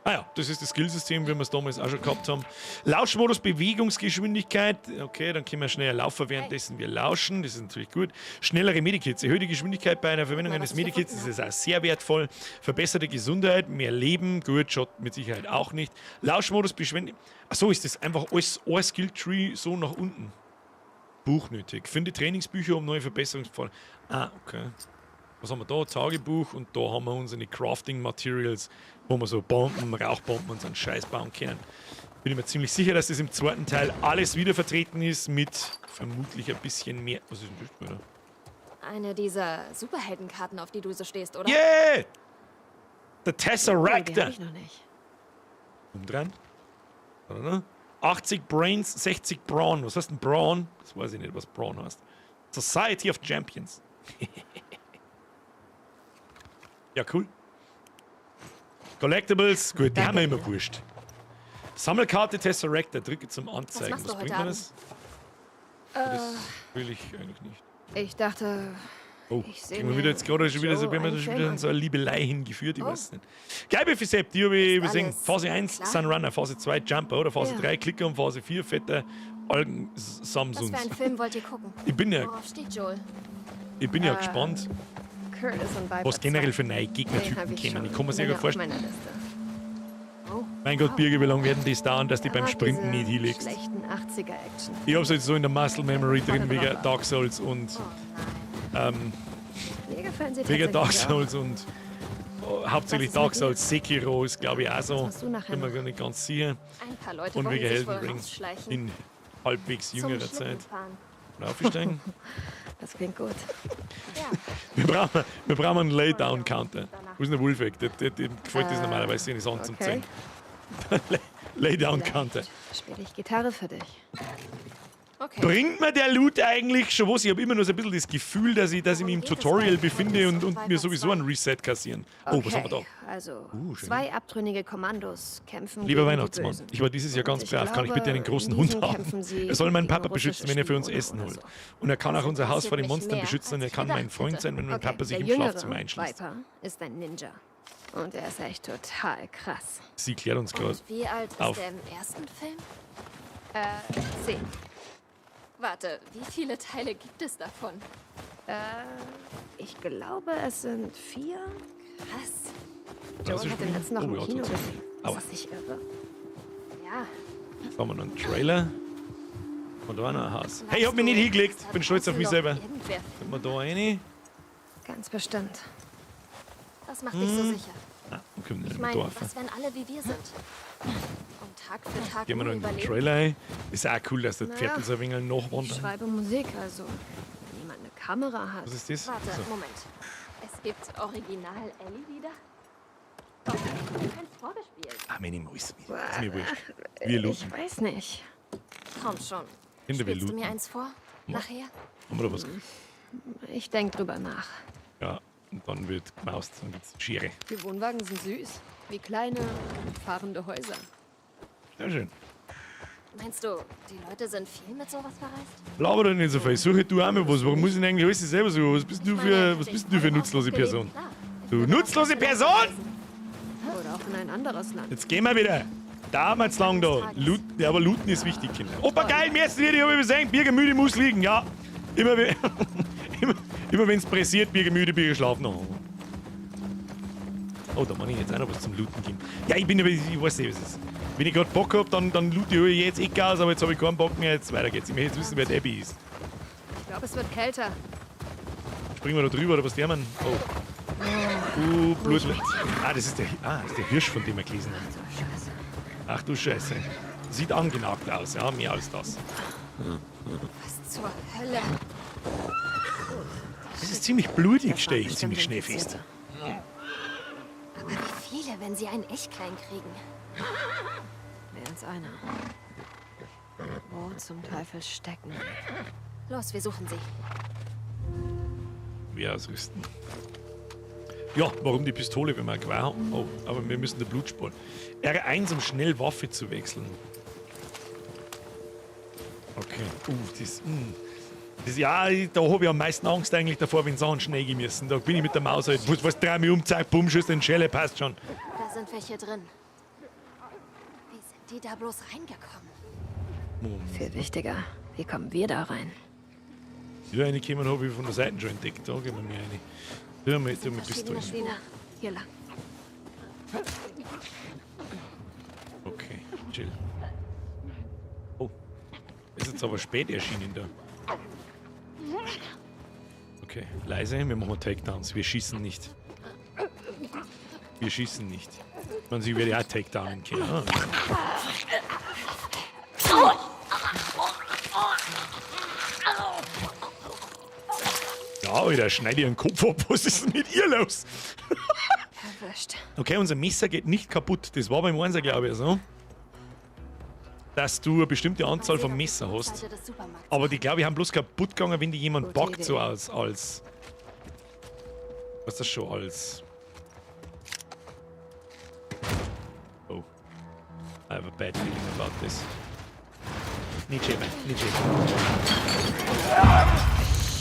[SPEAKER 1] Ah ja, das ist das Skillsystem, wie wir es damals auch schon gehabt haben. Lauschmodus, Bewegungsgeschwindigkeit. Okay, dann können wir schneller laufen, währenddessen wir lauschen. Das ist natürlich gut. Schnellere Medikits. Erhöhte Geschwindigkeit bei einer Verwendung
[SPEAKER 4] Mal,
[SPEAKER 1] eines
[SPEAKER 4] was ich
[SPEAKER 1] Medikits.
[SPEAKER 4] gefunden
[SPEAKER 1] Das ist auch sehr wertvoll. Verbesserte Gesundheit, mehr Leben. Gut, schaut mit Sicherheit auch nicht. Lauschmodus, Beschwindigkeit. Achso, ist das einfach alles ein Skilltree so nach unten? Buch nötig. Finde Trainingsbücher, um neue Verbesserungspfade. Ah, okay. Was haben wir da? Tagebuch und da haben wir unsere Crafting Materials, wo wir so Bomben, Rauchbomben und so einen Scheiß bauen können. Bin ich mir ziemlich sicher, dass das im zweiten Teil alles wieder vertreten ist mit vermutlich ein bisschen mehr. Was ist denn das, oder?
[SPEAKER 4] Eine dieser Superheldenkarten, auf die du so stehst, oder?
[SPEAKER 1] Yeah! Der
[SPEAKER 7] Oh, die
[SPEAKER 1] Tesseractor.
[SPEAKER 7] hab ich noch nicht.
[SPEAKER 1] Umdrehen. Oder? 80 Brains, 60 Brawn. Was heißt denn Brawn? Das weiß ich nicht, was Brawn heißt. Society of Champions. Ja, cool. Collectibles, gut, die haben wir immer wurscht. Sammelkarte Tesseractor, drücke zum Anzeigen.
[SPEAKER 4] machst
[SPEAKER 1] Was,
[SPEAKER 4] du
[SPEAKER 1] bringt
[SPEAKER 4] heute
[SPEAKER 1] mir das? Das will ich eigentlich nicht.
[SPEAKER 7] Ich dachte,
[SPEAKER 1] Oh,
[SPEAKER 7] ich sehe
[SPEAKER 1] kriegen wir wieder jetzt gerade schon wieder so,
[SPEAKER 7] Joe
[SPEAKER 1] wir haben
[SPEAKER 7] einen
[SPEAKER 1] schon
[SPEAKER 7] Film
[SPEAKER 1] wieder in
[SPEAKER 7] an.
[SPEAKER 1] so eine Liebelei hingeführt, ich
[SPEAKER 7] Oh.
[SPEAKER 1] weiß nicht. Geil, Sepp, die habe ich übersehen.
[SPEAKER 4] alles
[SPEAKER 1] Phase 1,
[SPEAKER 4] klar?
[SPEAKER 1] Sunrunner, Phase 2, Jumper, oder? Phase
[SPEAKER 4] Ja.
[SPEAKER 1] 3, Klicker und Phase 4, fetter Algen
[SPEAKER 4] Was
[SPEAKER 1] Samsungs.
[SPEAKER 4] für einen Film wollt ihr gucken?
[SPEAKER 1] Ich bin ja-
[SPEAKER 4] Worauf steht Joel?
[SPEAKER 1] Ich bin ja gespannt,
[SPEAKER 7] Curtis und Viper
[SPEAKER 1] was generell
[SPEAKER 7] 2.
[SPEAKER 1] für neue
[SPEAKER 7] Den hab
[SPEAKER 1] Gegnertypen
[SPEAKER 7] ich
[SPEAKER 1] kämen.
[SPEAKER 7] schon
[SPEAKER 1] Ich kann mir sehr
[SPEAKER 7] länger
[SPEAKER 1] gut vorstellen.
[SPEAKER 7] Auf meiner Liste.
[SPEAKER 1] Mein Gott, Birger, wie lange werden die dauern, dass die beim
[SPEAKER 7] mag
[SPEAKER 1] Sprinten
[SPEAKER 7] diese
[SPEAKER 1] nicht hinlegst?
[SPEAKER 7] schlechten 80er-Action.
[SPEAKER 1] Ich hab's jetzt so in der Muscle Memory drin,
[SPEAKER 7] Voll
[SPEAKER 1] wegen
[SPEAKER 7] drauf.
[SPEAKER 1] Dark Souls und.
[SPEAKER 7] Mir gefallen sie
[SPEAKER 1] Wegen Dark
[SPEAKER 7] tatsächlich auch.
[SPEAKER 1] Souls und hauptsächlich
[SPEAKER 4] Was ist
[SPEAKER 1] Dark
[SPEAKER 4] mit dir?
[SPEAKER 1] Souls, Sekiro ist glaube ich auch so.
[SPEAKER 7] Was machst du nachher
[SPEAKER 1] Bin mir
[SPEAKER 7] noch?
[SPEAKER 1] gar nicht ganz sicher.
[SPEAKER 4] Ein paar Leute
[SPEAKER 1] Und
[SPEAKER 4] wollen
[SPEAKER 1] wegen
[SPEAKER 4] sich
[SPEAKER 1] Elden
[SPEAKER 4] wohl
[SPEAKER 1] Ring
[SPEAKER 4] rausschleichen.
[SPEAKER 1] in halbwegs
[SPEAKER 4] Zum
[SPEAKER 1] jüngerer Zeit.
[SPEAKER 4] Schlittenfahren.
[SPEAKER 1] Raufsteigen?
[SPEAKER 7] Das klingt gut.
[SPEAKER 1] Wir brauchen einen Laydown-Counter. Wo ist denn der Wolfeck? Dem gefällt das normalerweise, in die Sand zum
[SPEAKER 7] okay.
[SPEAKER 1] Zehn. Laydown-Counter.
[SPEAKER 7] Spiele ich Gitarre für dich.
[SPEAKER 4] Okay.
[SPEAKER 1] Bringt mir der Loot eigentlich schon was? Ich habe immer nur so ein bisschen das Gefühl, dass ich mich im Tutorial befinde und mir sowieso einen Reset kassieren. Oh, was haben wir da?
[SPEAKER 7] Also,
[SPEAKER 1] Schön.
[SPEAKER 7] zwei abtrünnige Kommandos kämpfen
[SPEAKER 1] Lieber
[SPEAKER 7] gegen die
[SPEAKER 1] Weihnachtsmann,
[SPEAKER 7] Bösen.
[SPEAKER 1] ich war dieses Jahr
[SPEAKER 7] Und
[SPEAKER 1] ganz
[SPEAKER 7] ich
[SPEAKER 1] brav. Kann ich
[SPEAKER 7] glaube,
[SPEAKER 1] bitte einen großen
[SPEAKER 7] in
[SPEAKER 1] Hund
[SPEAKER 7] diesem
[SPEAKER 1] haben?
[SPEAKER 7] kämpfen sie
[SPEAKER 1] Er soll meinen
[SPEAKER 7] gegen
[SPEAKER 1] Papa beschützen, wenn er für uns
[SPEAKER 7] russische
[SPEAKER 1] Essen
[SPEAKER 7] Spione
[SPEAKER 1] holt.
[SPEAKER 7] oder
[SPEAKER 1] Und er kann auch unser Haus vor den
[SPEAKER 4] mich
[SPEAKER 1] Monstern
[SPEAKER 4] mehr,
[SPEAKER 1] beschützen und er
[SPEAKER 4] als ich
[SPEAKER 1] kann mein
[SPEAKER 4] gedacht
[SPEAKER 1] Freund
[SPEAKER 4] hätte.
[SPEAKER 1] sein, wenn mein
[SPEAKER 7] Okay,
[SPEAKER 1] Papa sich
[SPEAKER 7] der
[SPEAKER 1] im
[SPEAKER 7] jüngere
[SPEAKER 1] Schlafzimmer einschließt.
[SPEAKER 7] Viper ist ein Ninja. Und er ist echt total krass.
[SPEAKER 1] Sie klärt uns gerade
[SPEAKER 4] Und wie alt ist
[SPEAKER 1] auf.
[SPEAKER 4] der im ersten Film?
[SPEAKER 7] 10.
[SPEAKER 4] Warte, wie viele Teile gibt es davon?
[SPEAKER 7] Ich glaube, es sind 4.
[SPEAKER 4] Krass.
[SPEAKER 7] Joel hat den letzten noch
[SPEAKER 1] Oh,
[SPEAKER 7] im
[SPEAKER 1] ja,
[SPEAKER 7] Kino
[SPEAKER 1] trotzdem.
[SPEAKER 7] gesehen.
[SPEAKER 1] Aua.
[SPEAKER 7] Ist das nicht irre?
[SPEAKER 4] Ja.
[SPEAKER 1] Jetzt haben wir noch einen Trailer. Und da noch ein Haus. Hey, ich hab mich nicht hingelegt. Bin stolz auf mich selber.
[SPEAKER 4] Irgendwer.
[SPEAKER 1] Kommt man da rein?
[SPEAKER 7] Ganz bestimmt.
[SPEAKER 4] Was macht dich so sicher?
[SPEAKER 1] Ah, kommt nicht
[SPEAKER 4] Ich
[SPEAKER 1] im
[SPEAKER 4] meine,
[SPEAKER 1] Dorf.
[SPEAKER 4] was, wenn alle wie wir sind? Und Tag für Tag
[SPEAKER 1] Gehen wir noch
[SPEAKER 4] nur
[SPEAKER 1] in den
[SPEAKER 4] überleben?
[SPEAKER 1] Trailer rein. Ist auch cool, dass der
[SPEAKER 7] Naja.
[SPEAKER 1] Pferd so ein wenig
[SPEAKER 7] Ich
[SPEAKER 1] nachwandern.
[SPEAKER 7] schreibe Musik, also wenn jemand eine Kamera hat.
[SPEAKER 1] Was ist das?
[SPEAKER 4] Warte,
[SPEAKER 1] So.
[SPEAKER 4] Moment. Es gibt Original Ellie wieder? Warum hast du mir keins vorgespielt?
[SPEAKER 1] Ah, meine Mäuse. Ist mir wurscht. Wir
[SPEAKER 7] Ich
[SPEAKER 1] looten.
[SPEAKER 7] weiß nicht.
[SPEAKER 4] Komm schon.
[SPEAKER 1] Kinder, wir
[SPEAKER 4] Spielst du mir
[SPEAKER 1] looten.
[SPEAKER 4] eins vor? Nachher?
[SPEAKER 1] Haben wir da was?
[SPEAKER 7] Ich denke drüber nach.
[SPEAKER 1] Ja, und dann wird gemaust. Dann gibt's Schere.
[SPEAKER 7] Die Wohnwagen sind süß. Wie kleine, fahrende Häuser.
[SPEAKER 1] Sehr schön.
[SPEAKER 4] Meinst du, die Leute sind viel mit sowas verreist?
[SPEAKER 1] Laber doch nicht so viel. Suche du auch mal was. Warum muss ich denn eigentlich alles selber suchen? Was bist du für, was bist denn du für eine nutzlose Person? Du nutzlose Person!
[SPEAKER 7] Oder auch in ein anderes Land.
[SPEAKER 1] Jetzt gehen wir wieder. Damals lang da. Loot, ja, aber Looten ist wichtig, Kinder. Opa, geil, mir ist wieder, ich hab übersehen. Birger müde muss liegen, ja. Immer, immer wenn's pressiert, Birger müde, Birger schlafen. Oh. Oh, da muss ich jetzt auch noch was zum Looten geben. Ja, ich bin aber, ich weiß nicht, was es ist. Wenn ich gerade Bock hab, dann loot ich jetzt eh Gas, aber jetzt habe ich keinen Bock mehr. Jetzt weiter geht's. Ich möchte jetzt wissen, wer Debbie ist.
[SPEAKER 7] Ich glaube, es wird kälter.
[SPEAKER 1] Springen wir da drüber oder was der Mann? Oh. Blut. Ah, das ist der, das ist der Hirsch, von dem wir gelesen haben. Ach du Scheiße. Sieht angenagt aus, ja, mehr als das.
[SPEAKER 4] Was zur Hölle?
[SPEAKER 1] Das ist ziemlich blutig,
[SPEAKER 7] Das
[SPEAKER 1] stelle
[SPEAKER 7] waren
[SPEAKER 1] ich ziemlich
[SPEAKER 7] bestimmt
[SPEAKER 1] schnell fest.
[SPEAKER 4] Aber wie viele, wenn sie einen echt klein kriegen?
[SPEAKER 7] Mehr als einer. Wo zum Teufel stecken?
[SPEAKER 4] Los, wir suchen sie.
[SPEAKER 1] Wir ausrüsten. Ja, warum die Pistole, wenn wir Gewehr haben? Oh, aber wir müssen der Blut sparen. R1, um schnell Waffe zu wechseln. Okay. Das. Das, ja, da habe ich am meisten Angst eigentlich davor, wenn Sachen schnell gehen müssen. Da bin ich mit der Maus halt. Was, dreh mich um, zack, bumm, Schuss in die Schelle, passt schon.
[SPEAKER 4] Da sind welche drin. Wie sind die da bloß reingekommen?
[SPEAKER 1] Moment.
[SPEAKER 7] Viel wichtiger, wie kommen wir da rein?
[SPEAKER 1] Ja, eine kommen habe ich von der Seite schon entdeckt. Da gehen wir mir eine. Tu mir Pistole.
[SPEAKER 7] Lina, hier lang.
[SPEAKER 1] Okay, chill. Oh. Ist jetzt aber spät erschienen da. Okay, leise, wir machen Takedowns. Wir schießen nicht. Wir schießen nicht. Man, sie werde ja auch Takedownen können. Ah. Ja, Alter, schneid ihren Kopf ab. Was ist denn mit ihr los?
[SPEAKER 7] Erwischt.
[SPEAKER 1] Okay, unser Messer geht nicht kaputt. Das war beim Einser, glaube ich, so. Dass du eine bestimmte Anzahl von Messer hast. Aber die, glaube ich, haben bloß kaputt gegangen, wenn die jemand backt, so als. Was ist das schon als. Oh. I have a bad feeling about this. Nicht schämen, nicht schämen.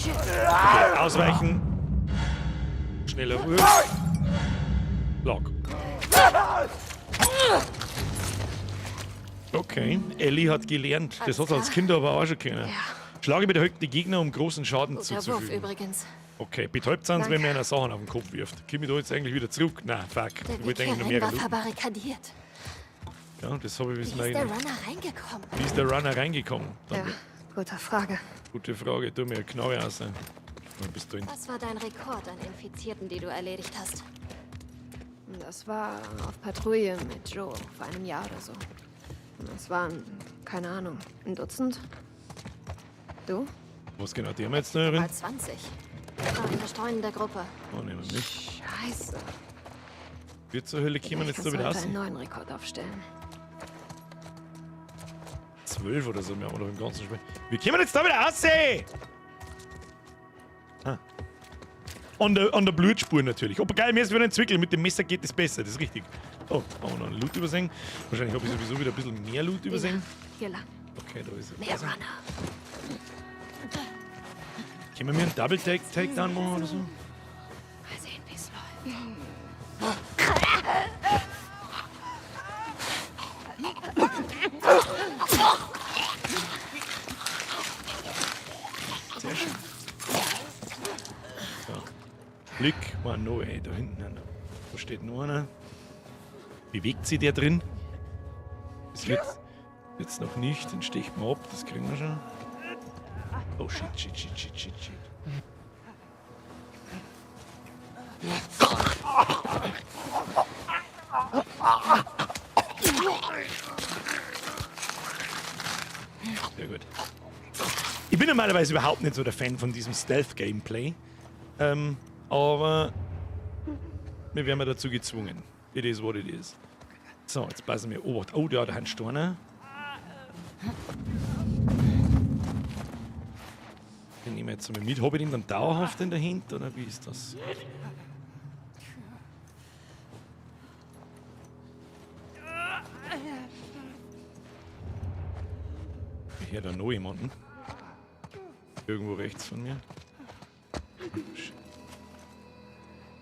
[SPEAKER 1] Okay, ausweichen. Schneller Wurf. Lock. Okay, Ellie hat gelernt. Das hat sie als Kind aber auch schon können.
[SPEAKER 4] Ja.
[SPEAKER 1] Schlage betäubt die Gegner, um großen Schaden
[SPEAKER 4] Guter Wurf
[SPEAKER 1] zuzufügen.
[SPEAKER 4] übrigens.
[SPEAKER 1] Okay, betäubt sind sie, wenn man einer Sachen auf den Kopf wirft. Komme ich da jetzt eigentlich wieder zurück? Nein, fuck.
[SPEAKER 4] Der
[SPEAKER 1] Ich wollte
[SPEAKER 4] Weg
[SPEAKER 1] eigentlich noch
[SPEAKER 4] hier
[SPEAKER 1] mehr
[SPEAKER 4] rein war
[SPEAKER 1] looten.
[SPEAKER 4] verbarrikadiert.
[SPEAKER 1] Ja, das habe ich
[SPEAKER 4] Wie
[SPEAKER 1] wissen
[SPEAKER 4] ist der
[SPEAKER 1] eigentlich.
[SPEAKER 4] Runner reingekommen?
[SPEAKER 1] Wie ist der Runner reingekommen?
[SPEAKER 7] Ja,
[SPEAKER 1] Danke.
[SPEAKER 7] gute Frage.
[SPEAKER 1] Gute Frage. Tu mir eine Knarre aus. Bist du in
[SPEAKER 4] Was war dein Rekord an Infizierten, die du erledigt hast?
[SPEAKER 7] Das war auf Patrouille mit Joe vor einem Jahr oder so. Das waren, keine Ahnung, ein Dutzend. Du?
[SPEAKER 1] Was genau die haben wir jetzt da drin?
[SPEAKER 4] Mal 20. War eine streunende Gruppe.
[SPEAKER 1] Oh, nehmen wir mit.
[SPEAKER 7] Scheiße.
[SPEAKER 1] Wie zur Hölle kommen wir jetzt da wieder
[SPEAKER 7] kannst
[SPEAKER 1] raus?
[SPEAKER 7] du heute einen neuen Rekord aufstellen.
[SPEAKER 1] 12 oder so, wir haben noch im ganzen Spiel. Wir kommen jetzt da wieder raus! ey! Ah. An der Blutspur natürlich. Aber geil, mir ist wieder ein Zwickel. Mit dem Messer geht es besser, das ist richtig. Oh, haben wir noch einen Loot übersehen. Wahrscheinlich habe ich sowieso wieder ein bisschen mehr Loot übersehen.
[SPEAKER 7] Hier lang.
[SPEAKER 1] Okay, da ist er.
[SPEAKER 7] Mehr Runner.
[SPEAKER 1] Können wir mir einen Double Takedown machen oder so?
[SPEAKER 7] Mal sehen, wie es läuft.
[SPEAKER 1] Sehr schön. So. Blick, war no, ey, da hinten einer. Da steht noch einer. Bewegt sich der drin? Das wird jetzt noch nicht, den stecht man ab, das kriegen wir schon. Oh shit, shit, shit, shit, shit, shit. Sehr gut. Ich bin normalerweise überhaupt nicht so der Fan von diesem Stealth-Gameplay. Aber wir werden dazu gezwungen. It is what it is. So, jetzt passen wir Obacht. Oh, da hat ein Steiner. Den nehmen wir jetzt mal mit. Habe ich den dann dauerhaft in der Hand oder wie ist das? Ich höre da noch jemanden. Irgendwo rechts von mir.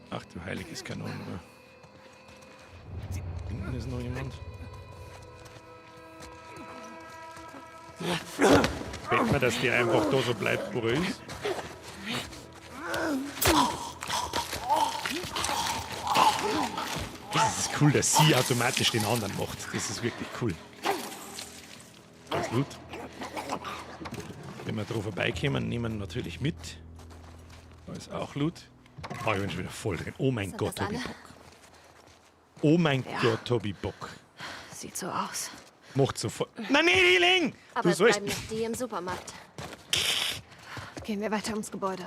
[SPEAKER 1] Ach du heiliges Kanon. Hinten ist noch jemand. Gefällt mir, dass der einfach da so bleibt, wo er ist. Das ist cool, dass sie automatisch den anderen macht. Das ist wirklich cool. Das ist Loot. Wenn wir da vorbeikommen, nehmen wir natürlich mit. Da ist auch Loot. Ah, ich bin schon wieder voll drin. Oh mein
[SPEAKER 4] Sind
[SPEAKER 1] Gott,
[SPEAKER 4] das
[SPEAKER 1] hab ich
[SPEAKER 4] alle?
[SPEAKER 1] Bock. Oh mein
[SPEAKER 7] Ja.
[SPEAKER 1] Gott, hab ich Bock.
[SPEAKER 7] Sieht so aus.
[SPEAKER 1] Macht sofort. Nein, nee, Healing!
[SPEAKER 4] Aber
[SPEAKER 1] Du
[SPEAKER 4] es
[SPEAKER 1] sollst.
[SPEAKER 4] bleiben noch die im Supermarkt.
[SPEAKER 7] Gehen wir weiter ums Gebäude.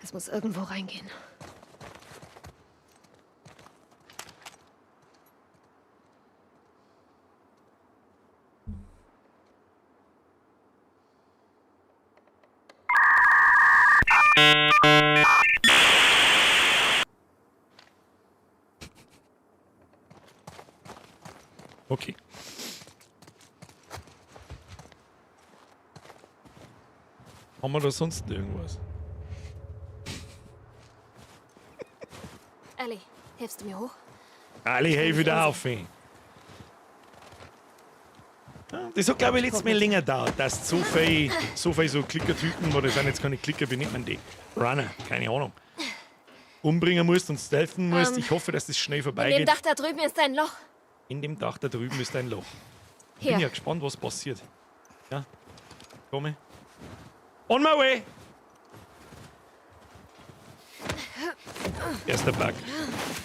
[SPEAKER 7] Es muss irgendwo reingehen.
[SPEAKER 1] Okay. Haben wir da sonst irgendwas?
[SPEAKER 4] Ellie, hilfst du mir hoch?
[SPEAKER 1] Alle helfe da auf. Das hat, glaube ich, letztes Mal länger gedauert, dass so viel so Klickertypen, oder sind jetzt keine Klicker, wie nennt man die? Runner, keine Ahnung. Umbringen musst und stealthen musst. Ich hoffe, dass das schnell vorbeigeht.
[SPEAKER 4] In dem Dach da drüben ist ein Loch.
[SPEAKER 1] In dem Dach da drüben ist ein Loch.
[SPEAKER 4] Hier.
[SPEAKER 1] Bin ja gespannt, was passiert. Ja, komme. On my way! Erster Bug.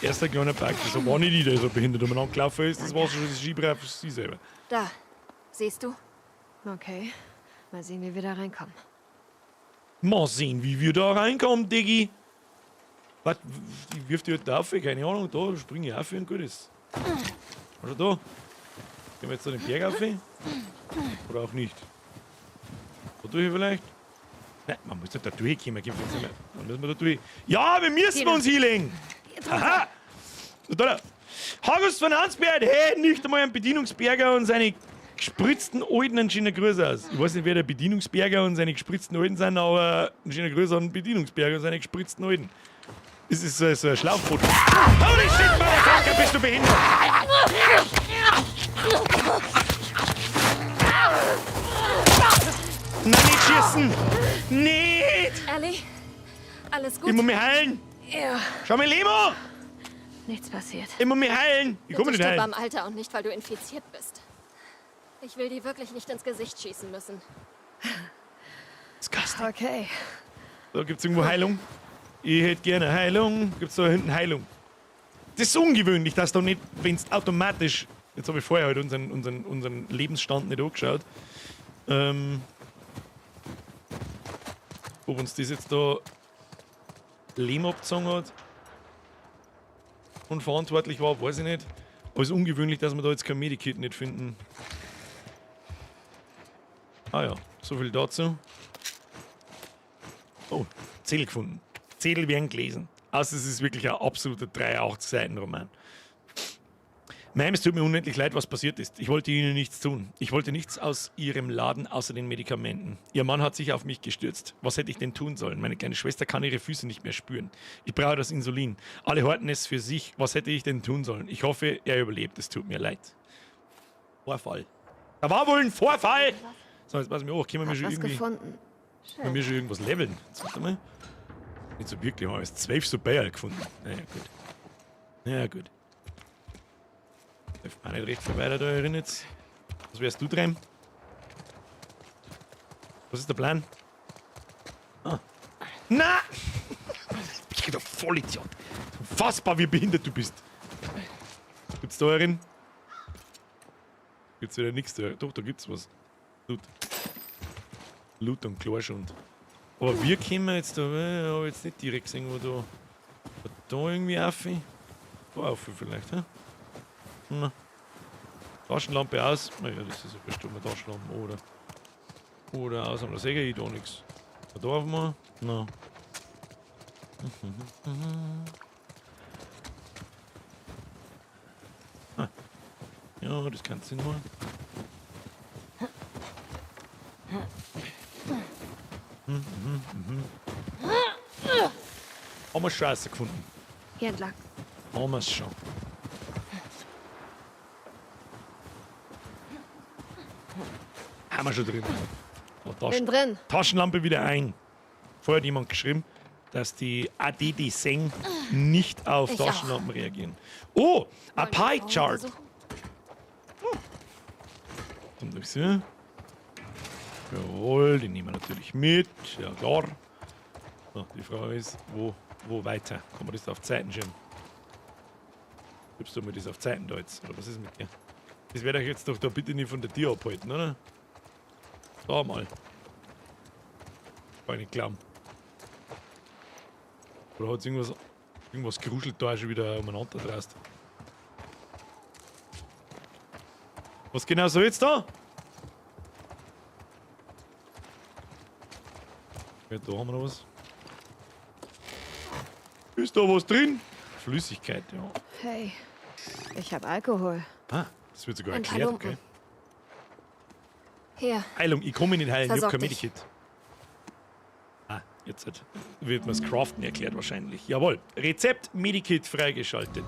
[SPEAKER 1] Erster kleiner Bug. Das war nicht ich, der so behindert umeinander gelaufen ist. Das war schon das Skibrett für sie selber.
[SPEAKER 4] Da. Siehst du?
[SPEAKER 7] Okay. Mal sehen, wie wir da reinkommen.
[SPEAKER 1] Mal sehen, wie wir da reinkommen, Diggi. Was? Ich wirf die halt da auf, keine Ahnung. Da springe ich auf und gut ist. Also da. Gehen wir jetzt da den Berg auf? Oder auch nicht? Da durch vielleicht? Nein, man muss doch da durchkommen. Dann müssen wir da durch. Ja, wir müssen uns hinlegen! Aha! So, da. August von Hansberg, hey, nicht einmal ein Bedienungsberger und seine gespritzten Alten einen schönen Gruß aus. Ich weiß nicht, wer der Bedienungsberger und seine gespritzten Alten sind, aber einen schönen Gruß an den Bedienungsberger und seine gespritzten Alten. Das ist so ein Schlauchboot. Holy shit, Motherfucker, bist du behindert? Nein, nicht schießen! Nicht!
[SPEAKER 4] Ellie, alles gut?
[SPEAKER 1] Ich muss mich heilen!
[SPEAKER 7] Ja.
[SPEAKER 1] Schau mal, Lemo!
[SPEAKER 7] Nichts passiert.
[SPEAKER 1] Ich muss mich heilen! Ich komme nicht heilen.
[SPEAKER 4] am Alter und nicht, weil du infiziert bist. Ich will dir wirklich nicht ins Gesicht schießen müssen.
[SPEAKER 1] Disgusting.
[SPEAKER 7] Okay.
[SPEAKER 1] Da gibt's irgendwo Heilung. Ich hätte gerne Heilung. Gibt's da hinten Heilung? Das ist ungewöhnlich, dass da nicht, wenn's automatisch. Jetzt habe ich vorher halt unseren Lebensstand nicht angeschaut. Ob uns das jetzt da Lehm abgezogen hat und verantwortlich war, weiß ich nicht. Aber es ist ungewöhnlich, dass wir da jetzt kein Medikit nicht finden. Ah ja, so viel dazu. Oh, Zettel gefunden. Zettel werden gelesen. Also es ist wirklich ein absoluter 83-Seiten-Roman. Ma'am, es tut mir unendlich leid, was passiert ist. Ich wollte Ihnen nichts tun. Ich wollte nichts aus Ihrem Laden außer den Medikamenten. Ihr Mann hat sich auf mich gestürzt. Was hätte ich denn tun sollen? Meine kleine Schwester kann ihre Füße nicht mehr spüren. Ich brauche das Insulin. Alle horten es für sich. Was hätte ich denn tun sollen? Ich hoffe, er überlebt. Es tut mir leid. Vorfall. Da war wohl ein Vorfall! So, jetzt pass mir auf. Können wir schon irgendwie...
[SPEAKER 7] gefunden.
[SPEAKER 1] Können wir schon irgendwas leveln? Jetzt, warte mal. Nicht so wirklich, haben wir jetzt 12 so Bayern gefunden. Naja, gut. Ja, gut. Darf man nicht recht viel weiter da drin jetzt. Was wärst du drin? Was ist der Plan? Ah. Na! Ich bin doch Vollidiot. Unfassbar, wie behindert du bist. Gibt's da drin? Gibt's wieder nichts da? Doch, da gibt's was. Loot. Loot und Chlorschund. Aber wir kommen jetzt da, habe ich jetzt nicht direkt gesehen, wo da. Da irgendwie auf. Da auf vielleicht, hä? Na. Taschenlampe aus. Naja, das ist ja bestimmt eine Taschenlampe, oder? Oder aus, aber da sehe ich da nichts. Da darf man. Na. Ah. Ja, das kannst du nicht machen. Haben wir Scheiße gefunden.
[SPEAKER 7] Hier entlang.
[SPEAKER 1] Haben wir es schon. Haben wir schon drin. Oh,
[SPEAKER 7] Bin drin.
[SPEAKER 1] Taschenlampe wieder ein. Vorher hat jemand geschrieben, dass die ADD Seng nicht auf
[SPEAKER 4] Ich
[SPEAKER 1] Taschenlampen reagieren. Oh, a Pie Chart. Hm. Jawohl, die nehmen wir natürlich mit. Ja, klar. So, die Frage ist, wo weiter? Kann man das da auf Zeiten schirmen? Gibst du mir das auf Zeiten da jetzt? Oder was ist mit dir? Das werde ich jetzt doch da bitte nicht von der Tür abhalten, oder? Da mal. Kann ich nicht glauben. Oder hat es irgendwas geruschelt da schon wieder umeinander dreist? Was genau soll jetzt da? Ja, da haben wir noch was. Ist da was drin? Flüssigkeit, ja.
[SPEAKER 7] Hey, ich habe Alkohol.
[SPEAKER 1] Ah, Das wird sogar
[SPEAKER 7] Ein paar
[SPEAKER 1] erklärt,
[SPEAKER 7] Lumpen.
[SPEAKER 1] okay.
[SPEAKER 7] Hier.
[SPEAKER 1] Heilung, ich komme nicht heilen, ich hab
[SPEAKER 7] Versorg
[SPEAKER 1] kein
[SPEAKER 7] dich.
[SPEAKER 1] Medikit. Ah, jetzt wird mir das Craften erklärt wahrscheinlich. Jawohl. Rezept Medikit freigeschaltet.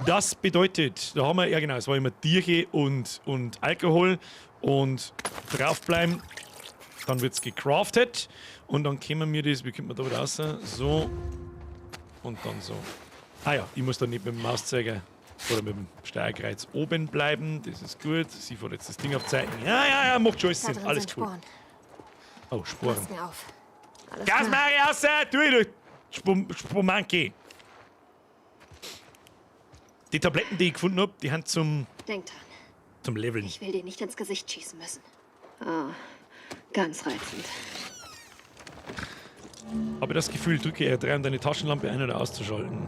[SPEAKER 1] Das bedeutet, da haben wir, ja genau, es war immer Tierche und Alkohol und draufbleiben. Dann wird's gecraftet und dann können wir das, wie kommt man da wieder raus? So und dann so. Ah ja, ich muss dann nicht mit dem Mauszeiger oder mit dem Steuerkreuz oben bleiben. Das ist gut. Sie fährt jetzt das Ding auf Zeichen. Ja, ja, ja, macht schon alles
[SPEAKER 4] Da
[SPEAKER 1] Sinn.
[SPEAKER 4] drin
[SPEAKER 1] Alles
[SPEAKER 4] sind
[SPEAKER 1] cool.
[SPEAKER 4] Sporen.
[SPEAKER 1] Oh, Sporen.
[SPEAKER 4] Pass mir auf.
[SPEAKER 7] Alles
[SPEAKER 1] Gas,
[SPEAKER 7] klar.
[SPEAKER 1] Mari, raus! Tu ich, du Spumanki. Die Tabletten, die ich gefunden hab, die haben zum,
[SPEAKER 4] Denk dran,
[SPEAKER 1] zum Leveln.
[SPEAKER 4] ich will dir nicht ins Gesicht schießen müssen.
[SPEAKER 7] Ah, ganz reizend.
[SPEAKER 1] Habe das Gefühl, drücke R3, um deine Taschenlampe ein- oder auszuschalten.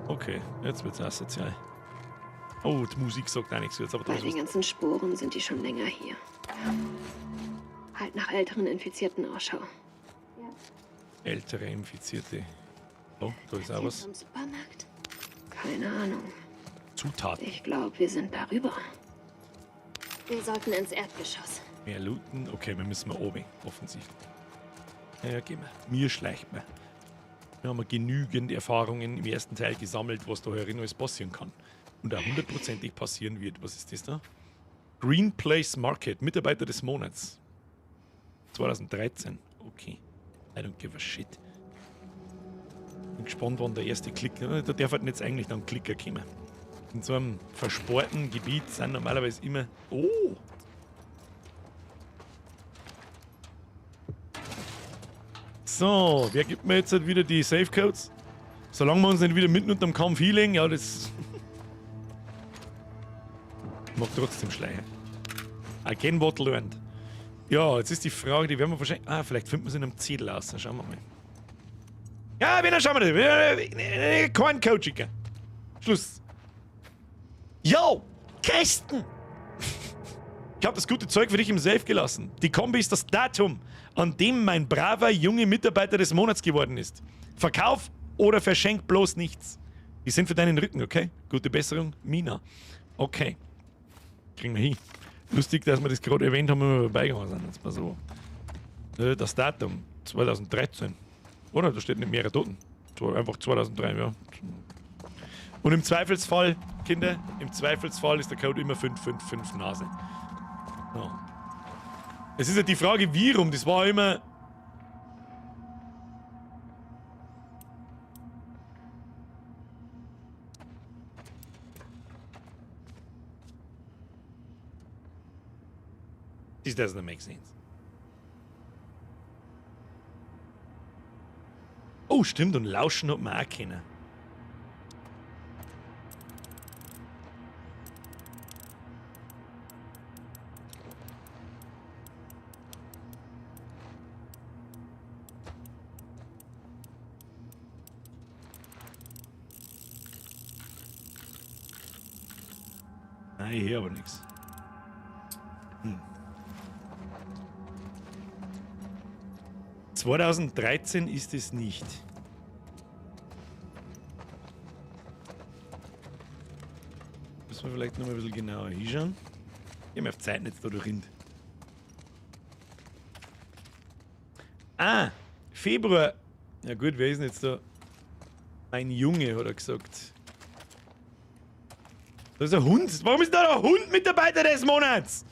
[SPEAKER 1] Okay, jetzt wird's asozial. Oh, die Musik sagt auch nichts jetzt, aber
[SPEAKER 7] Bei
[SPEAKER 1] da
[SPEAKER 7] den
[SPEAKER 1] ist was.
[SPEAKER 7] ganzen Sporen sind die schon länger hier. Halt nach älteren Infizierten Ausschau.
[SPEAKER 1] Ältere Infizierte. Oh, da ist auch was.
[SPEAKER 4] Im Supermarkt?
[SPEAKER 7] Keine Ahnung.
[SPEAKER 1] Zutaten.
[SPEAKER 7] Ich glaube, wir sind darüber.
[SPEAKER 4] Wir sollten ins Erdgeschoss.
[SPEAKER 1] Mehr looten. Okay, wir müssen mal oben, offensichtlich. Ja, ja, gehen wir. Mir schleicht man. Wir haben genügend Erfahrungen im ersten Teil gesammelt, was da herin alles passieren kann. Und auch hundertprozentig passieren wird. Was ist das da? Green Place Market, Mitarbeiter des Monats. 2013. Okay. I don't give a shit. Bin gespannt, wann der erste Klick. Da darf halt jetzt eigentlich dann Klicker kommen. In so einem versporten Gebiet sind normalerweise immer. Oh! So, wer gibt mir jetzt halt wieder die Safe Codes? Solange wir uns nicht wieder mitten unterm Kampf healing, ja, das. Mag trotzdem Schleier. Again what learned. Ja, jetzt ist die Frage, die werden wir wahrscheinlich. Ah, vielleicht finden wir sie in einem Zettel aus. Dann schauen wir mal. Ja, wenn dann schauen wir das. Kein Coachiger. Schluss. Yo, Christen! Ich habe das gute Zeug für dich im Safe gelassen. Die Kombi ist das Datum, an dem mein braver junge Mitarbeiter des Monats geworden ist. Verkauf oder verschenk bloß nichts. Die sind für deinen Rücken, okay? Gute Besserung, Mina. Okay. Kriegen wir hin. Lustig, dass wir das gerade erwähnt haben, wenn wir vorbeigegangen sind. Jetzt mal so. Das Datum, 2013. Oder? Da steht nicht mehrere Toten. Einfach 2003, ja. Und im Zweifelsfall, Kinder, im Zweifelsfall ist der Code immer 555 Nase. So. Es ist ja die Frage, wie rum. Das war immer. This doesn't make sense. Oh, stimmt, und Lauschen hat man auch können. Nein, ich höre aber nichts. 2013 ist es nicht. Müssen wir vielleicht noch mal ein bisschen genauer hinschauen. Ich habe auf Zeit nicht da durch. Ah, Februar. Ja gut, wer ist denn jetzt da? Mein Junge, hat er gesagt. Da ist ein Hund. Warum ist da der Hund Mitarbeiter des Monats?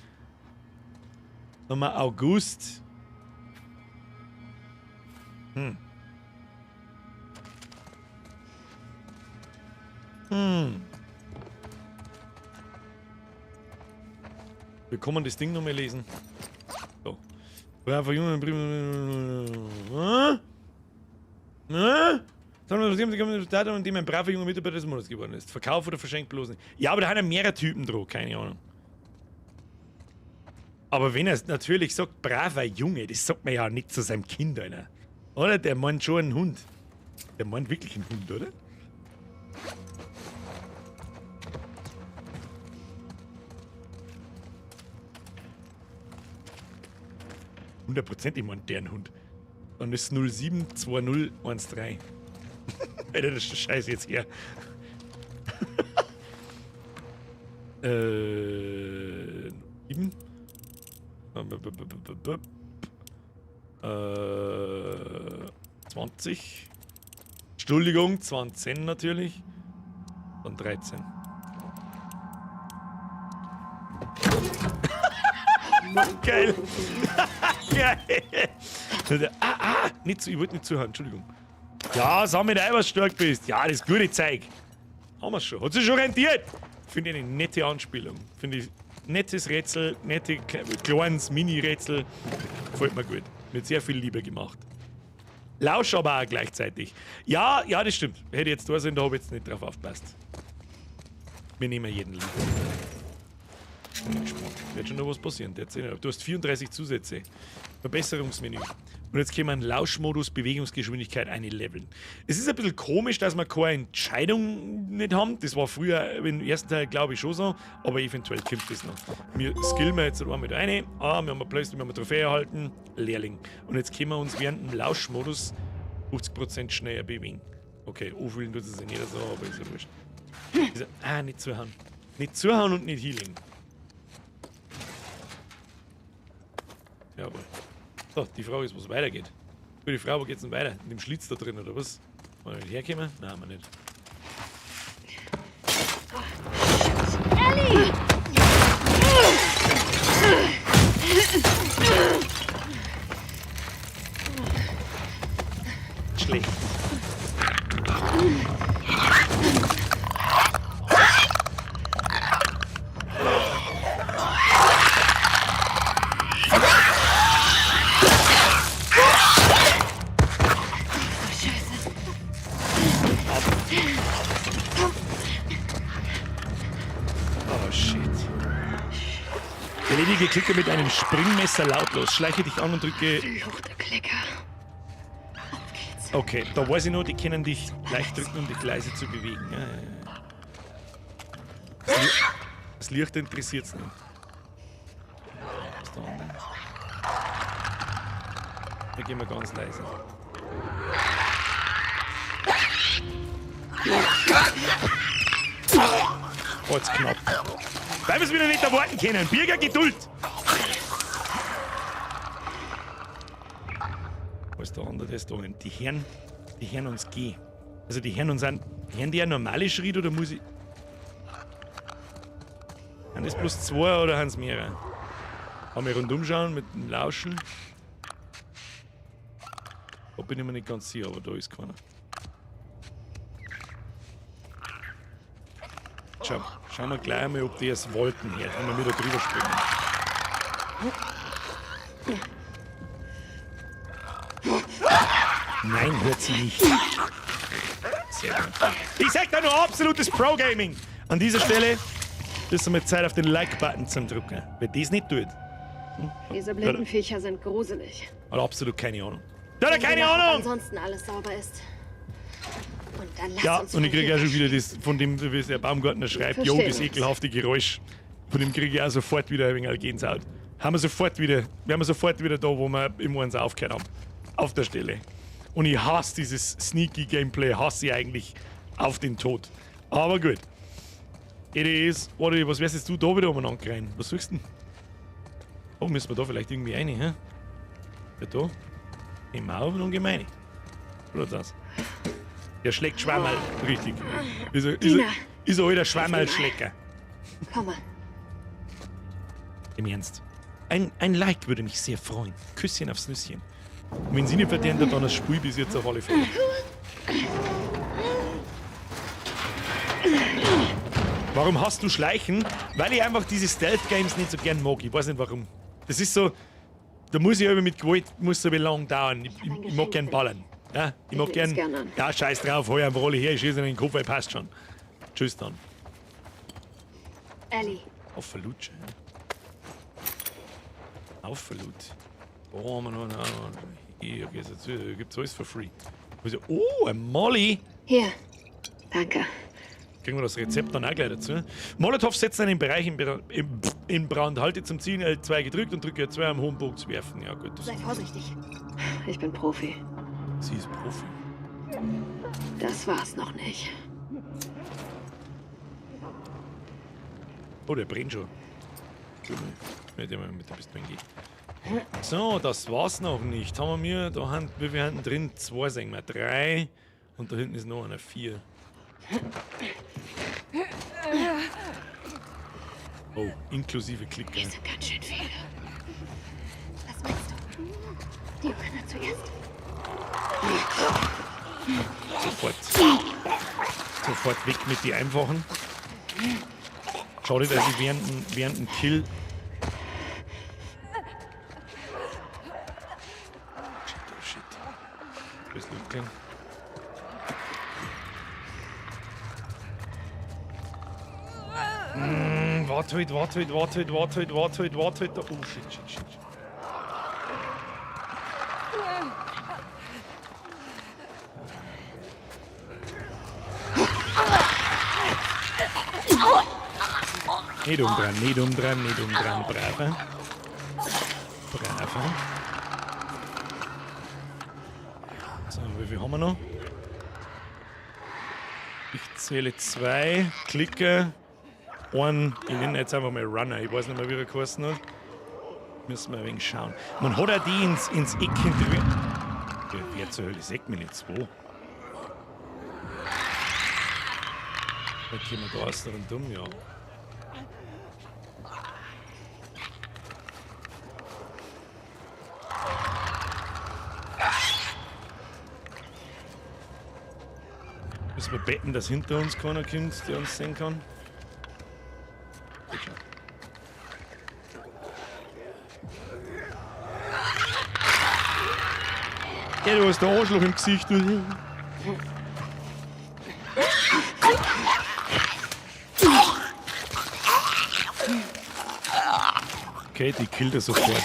[SPEAKER 1] Nochmal August. Hm. Hm. Wir kommen das Ding nochmal lesen. So. Braver Junge, Datum, an dem ein braver junger Mitarbeiter des Monats geworden ist. Verkauf oder verschenkt bloß nicht. Ja, aber da haben ja mehrere Typen drauf, keine Ahnung. Aber wenn er natürlich sagt, braver Junge, das sagt man ja nicht zu seinem Kind, Alter. Oder? Der meint schon einen Hund. Der meint wirklich einen Hund, oder? Hundertprozentig meint der einen Hund. Dann ist 072013. Alter, das ist Scheiße jetzt her. 7. 20. Entschuldigung, 20 natürlich. Und 13. Geil. Geil. Ah, nicht zu, ich wollte nicht zuhören, Entschuldigung. Ja, sag mir da, was stark bist. Ja, das gute Zeug. Haben wir schon. Hat sich schon rentiert. Finde ich eine nette Anspielung. Finde ich nettes Rätsel, nette kleines Mini-Rätsel. Gefällt mir gut. Mit sehr viel Liebe gemacht. Lausch aber auch gleichzeitig. Ja, ja, das stimmt. Hätte ich jetzt da sein, da habe ich jetzt nicht drauf aufgepasst. Wir nehmen jeden Lieb. Bin gespannt. Wird schon noch was passieren. Du hast 34 Zusätze. Verbesserungsmenü. Und jetzt können wir einen Lauschmodus, Bewegungsgeschwindigkeit einleveln. Es ist ein bisschen komisch, dass wir keine Entscheidung nicht haben. Das war früher im ersten Teil, glaube ich, schon so. Aber eventuell kommt das noch. Wir skillen jetzt einmal mit rein. Ah, wir haben eine Playstation, wir haben eine Trophäe erhalten. Lehrling. Und jetzt können wir uns während dem Lauschmodus 50% schneller bewegen. Okay, anfühlen tut es sich nicht so, aber ist ja wurscht. Ah, nicht zuhauen. Nicht zuhauen und nicht healing. Jawohl. So, die Frage ist, wo es weitergeht. Die Frage, wo geht's denn weiter? In dem Schlitz da drin, oder was? Wollen wir nicht herkommen? Nein, wir nicht.
[SPEAKER 4] Ellie!
[SPEAKER 1] Schlecht. Oh shit. Erledige Klicker mit einem Springmesser lautlos. Schleiche dich an und drücke.
[SPEAKER 7] Verfluchte Klicker. Auf geht's.
[SPEAKER 1] Okay, da weiß ich noch, die können dich leicht drücken, um dich leise zu bewegen. Ja, ja, ja. Das Licht interessiert's nicht. Was ist da unten? Da gehen wir ganz leise. Oh, jetzt knapp. Weil wir es wieder nicht erwarten können. Birger, Geduld! Wo ist der andere? Der ist da hinten. Die hören uns gehen. Also die hören uns an. Hören die ja normale Schritte oder muss ich. Sind das bloß zwei oder haben es mehrere? Haben wir rundum schauen mit dem Lauschen? Da bin ich mir nicht ganz sicher, aber da ist keiner. Schauen wir gleich einmal, ob die es wollten hört, wenn wir wieder drüber springen. Nein, hört sie nicht. Sehr gut. Ich sag da nur absolutes Pro-Gaming. An dieser Stelle ist einmal Zeit, auf den Like-Button zu drücken. Wer das nicht tut.
[SPEAKER 7] Diese blinden Viecher sind gruselig.
[SPEAKER 1] Hat absolut keine Ahnung. Da hat er keine
[SPEAKER 4] Wenn
[SPEAKER 1] Ahnung!
[SPEAKER 4] Ansonsten alles sauber ist. Und dann lass
[SPEAKER 1] Ja,
[SPEAKER 4] uns
[SPEAKER 1] und ich kriege
[SPEAKER 4] von
[SPEAKER 1] auch schon
[SPEAKER 4] hier
[SPEAKER 1] wieder das, von dem, wie es der Baumgartner schreibt, jo,
[SPEAKER 7] Verstehen
[SPEAKER 1] das
[SPEAKER 7] uns.
[SPEAKER 1] ekelhafte Geräusch. Von dem kriege ich auch sofort wieder ein wenig Gänsehaut. Haben wir sofort wieder, wir haben sofort wieder da, wo wir im uns aufgehört haben. Auf der Stelle. Und ich hasse dieses sneaky Gameplay, hasse ich eigentlich auf den Tod. Aber gut. It is, warte, was wärst jetzt du da wieder umeinander rein? Was suchst du denn? Oh, müssen wir da vielleicht irgendwie rein, hä? Ja, da. Im Augen und gemein. Oder das? Der schlägt Schwammerl, richtig. Ist ein alter Schwammerlschlecker.
[SPEAKER 4] Komm mal.
[SPEAKER 1] Im Ernst. Ein Like würde mich sehr freuen. Küsschen aufs Nüsschen. Und wenn sie nicht verdient hat, dann das Spiel bis jetzt auf alle Fälle. Warum hast du Schleichen? Weil ich einfach diese Stealth-Games nicht so gern mag. Ich weiß nicht warum. Das ist so. Da muss ich aber mit Gewalt, muss so lang dauern. Ich mag gern ballern. Ja, ich mag
[SPEAKER 7] Ich nehm's
[SPEAKER 1] gern.
[SPEAKER 7] gern an.
[SPEAKER 1] Ja, scheiß drauf, hol einfach alle her, ich schieße in den Kopf, weil passt schon. Tschüss dann.
[SPEAKER 4] Ellie,
[SPEAKER 1] Auf Verlutsche. Auf Verlut. Oh, man, man, man. Hier gibt's alles for free. Also, oh, ein Molly.
[SPEAKER 7] Hier. Danke.
[SPEAKER 1] Kriegen wir das Rezept dann auch gleich dazu. Molotow setzt einen Bereich in Brand. Halte zum Zielen L2 gedrückt und drücke R2 am hohen Bogen zu werfen. Ja, gut. Das
[SPEAKER 4] sei vorsichtig.
[SPEAKER 7] Ich bin Profi.
[SPEAKER 1] Sie ist Profi.
[SPEAKER 7] Das war's noch nicht.
[SPEAKER 1] Oh, der brennt schon. Mit dem mit der Pistole gehen. So, das war's noch nicht. Haben wir mir, da haben wir hinten drin zwei, sagen wir, drei. Und da hinten ist noch einer, vier. Oh, inklusive Klicker.
[SPEAKER 4] Hier sind ganz schön viele. Was meinst du? Die Runner zuerst.
[SPEAKER 1] Sofort. Sofort weg mit die einfachen. Schade, dass ich während dem Kill. Shit, oh shit. Bisschen umgehen. Warte halt, warte halt, warte halt, warte halt, warte halt, warte halt. Oh shit, shit, shit. Nicht umdrehen, nicht umdrehen, nicht umdrehen. Brave. Brave. So, wie viel haben wir noch? Ich zähle 2, klicke. Einen, ich nenne jetzt einfach mal Runner. Ich weiß nicht mehr, wie er geheißen hat. Müssen wir ein wenig schauen. Man hat auch die ins Eck hinter. Wer zur Hölle sagt mir nicht 2? Da kommen wir da außen rundum, ja. Müssen wir beten, dass hinter uns keiner kommt, der uns sehen kann. Ja, du hast der Arschloch im Gesicht. Okay, die killt er sofort.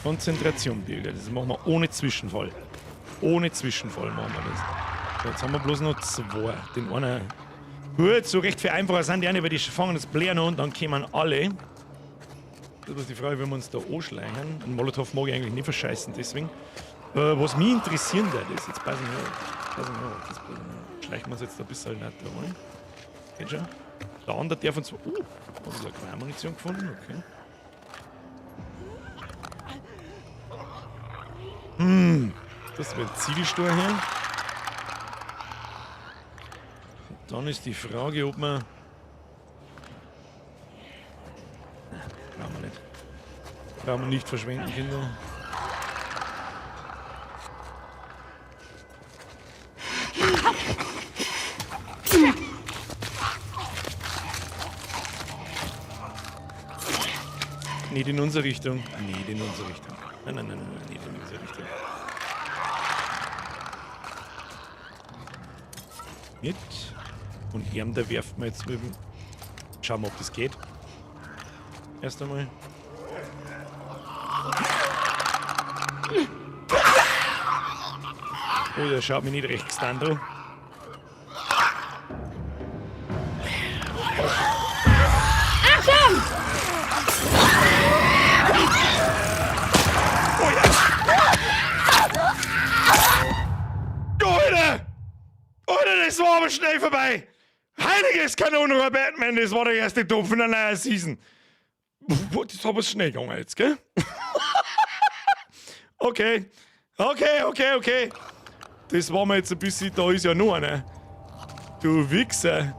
[SPEAKER 1] Konzentration, Bilder. Das machen wir ohne Zwischenfall. Ohne Zwischenfall machen wir das. So, jetzt haben wir bloß noch 2. Den einen. Gut, so recht viel einfacher sind die auch nicht, weil die fangen das Blären an und dann kommen alle. Das ist die Frage, wenn wir uns da anschleichen. Einen Molotow mag ich eigentlich nicht verscheißen, deswegen. Was mich interessieren würde, ist jetzt passen wir auf, schleichen wir uns jetzt da ein bisschen nicht da rein. Geht schon. Der andere darf uns. Oh, ein bisschen Munition gefunden, okay. Das wird Ziegelsteuer hier. Und dann ist die Frage, ob wir. Brauchen wir nicht. Brauchen wir nicht verschwenden, Kinder. Nicht in unsere Richtung. Nicht in unsere Richtung. Nein, nein, nein, nein, nicht in unsere Richtung. Mit. Und ihm, der werft mir jetzt mit dem. Schauen wir, ob das geht. Erst einmal. Oh, der schaut mich nicht recht gestunt an.
[SPEAKER 9] Achtung!
[SPEAKER 1] Oh ja! Alter! Alter, das war aber schnell vorbei! Heiliges Kanonenrohr Batman, das war der erste Topf in der neuen Season. Das ist aber schnell gegangen jetzt, gell? Okay. Okay, okay, okay. Das war mir jetzt ein bisschen, da ist ja noch einer. Du Wichser.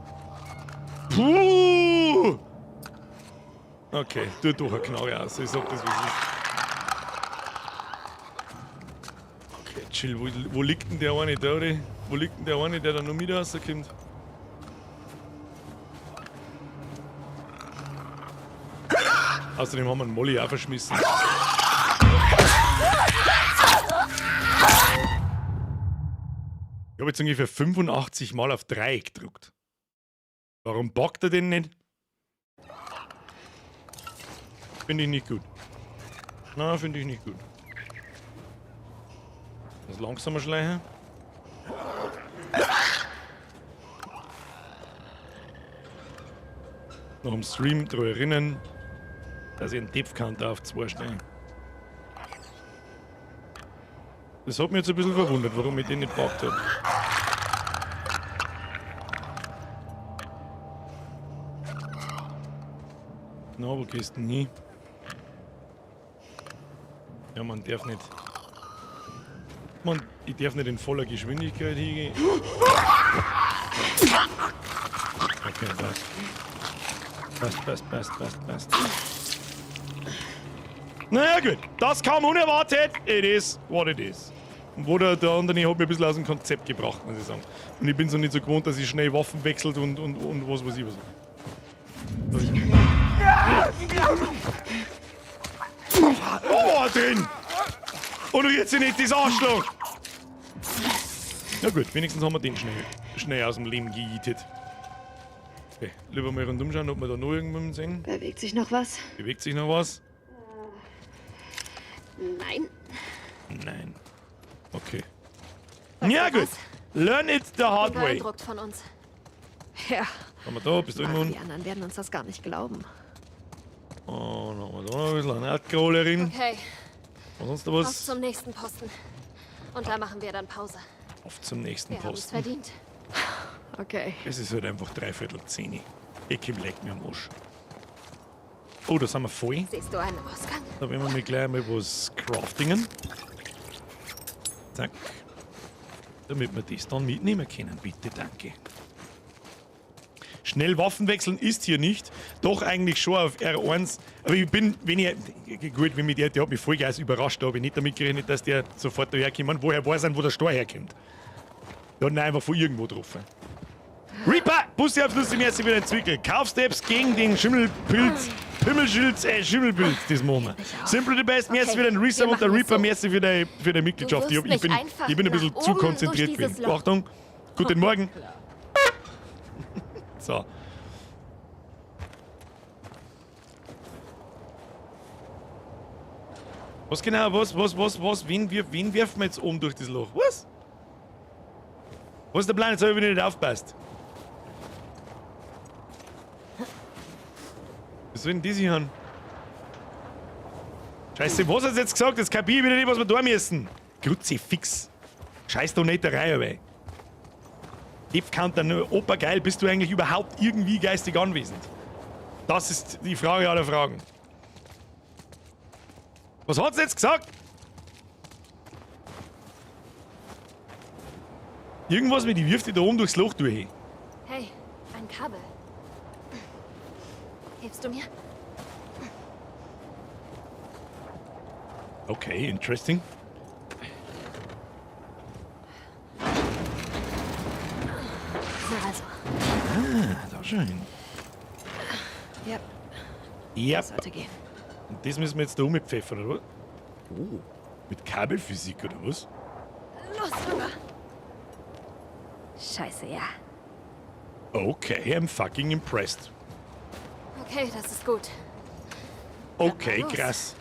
[SPEAKER 1] Puh! Okay, tu doch eine Knarre aus. Ich sag das, wie es ist. Okay, chill. Wo liegt denn der eine da? Oder? Wo liegt denn der eine, der da noch mit rauskommt? Außerdem haben wir einen Molly auch verschmissen. Ich habe jetzt ungefähr 85 Mal auf 3 gedrückt. Warum backt er denn nicht? Finde ich nicht gut. Na, finde ich nicht gut. Das langsamer schleichen. Noch im Stream daran erinnern, dass ich einen Depth-Counter auf 2 stelle. Das hat mich jetzt ein bisschen verwundert, warum ich den nicht gepackt habe. Na, wo gehst du denn hin? Ja, man darf nicht. Man, ich darf nicht in voller Geschwindigkeit hingehen. Okay, passt. Passt, passt, passt, passt, passt. Naja, gut. Das kam unerwartet. It is what it is. Und wo der andere hat mich ein bisschen aus dem Konzept gebracht, muss ich sagen. Und ich bin so nicht so gewohnt, dass ich schnell Waffen wechselt und was weiß ich was. Oh, drin! Und rührt sich nicht, das Arschloch! Na gut, wenigstens haben wir den schnell aus dem Leben gejietet. Okay, lieber mal rundum schauen, ob wir da noch irgendwann sehen.
[SPEAKER 7] Bewegt sich noch was?
[SPEAKER 1] Bewegt sich noch was?
[SPEAKER 4] Nein.
[SPEAKER 1] Nein. Okay.
[SPEAKER 4] Weißt
[SPEAKER 1] Ja
[SPEAKER 4] du
[SPEAKER 1] gut.
[SPEAKER 4] was?
[SPEAKER 1] Learn it the hard
[SPEAKER 4] Bin
[SPEAKER 1] way.
[SPEAKER 4] beeindruckt von uns.
[SPEAKER 7] Ja.
[SPEAKER 1] Haben wir da? Bist du irgendwo?
[SPEAKER 7] Die anderen werden uns das gar nicht glauben.
[SPEAKER 1] Oh, dann haben wir da noch ein bisschen eine Erdkohle
[SPEAKER 4] Okay.
[SPEAKER 1] Und sonst noch was?
[SPEAKER 4] Auf zum nächsten Posten. Und da machen wir dann Pause.
[SPEAKER 1] Auf zum nächsten
[SPEAKER 4] Wir haben es
[SPEAKER 1] Posten.
[SPEAKER 4] verdient.
[SPEAKER 7] Okay.
[SPEAKER 1] Es ist halt einfach 9:45. Ich leck mir am Arsch. Oh, da sind wir voll.
[SPEAKER 4] Siehst du einen Ausgang?
[SPEAKER 1] Da werden wir mir gleich mal was craftingen. Zack. Damit wir das dann mitnehmen können. Bitte, danke. Schnell Waffen wechseln ist hier nicht. Doch eigentlich schon auf R1. Aber ich bin, wenn ich. Gut, wenn mich der hat mich voll geil überrascht. Da habe ich nicht damit gerechnet, dass der sofort daherkommt. Woher weiß er, wo der Stor herkommt? Der hat ihn einfach von irgendwo getroffen. Reaper! Bussi aufs Lustig, merci für den Zwickel. Kaufsteps gegen den Schimmelpilz. Pimmelschilz, Schimmelpilz, das machen wir. Simple the best, merci
[SPEAKER 4] Okay,
[SPEAKER 1] für den Resub
[SPEAKER 4] wir
[SPEAKER 1] und der
[SPEAKER 4] machen es
[SPEAKER 1] Reaper,
[SPEAKER 4] so.
[SPEAKER 1] merci für deine Mitgliedschaft.
[SPEAKER 4] Du wirst
[SPEAKER 1] Ich bin,
[SPEAKER 4] mich einfach
[SPEAKER 1] ich bin ein bisschen
[SPEAKER 4] nach
[SPEAKER 1] zu
[SPEAKER 4] oben
[SPEAKER 1] konzentriert
[SPEAKER 4] durch dieses
[SPEAKER 1] gewesen.
[SPEAKER 4] Loch.
[SPEAKER 1] Achtung, guten Morgen. So. Was genau, was, wen werfen wir jetzt oben durch das Loch? Was? Was ist der Plan? Jetzt habe ich wieder nicht aufpasst. Was soll denn die sich an? Scheiße, was hat sie jetzt gesagt? Jetzt kapier ich wieder nicht, was wir da müssen. Kruzifix. Scheiß doch nicht der Reihe, ey. Depth Counter, Opa geil, bist du eigentlich überhaupt irgendwie geistig anwesend? Das ist die Frage aller Fragen. Was hat sie jetzt gesagt? Irgendwas mit, die wirft die da oben durchs Loch durch.
[SPEAKER 4] Hey, ein Kabel. Hilfst du mir?
[SPEAKER 1] Okay, interesting.
[SPEAKER 4] Na also.
[SPEAKER 1] Ah, da schon hin.
[SPEAKER 7] Ja.
[SPEAKER 1] Ja.
[SPEAKER 7] Das sollte gehen.
[SPEAKER 1] Und das müssen wir jetzt da umpfeffern, oder was? Oh, mit Kabelphysik, oder was?
[SPEAKER 4] Los, rüber. Scheiße, ja.
[SPEAKER 1] Okay, I'm fucking impressed.
[SPEAKER 4] Okay, das ist gut.
[SPEAKER 1] Okay,
[SPEAKER 4] los.
[SPEAKER 1] krass.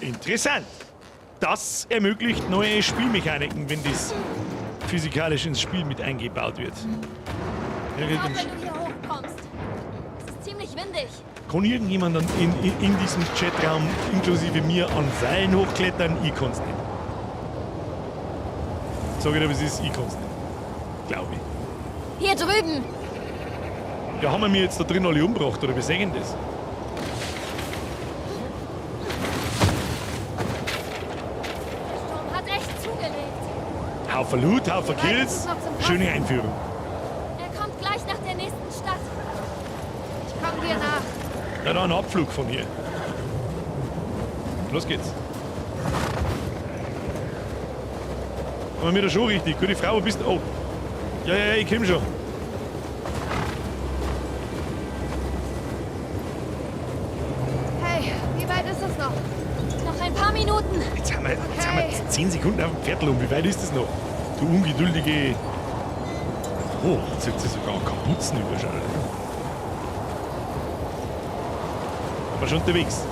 [SPEAKER 1] Interessant. Das ermöglicht neue Spielmechaniken, wenn das physikalisch ins Spiel mit eingebaut wird.
[SPEAKER 4] Pass auf, wenn du hier hochkommst. Es ist ziemlich windig.
[SPEAKER 1] Kann irgendjemand in diesem Chatraum inklusive mir an Seilen hochklettern? Ich kann's nicht. Sag ich dir, was ist, ich kann's nicht. Glaube ich.
[SPEAKER 4] Hier drüben!
[SPEAKER 1] Ja, haben wir mir jetzt da drin alle umgebracht, oder wie sehen das?
[SPEAKER 4] Der Sturm hat echt zugelegt.
[SPEAKER 1] Haufen Loot, Haufen Kills. Schöne Einführung.
[SPEAKER 4] Er kommt gleich nach der nächsten Stadt.
[SPEAKER 7] Ich komm dir nach.
[SPEAKER 1] Ja, da ein Abflug von hier. Los geht's. Aber mir da schon richtig. Gute Frau, wo bist du? Oh. Ja, ja, ja, ich komm schon.
[SPEAKER 7] Hey, wie weit ist es noch?
[SPEAKER 4] Noch ein paar Minuten.
[SPEAKER 1] Jetzt haben wir 10 Sekunden auf dem Pferdl um. Wie weit ist das noch? Du ungeduldige... Oh, jetzt hat sie sogar Kapuzen überschaut. Aber schon unterwegs.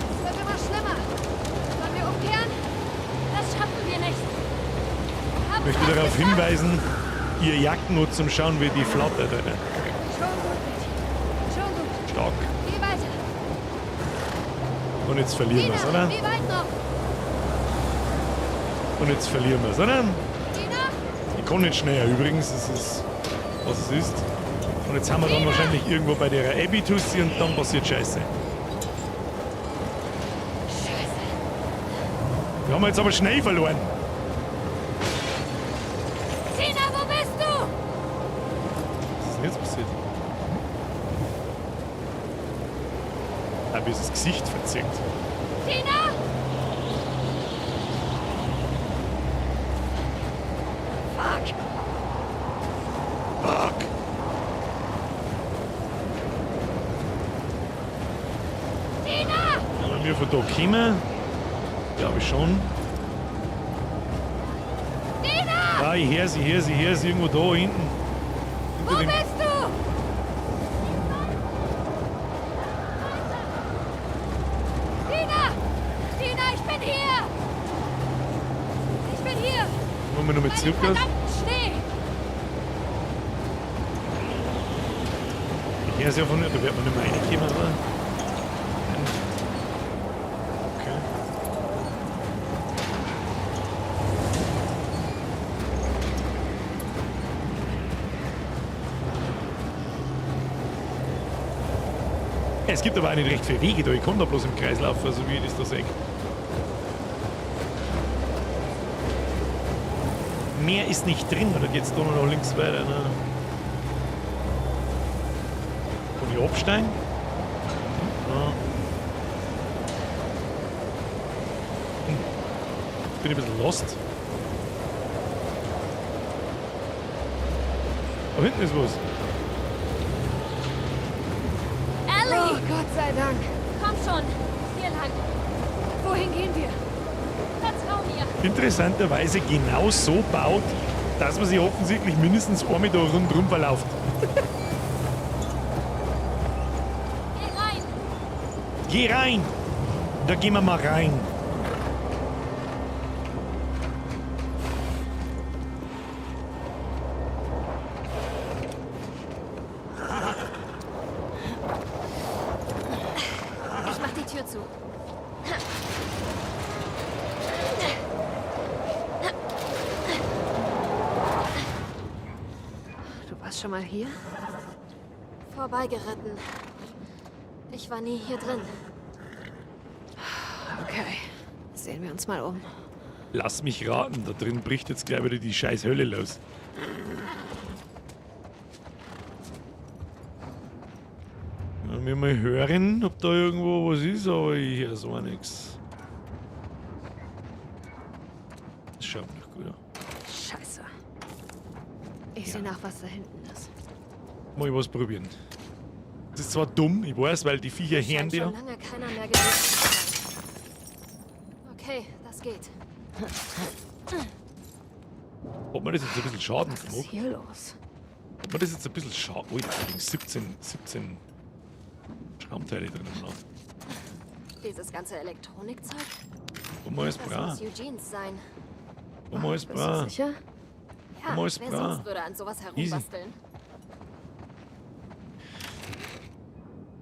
[SPEAKER 7] Es wird immer schlimmer. Sollen wir umkehren?
[SPEAKER 4] Das schaffen wir nicht.
[SPEAKER 1] Ich möchte darauf hinweisen, ihr Jacken nur zum Schauen, wie die flattert, Alter.
[SPEAKER 7] Schon gut, Mädchen. Schon gut.
[SPEAKER 1] Stark.
[SPEAKER 7] Geh weiter.
[SPEAKER 1] Und jetzt verlieren wir's, oder?
[SPEAKER 7] Wie weit noch?
[SPEAKER 1] Und jetzt verlieren wir's, oder?
[SPEAKER 7] Dina?
[SPEAKER 1] Ich kann nicht schneller übrigens, das ist, was es ist. Und jetzt haben wir dann wahrscheinlich irgendwo bei der Abby Tussi und dann passiert Scheiße. Wir haben jetzt aber schnell verloren.
[SPEAKER 4] Tina, wo bist du?
[SPEAKER 1] Was ist denn jetzt passiert? Ah, wie ist das Gesicht verzerrt.
[SPEAKER 4] Tina! Fuck!
[SPEAKER 1] Fuck!
[SPEAKER 4] Tina!
[SPEAKER 1] Ja, wenn wir von da kommen, glaube ich schon.
[SPEAKER 4] Tina!
[SPEAKER 1] Ah, ich höre sie, ich höre sie, irgendwo da hinten.
[SPEAKER 4] Wo bist du? Tina! Tina, ich bin hier! Ich bin hier!
[SPEAKER 1] Wollen wir noch mit zurück?
[SPEAKER 4] Schnee!
[SPEAKER 1] Ich höre sie einfach nicht, da wird man nicht mehr reinkommen, oder? Okay. Es gibt aber auch nicht recht viele Wege da. Ich kann da bloß im Kreis laufen, so wie ich das da sehe. Mehr ist nicht drin, oder geht's da noch links weiter? Ne? Kann ich absteigen? Ja. Bin ich ein bisschen lost. Da hinten ist was.
[SPEAKER 4] Ellie!
[SPEAKER 7] Oh, Gott sei Dank.
[SPEAKER 4] Komm schon! Hier lang!
[SPEAKER 7] Wohin gehen wir?
[SPEAKER 4] Vertrau mir!
[SPEAKER 1] Interessanterweise genau so baut, dass man sich offensichtlich mindestens einmal da rundherum verlauft.
[SPEAKER 4] Geh rein!
[SPEAKER 1] Geh rein! Da gehen wir mal rein.
[SPEAKER 4] Ich mach die Tür zu.
[SPEAKER 7] Du warst schon mal hier?
[SPEAKER 4] Vorbeigeritten. Ich war nie hier drin.
[SPEAKER 7] Okay. Sehen wir uns mal um.
[SPEAKER 1] Lass mich raten, da drin bricht jetzt gleich wieder die scheiß Hölle los. Wir mal hören, ob da irgendwo was ist, aber ich höre so nichts. Das schaut noch gut aus.
[SPEAKER 7] Scheiße. Ich sehe nach, was da hinten ist.
[SPEAKER 1] Mal was probieren. Das ist zwar dumm, ich weiß, weil die Viecher hören
[SPEAKER 4] Scheint
[SPEAKER 1] dir.
[SPEAKER 4] schon lange keiner mehr gewesen zu sein. Okay, das geht.
[SPEAKER 1] Hat man das jetzt ein bisschen Schaden
[SPEAKER 7] Was ist
[SPEAKER 1] gemacht?
[SPEAKER 7] hier los?
[SPEAKER 1] Hat man das jetzt ein bisschen Schaden? Oh, da liegen 17 Schrammteile drin. Noch.
[SPEAKER 4] Dieses ganze Elektronikzeug?
[SPEAKER 1] Wo mal ist
[SPEAKER 4] Das
[SPEAKER 1] bra?
[SPEAKER 4] muss Eugenes sein.
[SPEAKER 1] Wo mal ist
[SPEAKER 7] Bist du
[SPEAKER 1] bra?
[SPEAKER 7] sicher?
[SPEAKER 4] Ja,
[SPEAKER 1] Wo ist
[SPEAKER 4] wer
[SPEAKER 1] bra?
[SPEAKER 4] sonst würde an sowas
[SPEAKER 1] Easy.
[SPEAKER 4] herumbasteln?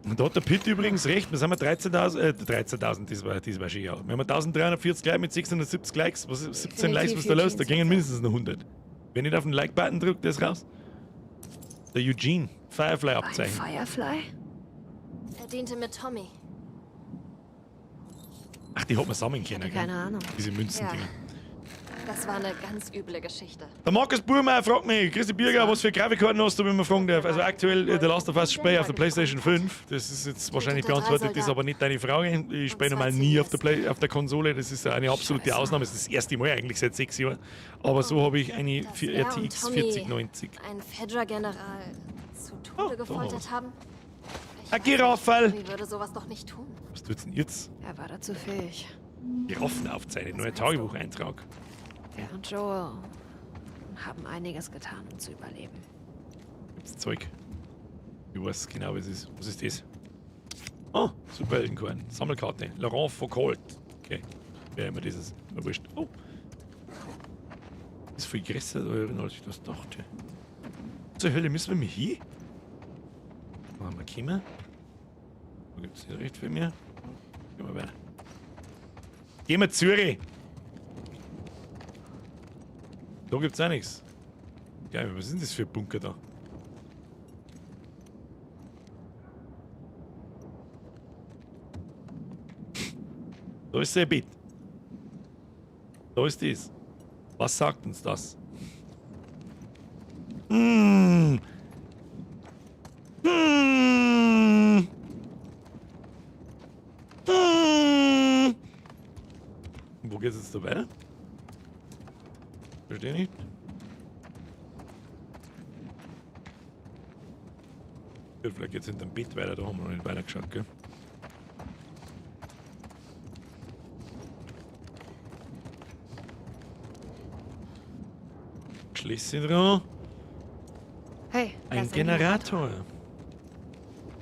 [SPEAKER 1] Und da hat der Pitt übrigens recht, wir sind 13.000, 13.000, das war schon, ja. Wir haben 1340 Likes mit 670 Likes, was ist, 17 Likes, was ist da los? Da gingen mindestens noch 100. Wenn ich auf den Like-Button drückt, der ist raus. Der Eugene, Firefly-Abzeichen.
[SPEAKER 7] Ein Firefly?
[SPEAKER 4] Er diente mit Tommy.
[SPEAKER 1] Ach, die hat man sammeln können, gell?
[SPEAKER 7] Keine Ahnung.
[SPEAKER 1] Diese Münzen-Dinger.
[SPEAKER 4] Ja. Das war eine ganz üble Geschichte.
[SPEAKER 1] Der Markus Burmeier fragt mich, Christi Birger, was für Grafikkarten hast du, wenn man fragen darf? Also aktuell The Last of Us spiele ich auf der PlayStation 5. Das ist jetzt wahrscheinlich beantwortet, das ist aber nicht deine Frage. Ich spiele normal nie auf der, auf der Konsole. Das ist eine absolute Ausnahme. Das ist das erste Mal eigentlich seit 6 Jahren. Aber so habe ich eine RTX 4090.
[SPEAKER 4] Ein Fedra-General zu Tode gefoltert haben?
[SPEAKER 1] Ein Giraffel!
[SPEAKER 4] Wie würde sowas doch nicht tun?
[SPEAKER 1] Was tut's denn jetzt?
[SPEAKER 7] Er war dazu fähig.
[SPEAKER 1] Giraffen aufzeichnen, neuer Tagebucheintrag.
[SPEAKER 7] Er und Joel haben einiges getan, um zu überleben.
[SPEAKER 1] Das Zeug. Ich weiß genau, was es ist. Was ist das? Oh, Superheldenkorn. Sammelkarte. Laurent Foucault. Okay. Wer immer dieses. Aber wurscht. Oh. Ist viel größer da drin, als ich das dachte. Zur Hölle müssen wir hier? Wo haben wir gekommen? Da gibt es nicht recht viel mehr. Gehen wir weiter. Gehen wir Zürich! Da gibt's auch nichts. Ja, was ist denn das für ein Bunker da? Da ist sein Bett. Da ist das. Was sagt uns das? Hm. Hm. Hm. Wo geht's jetzt da weiter? Verstehe nicht. Gut, vielleicht geht's hinterm Bett weiter, da haben wir noch nicht weitergeschaut, gell? Schließe dran.
[SPEAKER 7] Hey, da
[SPEAKER 1] Ein
[SPEAKER 7] ist
[SPEAKER 1] Generator.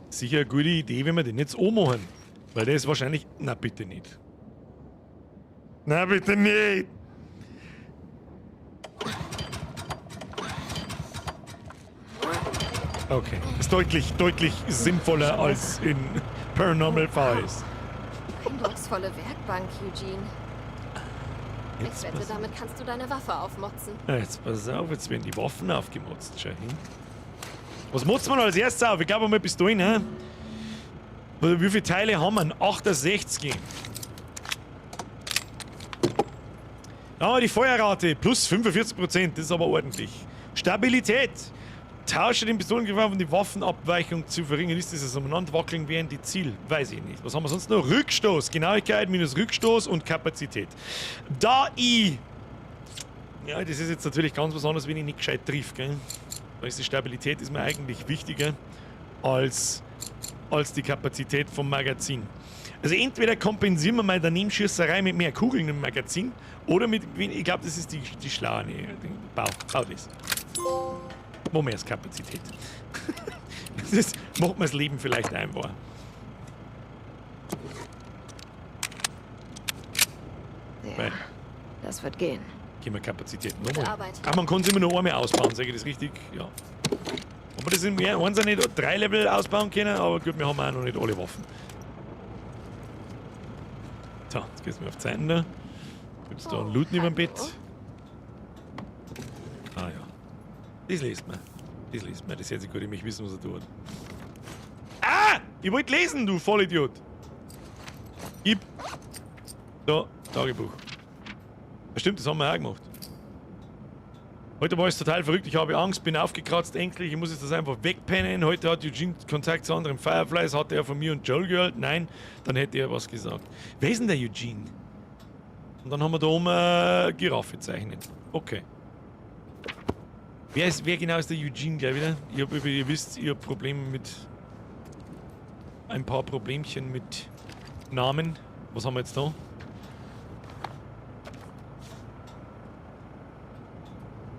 [SPEAKER 1] Sicher eine gute Idee, wenn wir den jetzt anmachen. Weil der ist wahrscheinlich. Na, bitte nicht. Na, bitte nicht! Okay. Ist deutlich, deutlich sinnvoller als in Paranormal Files.
[SPEAKER 4] Eindrucksvolle Werkbank, Eugene.
[SPEAKER 1] Jetzt
[SPEAKER 4] Ich wette,
[SPEAKER 1] pass-
[SPEAKER 4] damit kannst du deine Waffe aufmotzen.
[SPEAKER 1] Jetzt pass auf, jetzt werden die Waffen aufgemotzt. Schau hin. Was motzt man als erstes auf? Ich glaube mal Pistolen, hä? Wie viele Teile haben wir? 68. Ah, die Feuerrate plus 45%, das ist aber ordentlich. Stabilität. Tausche den Pistolengewehr, um die Waffenabweichung zu verringern. Ist dieses Umeinander wackeln während die Ziel? Weiß ich nicht. Was haben wir sonst noch? Rückstoß. Genauigkeit minus Rückstoß und Kapazität. Da ich... Ja, das ist jetzt natürlich ganz was anderes, wenn ich nicht gescheit triff, gell? Da ist die Stabilität ist mir eigentlich wichtiger als die Kapazität vom Magazin. Also entweder kompensieren wir mal Danebenschießerei mit mehr Kugeln im Magazin oder mit, ich glaube, das ist die schlaue, nee, bau das. Wo mehr ist Kapazität. Das ist, macht man das Leben vielleicht einfacher.
[SPEAKER 7] Ja,
[SPEAKER 1] Weil
[SPEAKER 7] das wird gehen.
[SPEAKER 1] Gehen wir Kapazität nochmal.
[SPEAKER 4] Arbeit.
[SPEAKER 1] Ah, man kann es immer nur einmal ausbauen, sage ich das richtig? Ja. Aber das sind mehr, eins auch nicht 3 Level ausbauen können, aber gut, wir haben auch noch nicht alle Waffen. So, jetzt geht's mir auf Zeiten da. Gibt's da einen Loot neben dem Bett? Ah ja. Das liest man. Das liest man. Das hört sich gut, ich möchte wissen, was er tut. Ah! Ich wollte lesen, du Vollidiot! Gib! Da, Tagebuch. Ja, stimmt, das haben wir auch gemacht. Heute war es total verrückt, ich habe Angst, bin aufgekratzt, ängstlich, ich muss jetzt das einfach wegpennen. Heute hat Eugene Kontakt zu anderen Fireflies, hatte er von mir und Joel gehört? Nein, dann hätte er was gesagt. Wer ist denn der Eugene? Und dann haben wir da oben Giraffe gezeichnet. Okay. Wer genau ist der Eugene gleich wieder? Ihr wisst, ich hab Probleme mit... Ein paar Problemchen mit Namen. Was haben wir jetzt da?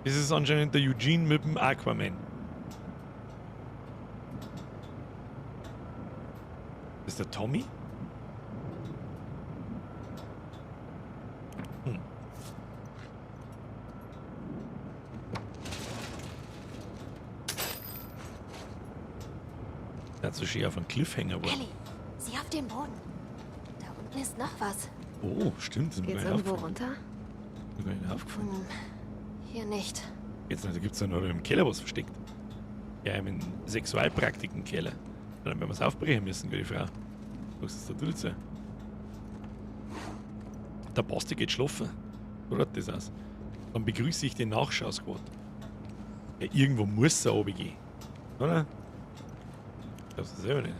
[SPEAKER 1] Das ist anscheinend der Eugene mit dem Aquaman. Ist der Tommy? Hm. Der hat so schön auf einen Cliffhanger geworden.
[SPEAKER 4] Ellie, sieh auf den Boden. Da unten ist noch was.
[SPEAKER 1] Oh, stimmt. Das ist mir
[SPEAKER 7] Geht's
[SPEAKER 1] gar nicht
[SPEAKER 7] irgendwo
[SPEAKER 1] aufgefallen.
[SPEAKER 7] runter?
[SPEAKER 1] Mir gar nicht aufgefallen.
[SPEAKER 4] Hm. Hier nicht.
[SPEAKER 1] Jetzt da gibt's ja noch im Keller was versteckt. Ja, im Sexualpraktikenkeller. Dann werden wir's aufbrechen müssen, gell, die Frau. Was ist da Dulce? Der Basti geht schlafen. So schaut das aus. Dann begrüße ich den Nachschau-Squad. Ja, irgendwo muss er runtergehen. Oder? Ich glaub's selber nicht.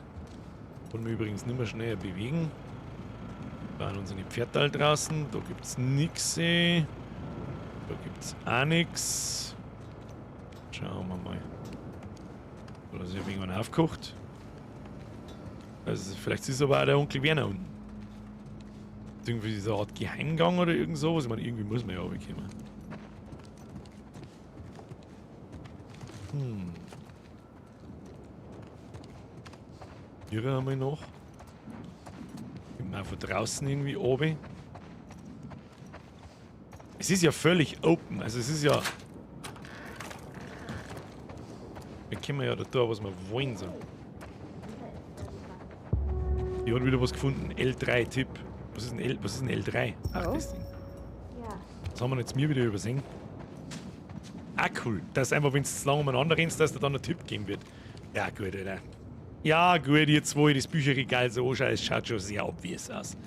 [SPEAKER 1] Wollen wir übrigens nicht mehr schnell bewegen. Da sind unsere Pferdal draußen. Da gibt's nix. Da gibt's auch nix. Schauen wir mal. Oder ist ja irgendwann aufgekocht. Also vielleicht ist aber auch der Onkel Werner unten. Ist irgendwie so eine Art Geheimgang oder irgend sowas. Ich meine, irgendwie muss man ja runterkommen. Hm. Hier haben wir noch. Kommt man auch von draußen irgendwie oben. Es ist ja völlig open. Also es ist ja... Wir können ja da tun, was wir wollen. So. Ich hab wieder was gefunden. L3-Tipp. Was ist ein L, was ist ein L3? Ach,
[SPEAKER 7] Oh.
[SPEAKER 1] das Ding. Das haben wir jetzt mir wieder übersehen. Ah, cool. Dass einfach, wenn du zu lange umeinander rennst, dass dir dann ein Tipp geben wird. Ja, gut, Alter. Ja, gut, jetzt wo ich das Bücherregal so anschaue, es schaut schon sehr obvious aus.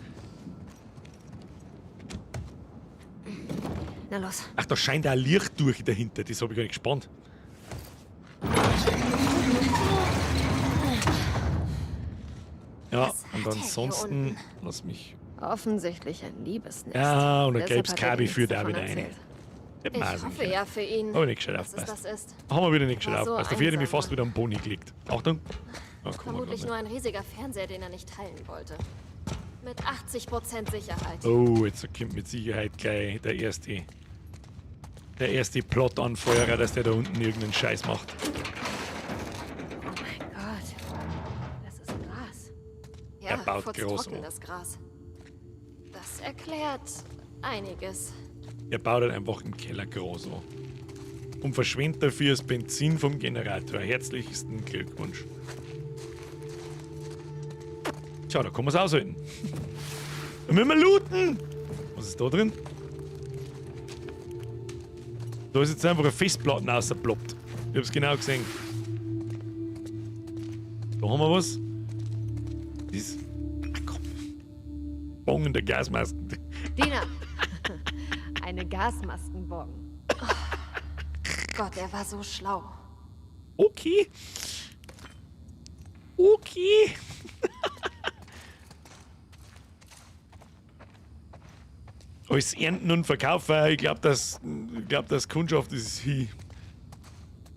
[SPEAKER 7] Na los.
[SPEAKER 1] Ach, da scheint auch Licht durch dahinter. Das habe ich gar nicht gespannt. Ja, und ansonsten, lass mich.
[SPEAKER 7] Offensichtlich ein Liebesnest.
[SPEAKER 1] Ja, und ein
[SPEAKER 7] Deshalb
[SPEAKER 1] gelbes
[SPEAKER 7] hat er
[SPEAKER 1] Kabel
[SPEAKER 7] dir
[SPEAKER 1] führt
[SPEAKER 7] nichts
[SPEAKER 1] auch wieder
[SPEAKER 7] davon
[SPEAKER 1] rein.
[SPEAKER 7] erzählt.
[SPEAKER 1] Hätte
[SPEAKER 4] Ich
[SPEAKER 1] man auch
[SPEAKER 4] hoffe
[SPEAKER 1] können.
[SPEAKER 4] ja für ihn,
[SPEAKER 1] Hab ich nicht gescheit
[SPEAKER 4] dass es
[SPEAKER 1] aufgepasst.
[SPEAKER 4] das ist.
[SPEAKER 1] Haben wir wieder nicht gescheit
[SPEAKER 4] War so
[SPEAKER 1] aufgepasst. Dafür hätte ich mich
[SPEAKER 4] einsam.
[SPEAKER 1] fast wieder am Pony gelegt. Achtung. Ah, komm,
[SPEAKER 4] Vermutlich nur ein riesiger Fernseher, den er nicht teilen wollte. Mit 80% Sicherheit.
[SPEAKER 1] Oh, jetzt kommt mit Sicherheit gleich der erste Plot-Anfeuerer, dass der da unten irgendeinen Scheiß macht.
[SPEAKER 7] Oh mein Gott. Das ist Gras.
[SPEAKER 4] Ja,
[SPEAKER 1] Er baut groß an.
[SPEAKER 4] furztrockenes Gras. Das erklärt einiges.
[SPEAKER 1] Er baut halt einfach im Keller groß an. Und verschwendet dafür das Benzin vom Generator. Herzlichsten Glückwunsch. Tja, da kann man's aushalten. Da müssen wir looten! Was ist da drin? Da ist jetzt einfach eine Festplatte rausgeploppt. Ich hab's genau gesehen. Da haben wir was. Das ist. Ach komm. Bon in der Gasmasken.
[SPEAKER 7] Dina! Eine Gasmaskenbon.
[SPEAKER 4] Oh Gott, er war so schlau.
[SPEAKER 1] Okay. Okay. Als Ernten und Verkaufen, ich glaub, das Kundschaft ist hi.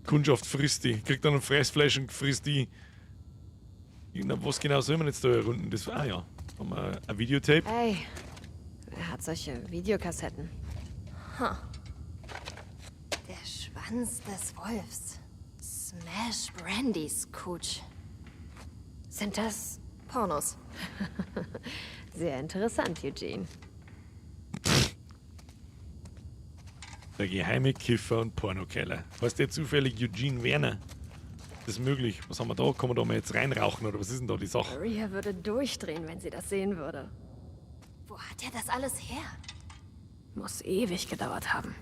[SPEAKER 1] Kundschaft frisst die. Kriegt dann ein Fressfleisch und frisst die. Na, was genau soll man jetzt da errunden? Das, ah ja, haben wir ein Videotape.
[SPEAKER 7] Ey, wer hat solche Videokassetten?
[SPEAKER 4] Huh. Der Schwanz des Wolfs. Smash Brandys Cooch.
[SPEAKER 7] Sind das
[SPEAKER 4] Pornos?
[SPEAKER 7] Sehr interessant, Eugene.
[SPEAKER 1] Der geheime Kiffer und Pornokeller. Heißt der zufällig Eugene Werner? Das ist möglich. Was haben wir da? Kann man da mal jetzt reinrauchen oder was ist denn da die Sache?
[SPEAKER 7] Maria würde durchdrehen, wenn sie das sehen würde.
[SPEAKER 4] Wo hat er das alles her?
[SPEAKER 7] Muss ewig gedauert haben.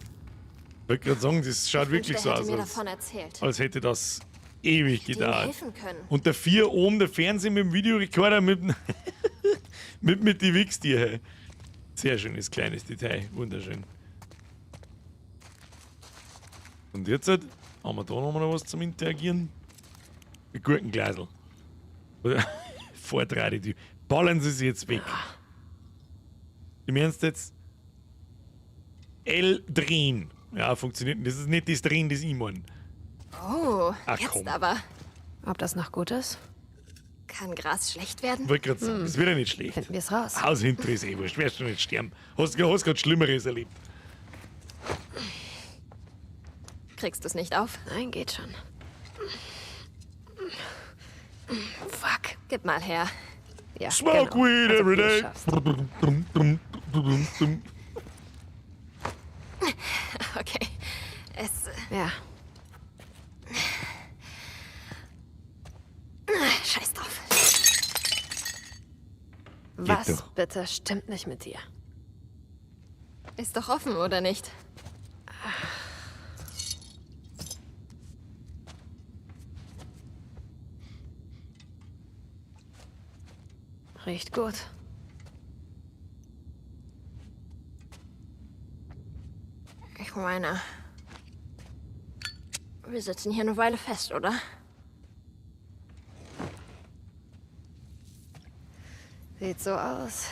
[SPEAKER 1] Ich wollte gerade sagen, das schaut
[SPEAKER 4] Ich
[SPEAKER 1] wirklich
[SPEAKER 4] wünschte,
[SPEAKER 1] so
[SPEAKER 4] er hätte
[SPEAKER 1] aus,
[SPEAKER 4] mir davon erzählt.
[SPEAKER 1] als hätte das ewig
[SPEAKER 4] Hätte ihm
[SPEAKER 1] gedauert.
[SPEAKER 4] helfen können.
[SPEAKER 1] Und der 4 oben, der Fernseher mit dem Videorekorder mit die Wichstier. Hey. Sehr schönes kleines Detail. Wunderschön. Und jetzt haben wir da noch mal was zum Interagieren. Ein Gurkenglasel. Vortrade die. Ballern Sie sie jetzt weg. Im Ernst jetzt? L drehen. Ja, funktioniert nicht. Das ist nicht das Drehen, das ich meine.
[SPEAKER 4] Oh,
[SPEAKER 1] Ach,
[SPEAKER 4] jetzt
[SPEAKER 1] komm.
[SPEAKER 4] aber.
[SPEAKER 7] Ob das noch gut ist?
[SPEAKER 4] Kann Gras schlecht werden?
[SPEAKER 1] Wollte gerade sagen, das wird ja nicht schlecht.
[SPEAKER 7] Finden wir's raus.
[SPEAKER 1] Haus hinter ist eh wurscht. Wirst du nicht sterben. Hast grad Schlimmeres erlebt.
[SPEAKER 4] Kriegst du's nicht auf?
[SPEAKER 7] Nein, geht schon. Fuck.
[SPEAKER 4] Gib mal her.
[SPEAKER 7] Ja,
[SPEAKER 1] Smoke
[SPEAKER 7] genau.
[SPEAKER 1] weed
[SPEAKER 7] Also,
[SPEAKER 1] every
[SPEAKER 7] du
[SPEAKER 1] day.
[SPEAKER 7] schaffst.
[SPEAKER 4] Okay. Es.
[SPEAKER 7] Ja.
[SPEAKER 4] Scheiß drauf.
[SPEAKER 7] Was
[SPEAKER 1] doch.
[SPEAKER 7] bitte stimmt nicht mit dir?
[SPEAKER 4] Ist doch offen, oder nicht?
[SPEAKER 7] Riecht gut.
[SPEAKER 4] Ich meine, wir sitzen hier eine Weile fest, oder?
[SPEAKER 7] Sieht so aus.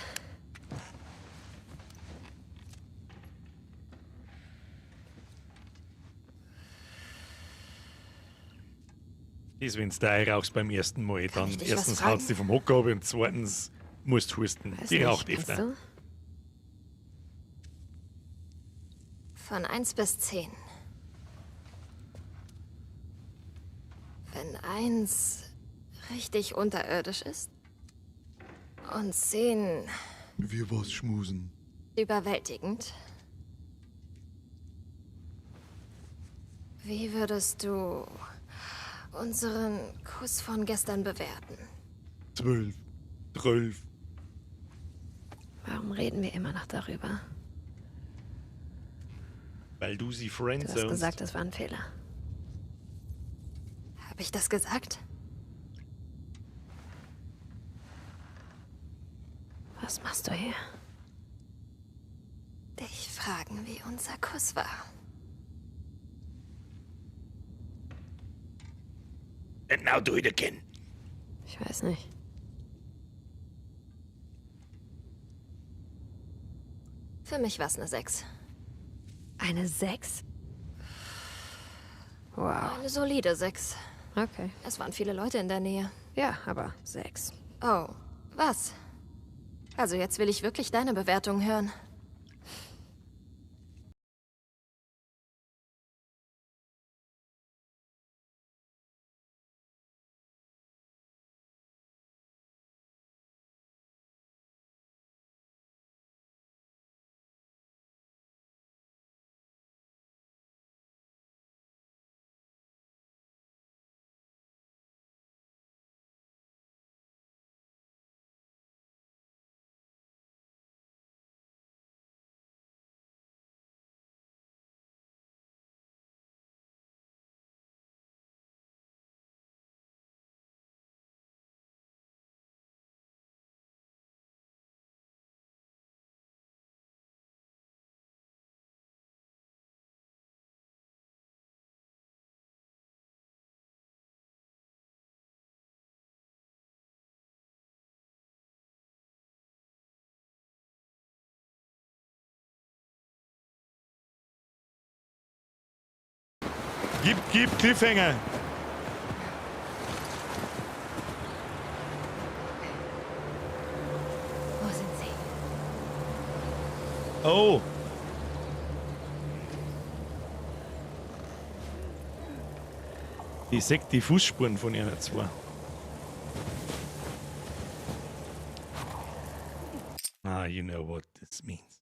[SPEAKER 1] Das, wenn du da rauchst beim ersten Mal, dann
[SPEAKER 4] ich dich
[SPEAKER 1] erstens
[SPEAKER 4] was fragen?
[SPEAKER 1] haut's dich vom Hocker ab und zweitens musst du husten.
[SPEAKER 7] Weiß
[SPEAKER 1] Die
[SPEAKER 7] nicht,
[SPEAKER 1] raucht
[SPEAKER 7] kannst
[SPEAKER 1] öfter.
[SPEAKER 7] du?
[SPEAKER 4] Von 1 bis 10. Wenn 1 richtig unterirdisch ist und 10
[SPEAKER 1] Wir was schmusen.
[SPEAKER 4] überwältigend, wie würdest du unseren Kuss von gestern bewerten?
[SPEAKER 1] 12. 12.
[SPEAKER 7] Warum reden wir immer noch darüber?
[SPEAKER 1] Weil du sie
[SPEAKER 7] Du hast
[SPEAKER 1] friendzonest.
[SPEAKER 7] gesagt, das war ein Fehler.
[SPEAKER 4] Habe ich das gesagt?
[SPEAKER 7] Was machst du hier?
[SPEAKER 4] Dich fragen, wie unser Kuss war.
[SPEAKER 1] And now do it again.
[SPEAKER 7] Ich weiß nicht.
[SPEAKER 4] Für mich war es eine 6.
[SPEAKER 7] Eine 6? Wow.
[SPEAKER 4] Eine solide 6.
[SPEAKER 7] Okay.
[SPEAKER 4] Es waren viele Leute in der Nähe.
[SPEAKER 7] Ja, aber 6.
[SPEAKER 4] Oh, was? Also jetzt will ich wirklich deine Bewertung hören.
[SPEAKER 1] Gib Cliffhanger.
[SPEAKER 9] Wo sind sie?
[SPEAKER 1] Oh. Ich seh die Fußspuren von ihnen zwei. Ah, you know what this means.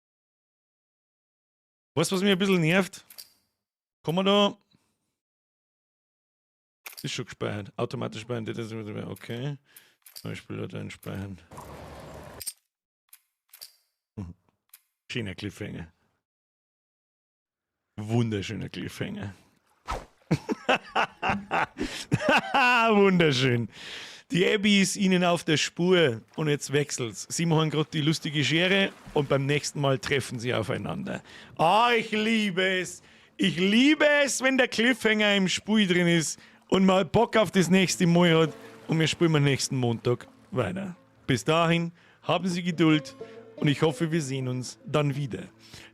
[SPEAKER 1] Weißt du, was mich ein bisschen nervt? Kann man da. Ist schon gespeichert. Automatisch speichern. Okay. Beispiel speichern. Schöner Cliffhanger. Wunderschöner Cliffhanger. Wunderschön. Die Abby ist ihnen auf der Spur und jetzt wechselt's. Sie machen gerade die lustige Schere und beim nächsten Mal treffen sie aufeinander. Ah, ich liebe es. Ich liebe es, wenn der Cliffhanger im Spiel drin ist und man Bock auf das nächste Mal hat und wir spielen am nächsten Montag weiter. Bis dahin, haben Sie Geduld und ich hoffe, wir sehen uns dann wieder.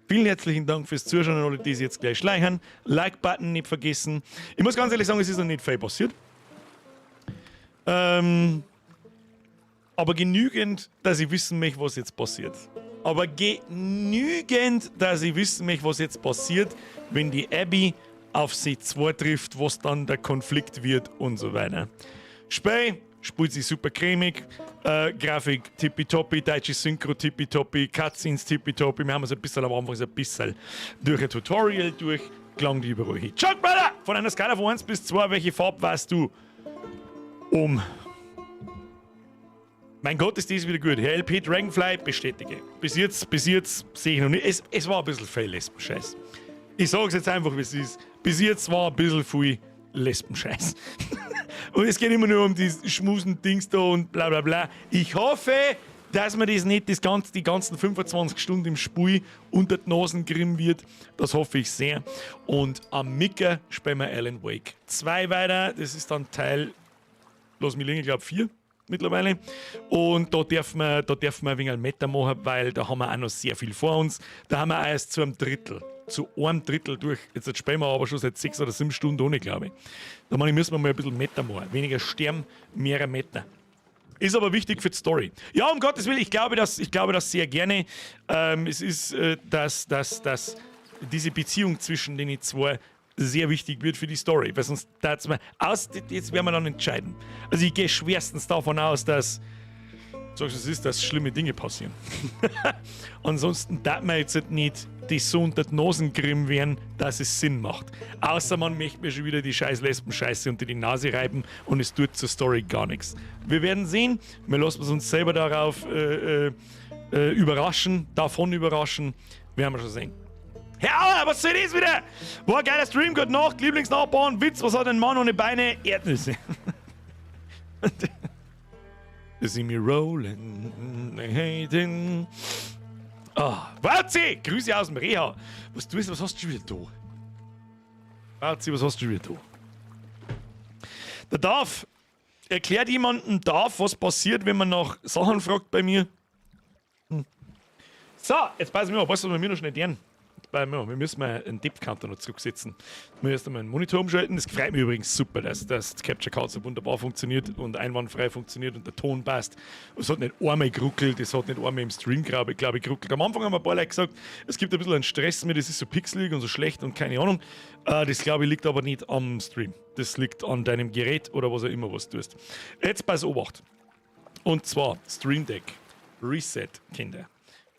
[SPEAKER 1] Vielen herzlichen Dank fürs Zuschauen an alle, die sich jetzt gleich schleichen. Like-Button nicht vergessen. Ich muss ganz ehrlich sagen, es ist noch nicht viel passiert. Aber genügend, dass ich wissen möchte, was jetzt passiert. Aber genügend, dass ich wissen möchte, was jetzt passiert, wenn die Abby auf sie zwei trifft, was dann der Konflikt wird und so weiter. Spiel spielt sich super cremig, Grafik tippitoppi, deutsche Synchro tippitoppi, Cutscenes tippitoppi. Wir haben uns ein bisschen am Anfang so ein bisschen durch ein Tutorial durch, klang die überall hin. Chuck, Brother! Von einer Skala von 1 bis 2, welche Farbe warst du? Mein Gott, ist das wieder gut. Herr LP Dragonfly, bestätige. Bis jetzt sehe ich noch nicht. Es war ein bisschen viel Lesbenscheiß. Ich sag's jetzt einfach, wie es ist. Bis jetzt war ein bisschen viel Lesbenscheiß. Und es geht immer nur um die schmusen Dings da und bla bla bla. Ich hoffe, dass mir das nicht die ganzen 25 Stunden im Spiel unter die Nasen gerieben wird. Das hoffe ich sehr. Und am Micker spielen wir Alan Wake 2 weiter. Das ist dann Teil, lass mich liegen, ich glaub 4 mittlerweile. Und da dürfen wir ein wenig Meta machen, weil da haben wir auch noch sehr viel vor uns. Da haben wir auch erst zu einem Drittel. Zu einem Drittel durch. Jetzt spielen wir aber schon seit 6 oder 7 Stunden ohne, glaube ich. Da meine ich, müssen wir mal ein bisschen Meta machen. Weniger sterben, mehr Meta. Ist aber wichtig für die Story. Ja, um Gottes Willen, ich glaube das sehr gerne. Es ist, dass diese Beziehung zwischen den zwei sehr wichtig wird für die Story. Weil sonst tat's mir aus, jetzt werden wir dann entscheiden. Also ich gehe schwerstens davon aus, dass, sagst du, es ist, dass schlimme Dinge passieren. Ansonsten darf man jetzt nicht die so unter die Nasen gerieben werden, dass es Sinn macht. Außer man möchte mir schon wieder die scheiß Lesben-Scheiße unter die Nase reiben und es tut zur Story gar nichts. Wir werden sehen, wir lassen uns selber darauf überraschen, davon überraschen, werden wir schon sehen. Herr Auer, was soll das wieder? War ein geiler Stream, gute Nacht, Lieblingsnachbarn, Witz, was hat ein Mann ohne Beine? Erdnüsse. You see me rolling, hating. Ah, Warzi! Grüße aus dem Reha. Was tust du, was hast du schon wieder da? Warzi, was hast du schon wieder da? Der Darf. Erklärt jemandem Darf, was passiert, wenn man nach Sachen fragt bei mir? So, jetzt passen wir auf, weißt du, was wir mir noch schnell tun? Bei mir, wir müssen mal einen Depth-Counter noch zurücksetzen. Wir erst einmal einen Monitor umschalten. Das freut mich übrigens super, dass das Capture Card so wunderbar funktioniert und einwandfrei funktioniert und der Ton passt. Es hat nicht einmal geruckelt, es hat nicht einmal im Stream, glaube ich, geruckelt. Am Anfang haben ein paar Leute gesagt, es gibt ein bisschen einen Stress mit, es ist so pixelig und so schlecht und keine Ahnung. Das, glaube ich, liegt aber nicht am Stream. Das liegt an deinem Gerät oder was auch immer, was du tust. Jetzt pass Obacht. Und zwar Stream Deck. Reset, Kinder.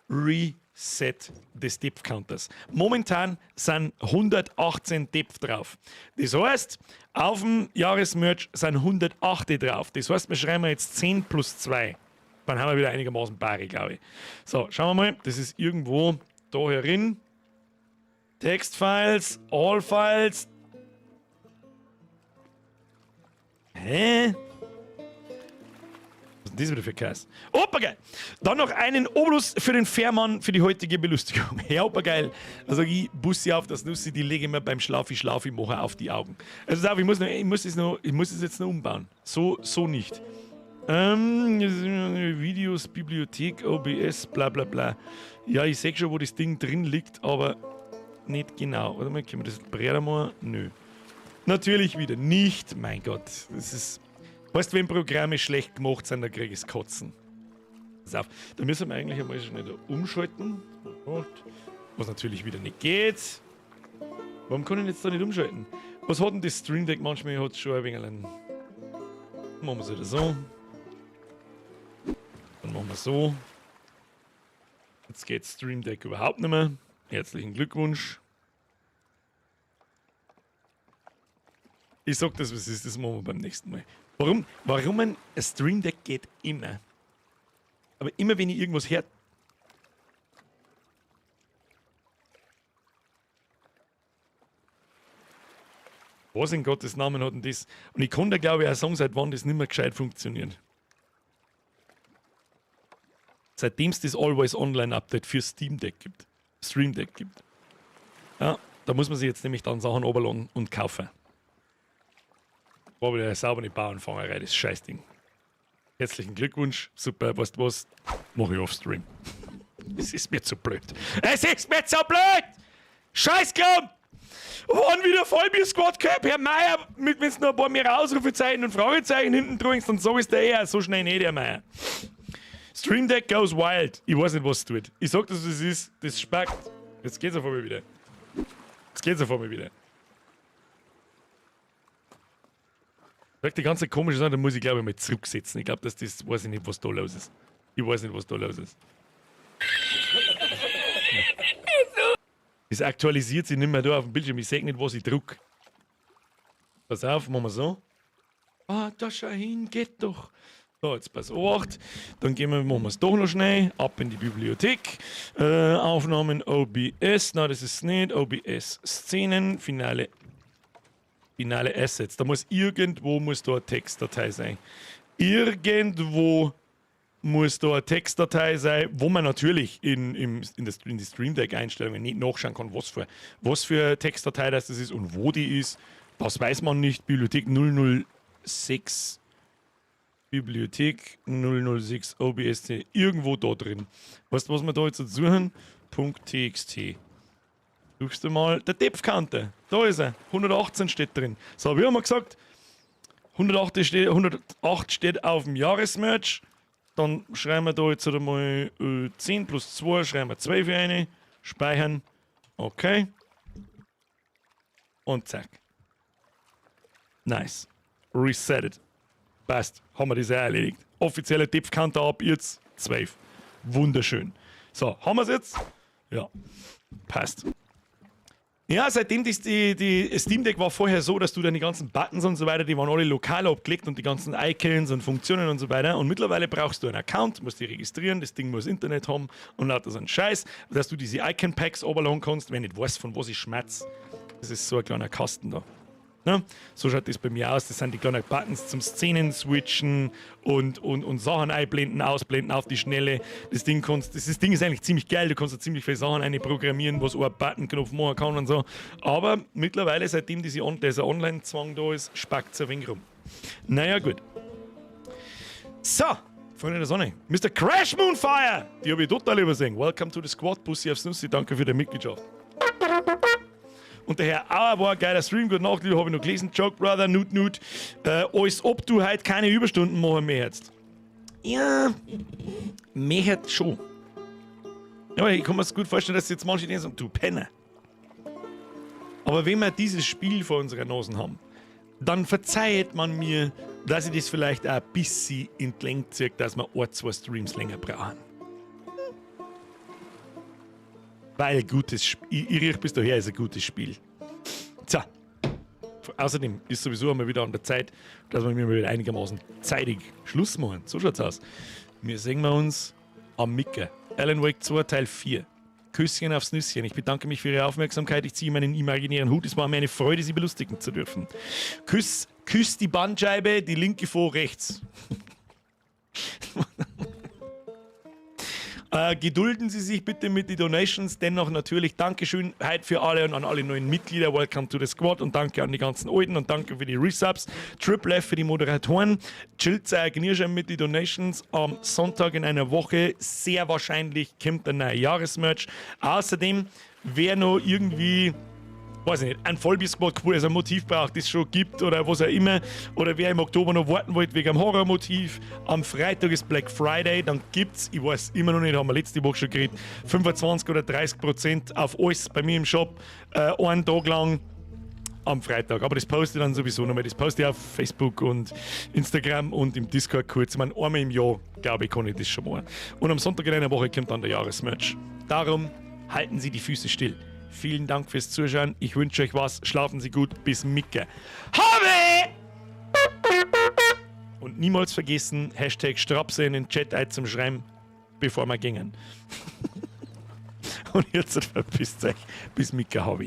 [SPEAKER 1] Reset des Depth Counters. Momentan sind 118 Depth drauf. Das heißt, auf dem Jahresmerch sind 108 drauf. Das heißt, wir schreiben jetzt 10 plus 2. Dann haben wir wieder einigermaßen Bare, glaube ich. So, schauen wir mal. Das ist irgendwo da herin. Textfiles, All Files. Hä? Was ist denn das wieder für Käse? Opa geil! Dann noch einen Obolus für den Fährmann für die heutige Belustigung. Ja, opa geil. Also ich Bussi auf das Nussi, die lege ich mir beim Schlafi Schlafi machen auf die Augen. Also ich muss, noch, ich muss, es, noch, ich muss es jetzt noch umbauen. So, so nicht. Videos, Bibliothek, OBS, bla bla bla. Ja, ich sehe schon, wo das Ding drin liegt, aber nicht genau. Warte mal, können wir das breiter machen? Nö. Natürlich wieder nicht. Mein Gott, das ist... Weißt du, wenn Programme schlecht gemacht sind, dann krieg ich's Kotzen. Pass auf, da müssen wir eigentlich einmal schnell da umschalten. Was natürlich wieder nicht geht. Warum kann ich jetzt da nicht umschalten? Was hat denn das Stream Deck manchmal? Hat schon ein wenig einen. Machen wir es wieder so. Dann machen wir so. Jetzt geht Stream Deck überhaupt nicht mehr. Herzlichen Glückwunsch. Ich sag das, was ist, das machen wir beim nächsten Mal. Warum? Warum ein Stream Deck geht immer. Aber immer wenn ich irgendwas her... Was in Gottes Namen hat denn das? Und ich kann da, glaube ich, auch sagen, seit wann das nicht mehr gescheit funktioniert. Seitdem es das Always Online Update für Steam Deck gibt. Stream Deck gibt. Ja, da muss man sich jetzt nämlich dann Sachen runterladen und kaufen. War wieder eine saubere Bauernfangerei, das Scheißding. Herzlichen Glückwunsch, super, weißt du was? Mach ich off-Stream. Es ist mir zu blöd. Es ist mir zu blöd! Scheißkram! Wann wieder Vollbier Squad Cup? Herr Meier, mit wenn's noch ein paar mehr Ausrufezeichen und Fragezeichen hinten dran dann sag ich's dir eher, so schnell nicht, Herr Meier. Stream Deck goes wild. Ich weiß nicht, was es tut. Ich sag das, was es ist. Das spackt. Jetzt geht's auf einmal wieder. Jetzt geht's auf einmal wieder. Sag die ganze komische Sache, da muss ich glaube ich mal zurücksetzen. Ich glaube, dass das, weiß ich nicht, was da los ist. Ich weiß nicht, was da los ist. Das aktualisiert sich nicht mehr da auf dem Bildschirm. Ich seh nicht, was ich druck. Pass auf, machen wir so. Ah, da schau hin, geht doch. So, jetzt pass auf. Dann gehen wir, machen wir es doch noch schnell. Ab in die Bibliothek. Aufnahmen OBS. Nein, das ist nicht. OBS Szenen. Finale. Finale Assets. Da muss irgendwo muss da eine Textdatei sein. Irgendwo muss da eine Textdatei sein, wo man natürlich in die Stream Deck-Einstellungen nicht nachschauen kann, was für Textdatei das ist und wo die ist. Das weiß man nicht. Bibliothek 006. Bibliothek 006 OBST. Irgendwo da drin. Weißt du, was wir da jetzt suchen? Punkt .txt. Suchst du mal. Der Depth Counter. Da ist er. 118 steht drin. So, wie haben wir gesagt? 108 steht auf dem Jahresmerch. Dann schreiben wir da jetzt einmal 10 plus 2, schreiben wir 2 für eine. Speichern. Okay. Und zack. Nice. Resetted. Passt. Haben wir das auch erledigt. Offizielle Depth Counter ab jetzt 12. Wunderschön. So, haben wir's jetzt? Ja. Passt. Ja, seitdem das die Steam Deck war vorher so, dass du deine ganzen Buttons und so weiter, die waren alle lokal abgelegt und die ganzen Icons und Funktionen und so weiter. Und mittlerweile brauchst du einen Account, musst dich registrieren, das Ding muss Internet haben und lauter so ein Scheiß, dass du diese Icon-Packs runterladen kannst, wer nicht weiß, von was ich schmatz. Das ist so ein kleiner Kasten da. Ne? So schaut das bei mir aus. Das sind die kleinen Buttons zum Szenen switchen und Sachen einblenden, ausblenden auf die Schnelle. Das Ding ist eigentlich ziemlich geil. Du kannst da ziemlich viele Sachen einprogrammieren, was ein Buttonknopf machen kann und so. Aber mittlerweile, seitdem dieser Online-Zwang da ist, spackt es ein wenig rum. Naja, gut. So, Freunde der Sonne. Mr. Crash Moonfire! Die habe ich total übersehen. Welcome to the Squad, Bussi aufs Nussi. Danke für die Mitgliedschaft. Und der Herr Auer war ein geiler Stream. Gute Nacht, habe ich noch gelesen. Joke Brother, Nut Nut. Als ob du heute keine Überstunden machen möchtest. Ja, möchte schon. Ja, aber ich kann mir gut vorstellen, dass jetzt manche denken, du Penner. Aber wenn wir dieses Spiel vor unserer Nase haben, dann verzeiht man mir, dass ich das vielleicht auch ein bisschen in die Länge ziehe, dass wir ein, zwei Streams länger brauchen. Weil gutes Spiel, ich riech bis daher, ist ein gutes Spiel. Tja. Außerdem ist sowieso einmal wieder an der Zeit, dass wir mir wieder einigermaßen zeitig Schluss machen. So schaut's aus. Wir sehen wir uns am Micke. Alan Wake 2 Teil 4. Küsschen aufs Nüsschen. Ich bedanke mich für Ihre Aufmerksamkeit. Ich ziehe meinen imaginären Hut. Es war mir eine Freude, Sie belustigen zu dürfen. Küss, küss die Bandscheibe, die linke vor rechts. Gedulden Sie sich bitte mit den Donations. Dennoch natürlich Dankeschön heute für alle und an alle neuen Mitglieder. Welcome to the Squad und danke an die ganzen Alten und danke für die Resubs. Triple F für die Moderatoren. Chillt euch Knirschen mit den Donations. Am Sonntag in einer Woche sehr wahrscheinlich kommt ein neuer Jahresmerch. Außerdem, wer noch irgendwie, weiß ich nicht, ein Vollbier-Squad, wo es ein Motiv braucht, das schon gibt oder was auch immer, oder wer im Oktober noch warten wollt wegen einem Horrormotiv, am Freitag ist Black Friday, dann gibt's, ich weiß immer noch nicht, haben wir letzte Woche schon geredet, 25 oder 30% auf alles bei mir im Shop, einen Tag lang am Freitag. Aber das poste ich dann sowieso nochmal. Das poste ich auf Facebook und Instagram und im Discord kurz. Ich meine, einmal im Jahr, glaube ich, kann ich das schon machen. Und am Sonntag in einer Woche kommt dann der Jahresmerch. Darum halten Sie die Füße still. Vielen Dank fürs Zuschauen. Ich wünsche euch was. Schlafen Sie gut. Bis Micke. Habe! Und niemals vergessen, Hashtag Strapse in den Chat zum Schreiben, bevor wir gingen. Und jetzt verpisst euch. Bis Micke, Habe.